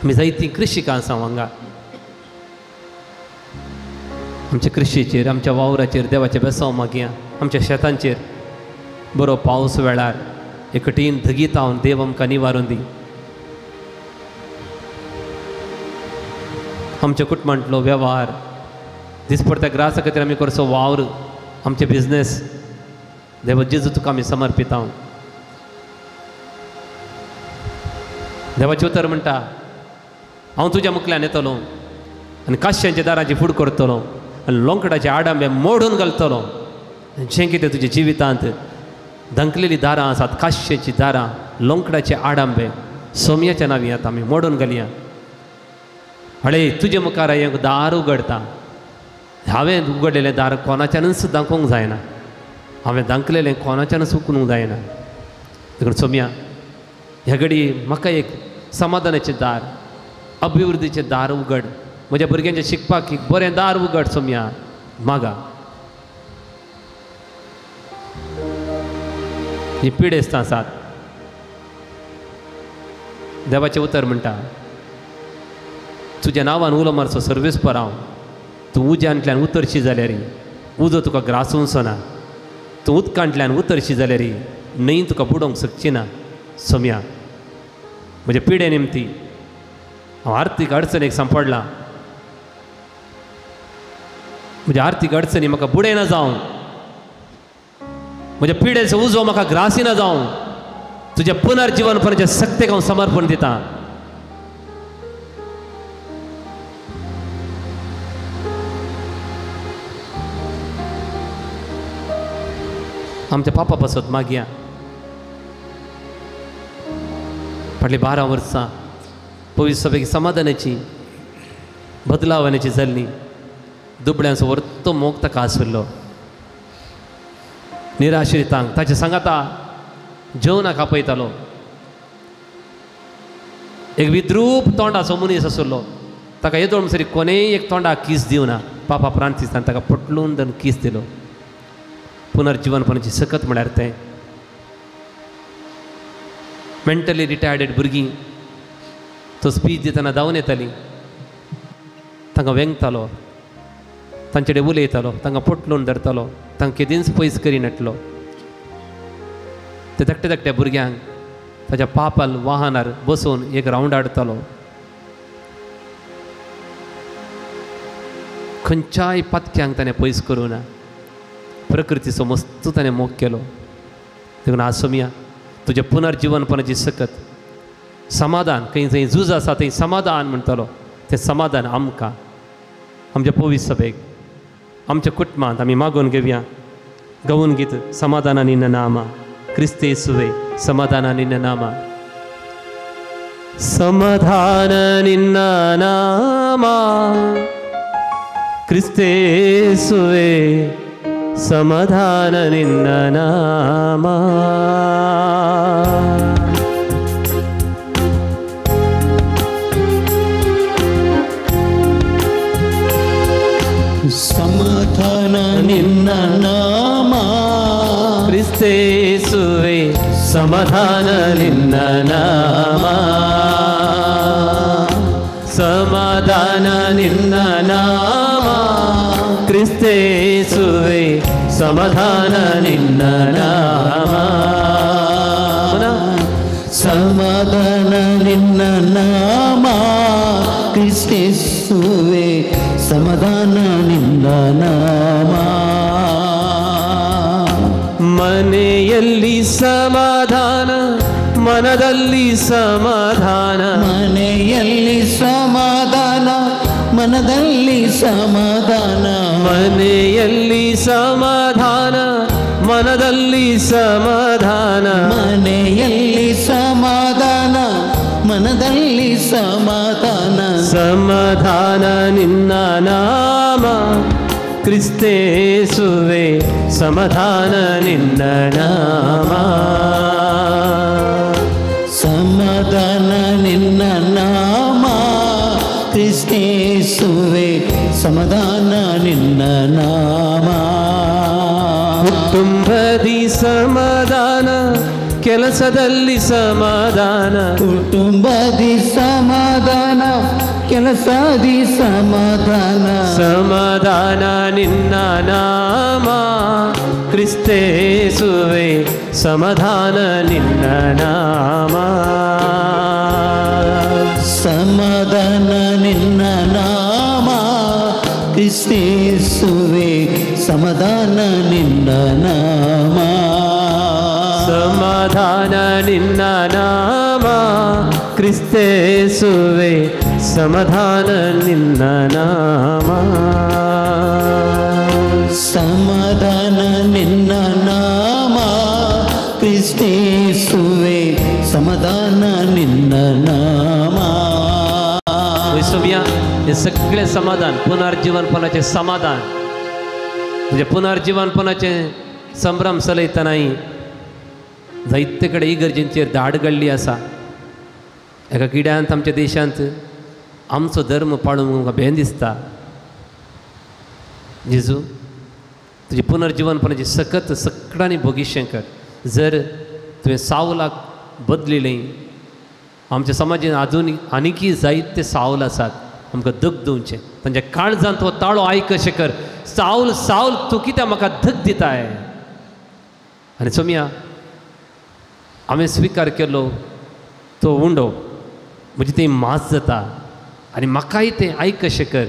आमी जायतीं कृशिकां आसा हांगा. आमच्या कृशीचेर, आमच्या वावराचेर देवाचें बेसांव मागया. आमच्या शेतांचेर बरो पावस वेळार एक कठीण धगीत देव आमकां निवारून दी. आमच्या कुटुंबांतलो वेव्हार दिसपडत्या ग्रासा खातीर आमी करचो वावर, आमचे बिजनेस देवा जेजू तुका आमी समर्पिता. देवाचें उतर म्हणटा, हांव तुज्या मुखल्यान येतलो आनी काश्यांच्या दाराची फूड करतलो आनी लोंकडाचे आडांबे मोडून घालतलो. जें कितें तुज्या जिवितांत धंकलेलीं दारां आसात, काश्याचीं दारां, लोंकडाचे आडांबे सोमयाच्या नांवी आतां आमी मोडून घालया. हळे तुजे मुखार एक दार उगडटा. हांवें उगडलेलें दार कोणाच्यानूच दाखोवंक जायना, हांवें दाखलेलें कोणाच्यानूच उखलूंक जायना. देखून सोमया ह्या घडी म्हाका एक समाधानाचें दार, अभिवृद्धीचें दार उगड. म्हज्या भुरग्यांचें शिकपाक एक बरें दार उगड सोमया मागा. ही पिडेस्तां आसात. देवाचें उतर म्हणटा, तुज्या नांवान उलो मारचो सर्वीस पर हांव, तूं उज्यांतल्यान उतरशी जाल्यार उजो तुका ग्रासूंचो ना, तूं उदकांतल्यान उतरशी जाल्यार न्हंय तुका बुडोवंक शकची ना. सोमया म्हज्या पिडे निमती हांव आर्थीक अडचणीक सांपडलां. म्हज्या आर्थीक अडचणी म्हाका बुडयना जावं, म्हज्या पिडेचो उजो म्हाका ग्रासिना जावं. तुज्या पुनर्जीवनपणाच्या सक्तेक हांव समर्पण दितां. आमच्या पापा पासत मागया. फाटलीं 12 वर्सां पवित्र सभेक समाधानाची बदलावण्याची जाल्ली. दुबळ्यांचो वर्तो मोग ताका आशिल्लो. निराश्रितांक ताचे सांगाता जेवणाक आपयतालो. एक विद्रूप तोंडाचो मनीस आशिल्लो. ताका येदोळ म्हणसर कोणेय एक तोंडाक कीस दिवना. पापा फ्रांसिसान ताका पटलून धरून कीस दिलो. पुनर्जीवनपणाची सकत म्हळ्यार तें. मेंटली रिटायर्डेड भुरगीं तो स्पीच दितना धांवन येतालीं, तांकां वेंगतालो, तांचे कडेन उलयतालो, तांकां पोटलून धरतालो, तांकां केदींच पयस करिनासलो. ते धाकट्या धाकट्या भुरग्यांक ताच्या पापाल वाहनार बसोवन एक रावंड हाडतालो. खंयच्याय पातक्यांक ताणें पयस करूं ना. प्रकृतीचो मस्त ताणें मोग केलो. देखून आज सोमया तुज्या पुनर्जीवनपणाची सकत समाधान, खंय जंय झूज आसा थंय समाधान म्हणटालो. तें समाधान आमकां आमच्या पवित्र सभेक, आमच्या कुटुंबांत आमी मागून घेवया. गावन गीत समाधाना निन्न नामा क्रिस्ते येसुवे, समाधाना निन्न नामा, समाधान निन्न नामा क्रिस्ते येसुवे, समाधान निन्न नामा. समाधान निन्न नामा क्रिस्तेसुवे, समाधान निन्न नामा, समाधान निन्न नामा क्रिस्तेसुवे, समाधान निन्न नामा, समाधान निन्न नामा क्रिस्तेसुवे, समाधान निन्न नामा. ಮನೆಯಲ್ಲಿ ಸಮಾಧಾನ, ಮನದಲ್ಲಿ ಸಮಾಧಾನ, ಮನೆಯಲ್ಲಿ ಸಮಾಧಾನ, ಮನದಲ್ಲಿ ಸಮಾಧಾನ, ಮನೆಯಲ್ಲಿ ಸಮಾಧಾನ, ಮನದಲ್ಲಿ ಸಮಾಧಾನ, ಮನೆಯಲ್ಲಿ ಸಮಾಧಾನ, ಮನದಲ್ಲಿ ಸಮಾಧಾನ, ಸಮಾಧಾನ ನಿನ್ನ ನಾಮ ಕ್ರಿಸ್ತೇಸುವೆ, ಸಮಾಧಾನ ನಿನ್ನ ನಾಮ, ಸಮಾಧಾನ ನಿನ್ನ ನಾಮ ಕ್ರಿಸ್ತೇಸುವೆ, ಸಮಾಧಾನ ನಿನ್ನ ನಾಮ. ಕುಟುಂಬದಿ ಸಮಾಧಾನ, ಕೆಲಸದಲ್ಲಿ ಸಮಾಧಾನ, ಕುಟುಂಬದಿ ಸಮಾಧಾನ, ಕೆಲಸದಿ ಸಮಾಧಾನ. ಸಮಾಧಾನ ನಿನ್ನ ನಾಮ ಕ್ರಿಸ್ತೇಸುವೆ, ಸಮಾಧಾನ ನಿನ್ನ ನಾಮ. ಸಮಾಧಾನ ನಿನ್ನ ನಾಮ ಕ್ರಿಸ್ತೇಸುವೆ, ಸಮಾಧಾನ ನಿನ್ನ ನಾಮ. ಸಮಾಧಾನ ನಿನ್ನ ನಾಮ ಕ್ರಿಸ್ತೇಸುವೆ, ಸಮಾಧಾನ ನಿನ್ನ ನಾಮ. ಸಮಾಧಾನ ನಿನ್ನ ನಾಮ ಕ್ರಿಸ್ತೇಸುವೆ, ಸಮಾಧಾನ ನಿನ್ನ ನಾಮ. सोम्या हे सगळे समाधान पुनर्जीवनपणाचे समाधान, म्हणजे पुनर्जीवनपणाचे संभ्रम चलयतनाय जायते कडेन इगर्जेंचेर धाड घडली आसा. एका किड्यांत आमच्या देशांत आमचो धर्म पाळूंक आमकां भें दिसता. जेजू तुजें पुनर्जीवनपणाची सकत सगळ्यांनी भोगिशें कर. जर तुवें सावलाक बदलिलें, आमच्या समाजान आजून आनीकय जायते सावल आसात, आमकां दग दिवचें, तांच्या काळजांत हो ताळो आयक अशें कर. सावल सावल तूं कित्याक म्हाका धग दिताय? आनी सोम्या हांवें स्विकार केलो तो उंडो म्हजें तें मास जाता आनी म्हाकाय तें आयक अशें कर.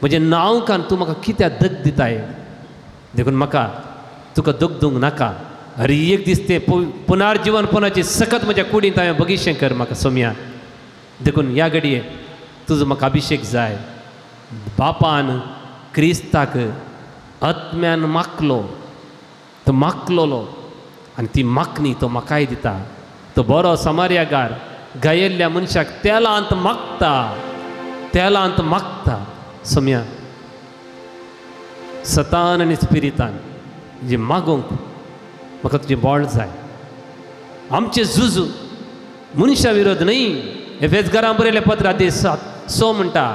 म्हजें नांव कान तूं म्हाका कित्याक दग दिताय? देखून म्हाका तुका दग दिवंक नाका. अरे एक दीस तें पुनर्जीवनपणाची सकत म्हज्या कुडींत हांवें बगीशें कर म्हाका सोम्या. देखून ह्या घडये तुजो म्हाका अभिशेक जाय. बापान क्रिस्ताक आत्म्यान मागलो, तो मागलोलो आनी ती मागणी तो म्हाकाय दिता. तो बरो समार्यागार गायिल्ल्या मनशाक तेलांत मागता, तेलांत मागता. सोम्या सतान आनी स्पिरितान जी मागूंक म्हाका तुजें बळ जाय. आमचें झूज मनशा विरोध न्हय. एफेसकारां बरयलें पत्र अध्याय 7 म्हणटा,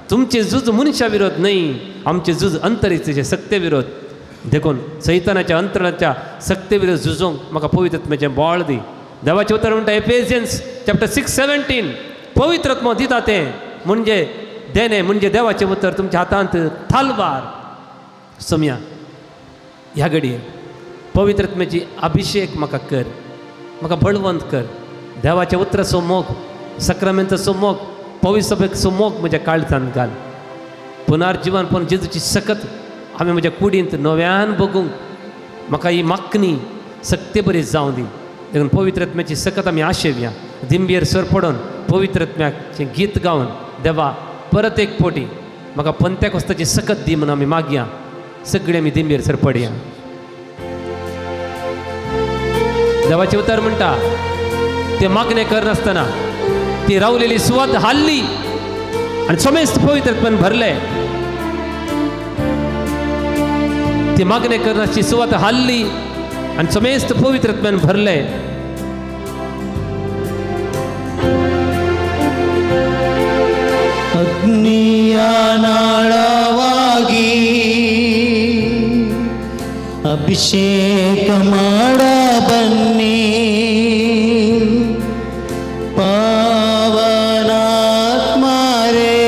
तुमचें झूज मनशा विरोध न्हय, आमचें झूज अंतरिक्षाचे सक्ते विरोध. देखून सैतानाच्या अंतराच्या सक्ते विरोध झुजूंक म्हाका पवित्र आत्म्याचें बळ दी. देवाचें उतर म्हणटा एफेसियन्स चॅप्टर 6:17, पवित्र आत्मो दिता तें म्हणजे देणें, म्हणजे देवाचें उतर तुमच्या हातांत थालवार. सोम्या ह्या घडये पवित्र आत्म्याची अभिशेक म्हाका कर, म्हाका बळवंत कर. देवाच्या उतराचो मोग, सक्रामेंताचो मोग, पवित्र सभेचो मोग म्हज्या काळजांत घाल. पुनर्जीवनपण जेजूची सकत आमी म्हज्या कुडींत नव्यान बगूंक म्हाका ही मागणी सक्ते बरी जावं दी. देखून पवित्र आत्म्याची सकत आमी आशेवया. दिंबेर सर पडून पवित्र आत्म्याचें गीत गावन देवा परत एक पोटी म्हाका पंत्याकोस्ताची सकत दी म्हणून आमी मागया. सगळे आमी दिंबेर सर पडया. देवाचें उतर म्हणटा ते मागणें करनासतना ती रावलेली सुवात हाल्ली आनी समेस्त पवित्र आत्म्यान भरले. ती मागणें करनासची सुवात हाल्ली आनी समेस्त पवित्र आत्म्यान भरले. अग्निಯ ನಾಳವಾಗಿ ಅಭಿಷೇಕ ಮಾಡ ಬನ್ನಿ, ಪಾವನಾತ್ಮರೇ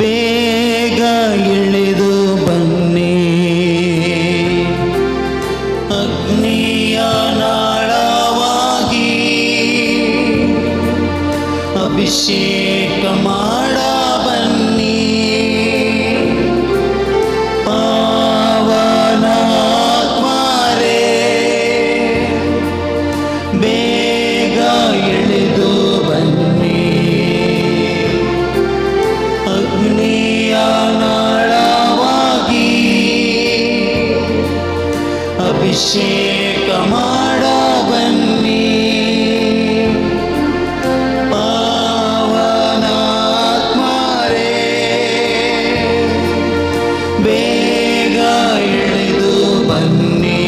ಬೇಗ ಇಳಿದು ಬನ್ನಿ. ಅಗ್ನಿಯ ನಾಳವಾಗಿ ಅಭಿಷೇಕ ಮಾಡ ಬನ್ನಿ, ಪಾವನಾತ್ಮರೇ ಬೇಗ ಇಳಿದು ಬನ್ನಿ. ಅಗ್ನಿಯ ನಾಳವಾಗಿ ಅಭಿಷೇಕ ಮಾಡ ಬನ್ನಿ, ಪಾವನಾತ್ಮರೇ ಬೇಗ ಇಳಿದು ಬನ್ನಿ.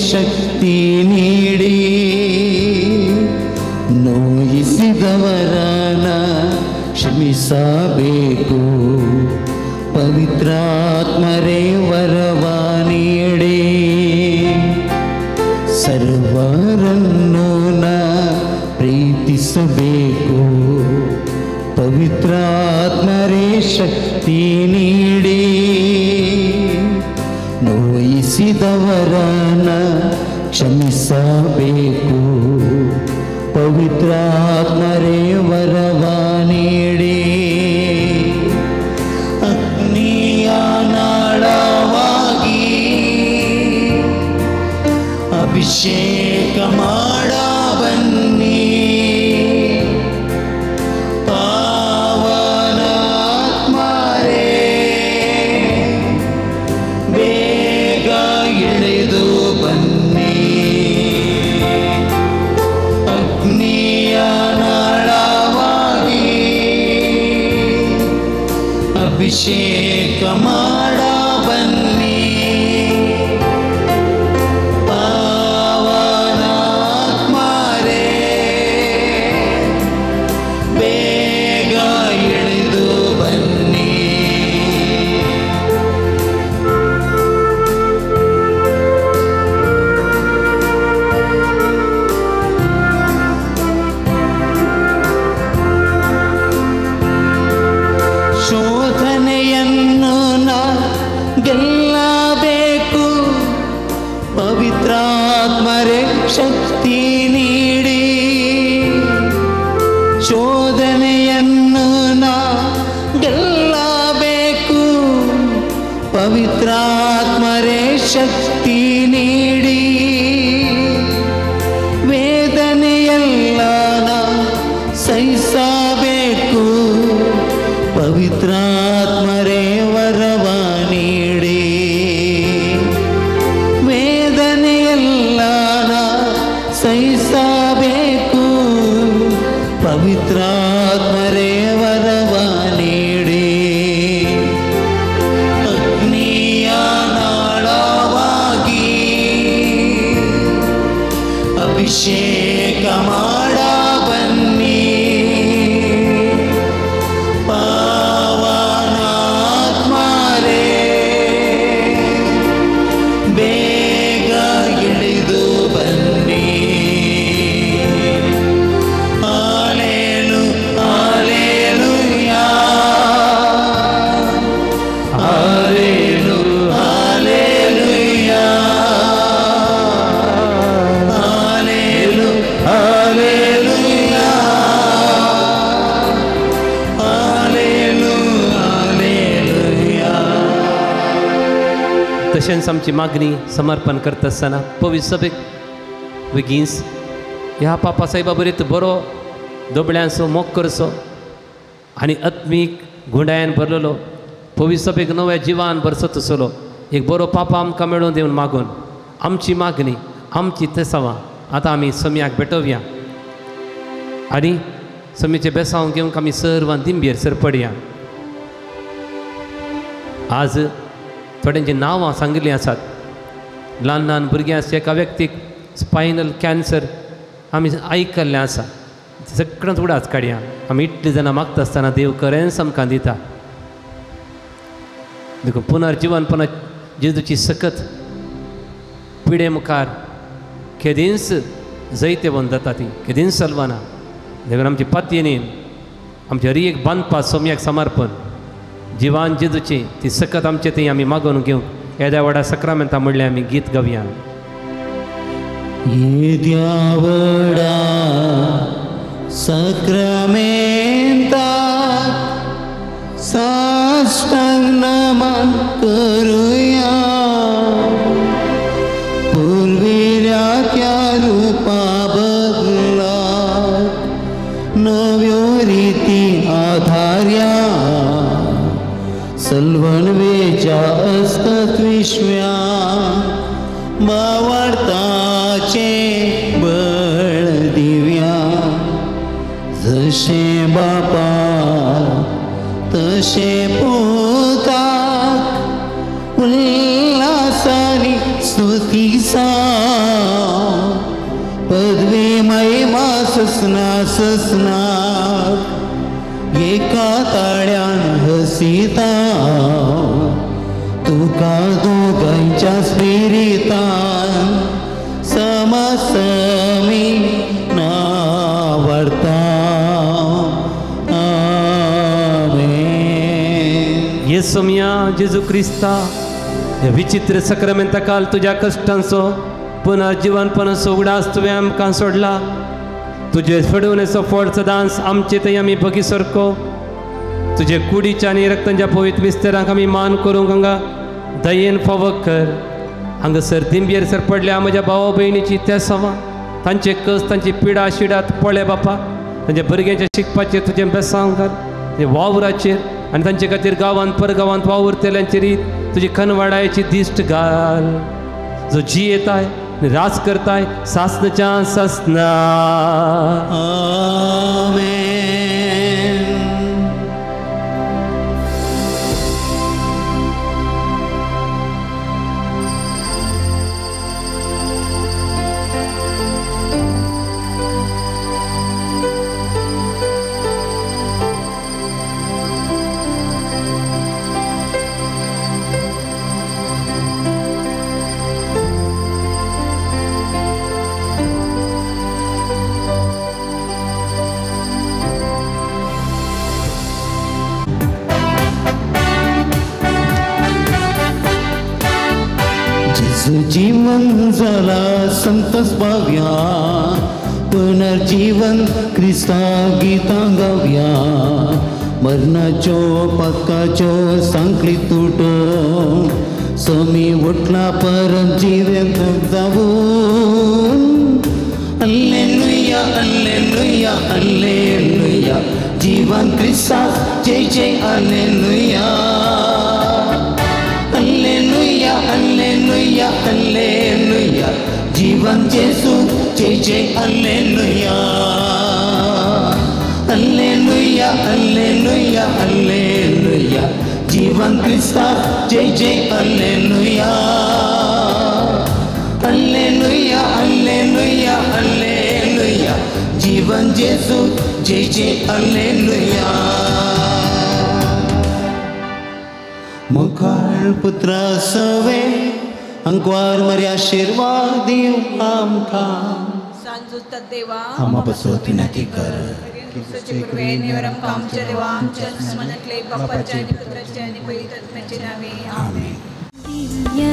ಶಕ್ತಿ ನೀಡಿ ನೋಯಿಸಿದವರನ ಕ್ಷಮಿಸಬೇಕು ಪವಿತ್ರಾತ್ಮರೇ ವರವ ನೀಡಿ ಸರ್ವರನ್ನು ನ ಪ್ರೀತಿಸಬೇಕು ಪವಿತ್ರಾತ್ಮರೇ ಶಕ್ತಿ ನೀಡಿ ನೋಯಿಸಿದವರನ ಕ್ಷಮಿಸಬೇಕು ಪವಿತ್ರಾತ್ಮರೇ ವರವ ನೀಡಿ ಅಗ್ನಿಯ ನಾಳವಾಗಿ ಅಭಿಷೇಕ ಮಾಡ ಬನ್ನಿ ಪಾವನಾತ್ಮರೇ ಬೇಗ ಇಳಿದು ಬನ್ನಿ ಅಗ್ನಿಯ ನಾಳವಾಗಿ ಅಭಿಷೇಕ ಮಾಡ ಬನ್ನಿ ಪಾವನಾತ್ಮರೇ ಬೇಗ ಇಳಿದು ಬನ್ನಿ. ಶೋಧನೆಯನ್ನು ನಾ ಗೆಲ್ಲಬೇಕು ಪವಿತ್ರಾತ್ಮರೇ ಶಕ್ತಿ ನೀಡಿ ಶೋಧನೆಯನ್ನು ನಾ ಗೆಲ್ಲಬೇಕು ಪವಿತ್ರಾತ್ಮರೇ ಶಕ್ತಿ ನೀಡಿ ವೇದನೆಯೆಲ್ಲ ನಾ ಸಹಿಸಬೇಕು ಪವಿತ್ರಾತ್ಮರೇ ವರವ ನೀಡಿ ವೇದನೆಯೆಲ್ಲ ನಾ ಸಹಿಸಬೇಕು ಪವಿತ್ರಾತ್ಮರೇ ವರವ ನೀಡಿ ಅಗ್ನಿಯ ನಾಳವಾಗಿ ಅಭಿಷೇಕ ಮಾಡ ಬನ್ನಿ ಪಾವನಾತ್ಮರೇ ಬೇಗ ಇಳಿದು ಬನ್ನಿ. ಆಲೇಲು ಆಲೇಲುಯಾ ಆಲೇಲು ಆಲೇಲುಯಾ ಆಲೇಲು ಆಲೇಲುಯಾ ಆಲೇಲು ಆಲೇಲುಯಾ. तशेंच आमची मागणी समर्पण करता आसतना पवित्र सभेक बेगीनच ह्या पापा साहेबा बरीत बरो दोबळ्यांचो मोग करचो आनी आत्मीक गुंडायान भरलेलो पवित्र सभेक नव्या जिवान भरसत आसलो एक बरो पापा आमकां मेळून दिवन मागून आमची मागणी आमची तेसांवां आतां आमी सम्याक भेटोवया आनी समीचें बेसांव घेवंक आमी सर्वां दिंबेर सर पडया. आज थोड्यांची नांवां सांगिल्लीं आसात. ल्हान ल्हान भुरगीं आसा एका व्यक्तीक स्पायनल कॅन्सर आमी आयकल्लें आसा. सगळ्यांत उडास काडया. आमी इतलीं जाणां मागता आसतना देव खरेंच आमकां दिता. देखून पुनर्जिवनपणा जेजूची सकत पिडे मुखार केदींच जैतेवंत जाता ती केदींच चलवना. देखून आमची पातयेन आमची हर एक बांदपा सोम्याक समर्पण जिवान जेजूची ती सकत आमचे ती आमी मागून घेवंक येद्या व्हडा सक्रामेंता म्हणलें आमी गीत गावया. येद्या व्हडा सक्रामेंता साष्टांग नमन करुया पुर्विल्या त्या रूपा बदला नव्यो रिती आधार्या सलवणवेच्या असकत विश्व्या बावडताचे बळ दिव्या जशें बापा तशें पुताक उल्हासानी स्तुती सा व्यसना ससना एका ताळ्यान हसिता तुका दोगांच्या स्पिरितान समसमी नावडता. आमेन. येसोमिया जेजू क्रिस्ता ह्या विचित्र सक्रामेंता काल तुज्या कश्टांचो पुनर्जिवनपणाचो उगडास तुवें आमकां सोडला. तुजे फडवणेचो फळ सदांच आमचे थंय आमी भगी सारको तुजे कुडीच्या आनी रक्तांच्या पवित्र मिस्तेरांक आमी मान करूंक हांगा दयेन फावो कर. हांगासर दिंबयेर सर पडल्या म्हज्या भावा भयणीची तेसांवां तांचे कस तांची पिडा शिडात पळय बापा. तांच्या भुरग्यांच्या शिकपाचेर तुजें बेसांव घाल, वावराचेर आनी तांचे खातीर गांवांत परगांवांत वावुरतल्यांचेर तुजी खनवाडायची दिश्ट घाल. जो जियेताय राज करताय सासनाच्या सासना. आमेन. जीवन जाला संतस पाव्या पुनर्जीवन क्रिस्ता गीतां गावया मरणाच्यो पातकाच्यो सांखळी तुटो समी उठला परत जिवंत जावून. अल्लेलुया अल्लेलुया अल्लेलुया जीवन क्रिस्ता जय जय अल्लेलुया अल्लेलुया अल्लेलुया अल्लेलुया जीवन जेसू जय जय अल्लेलुया अल्लेलुया अल्लेलुया अल्लेलुया जीवन क्रिस्ता जय जय अल्लेलुया अल्लेलुया अल्लेलुया अल्लेलुया जीवन जेसू जय जय अल्लेलुया. मुखार पुत्रा सवे अंकवार मरे आशीर्वाद दिव आमकां सांजुस्ता देवा आमा बसो विनंती कर. आमच्या मनातले बापाच्या आणि पुत्राच्या आणि पवित्र आत्म्याच्या नावे. आमेन. दिव्य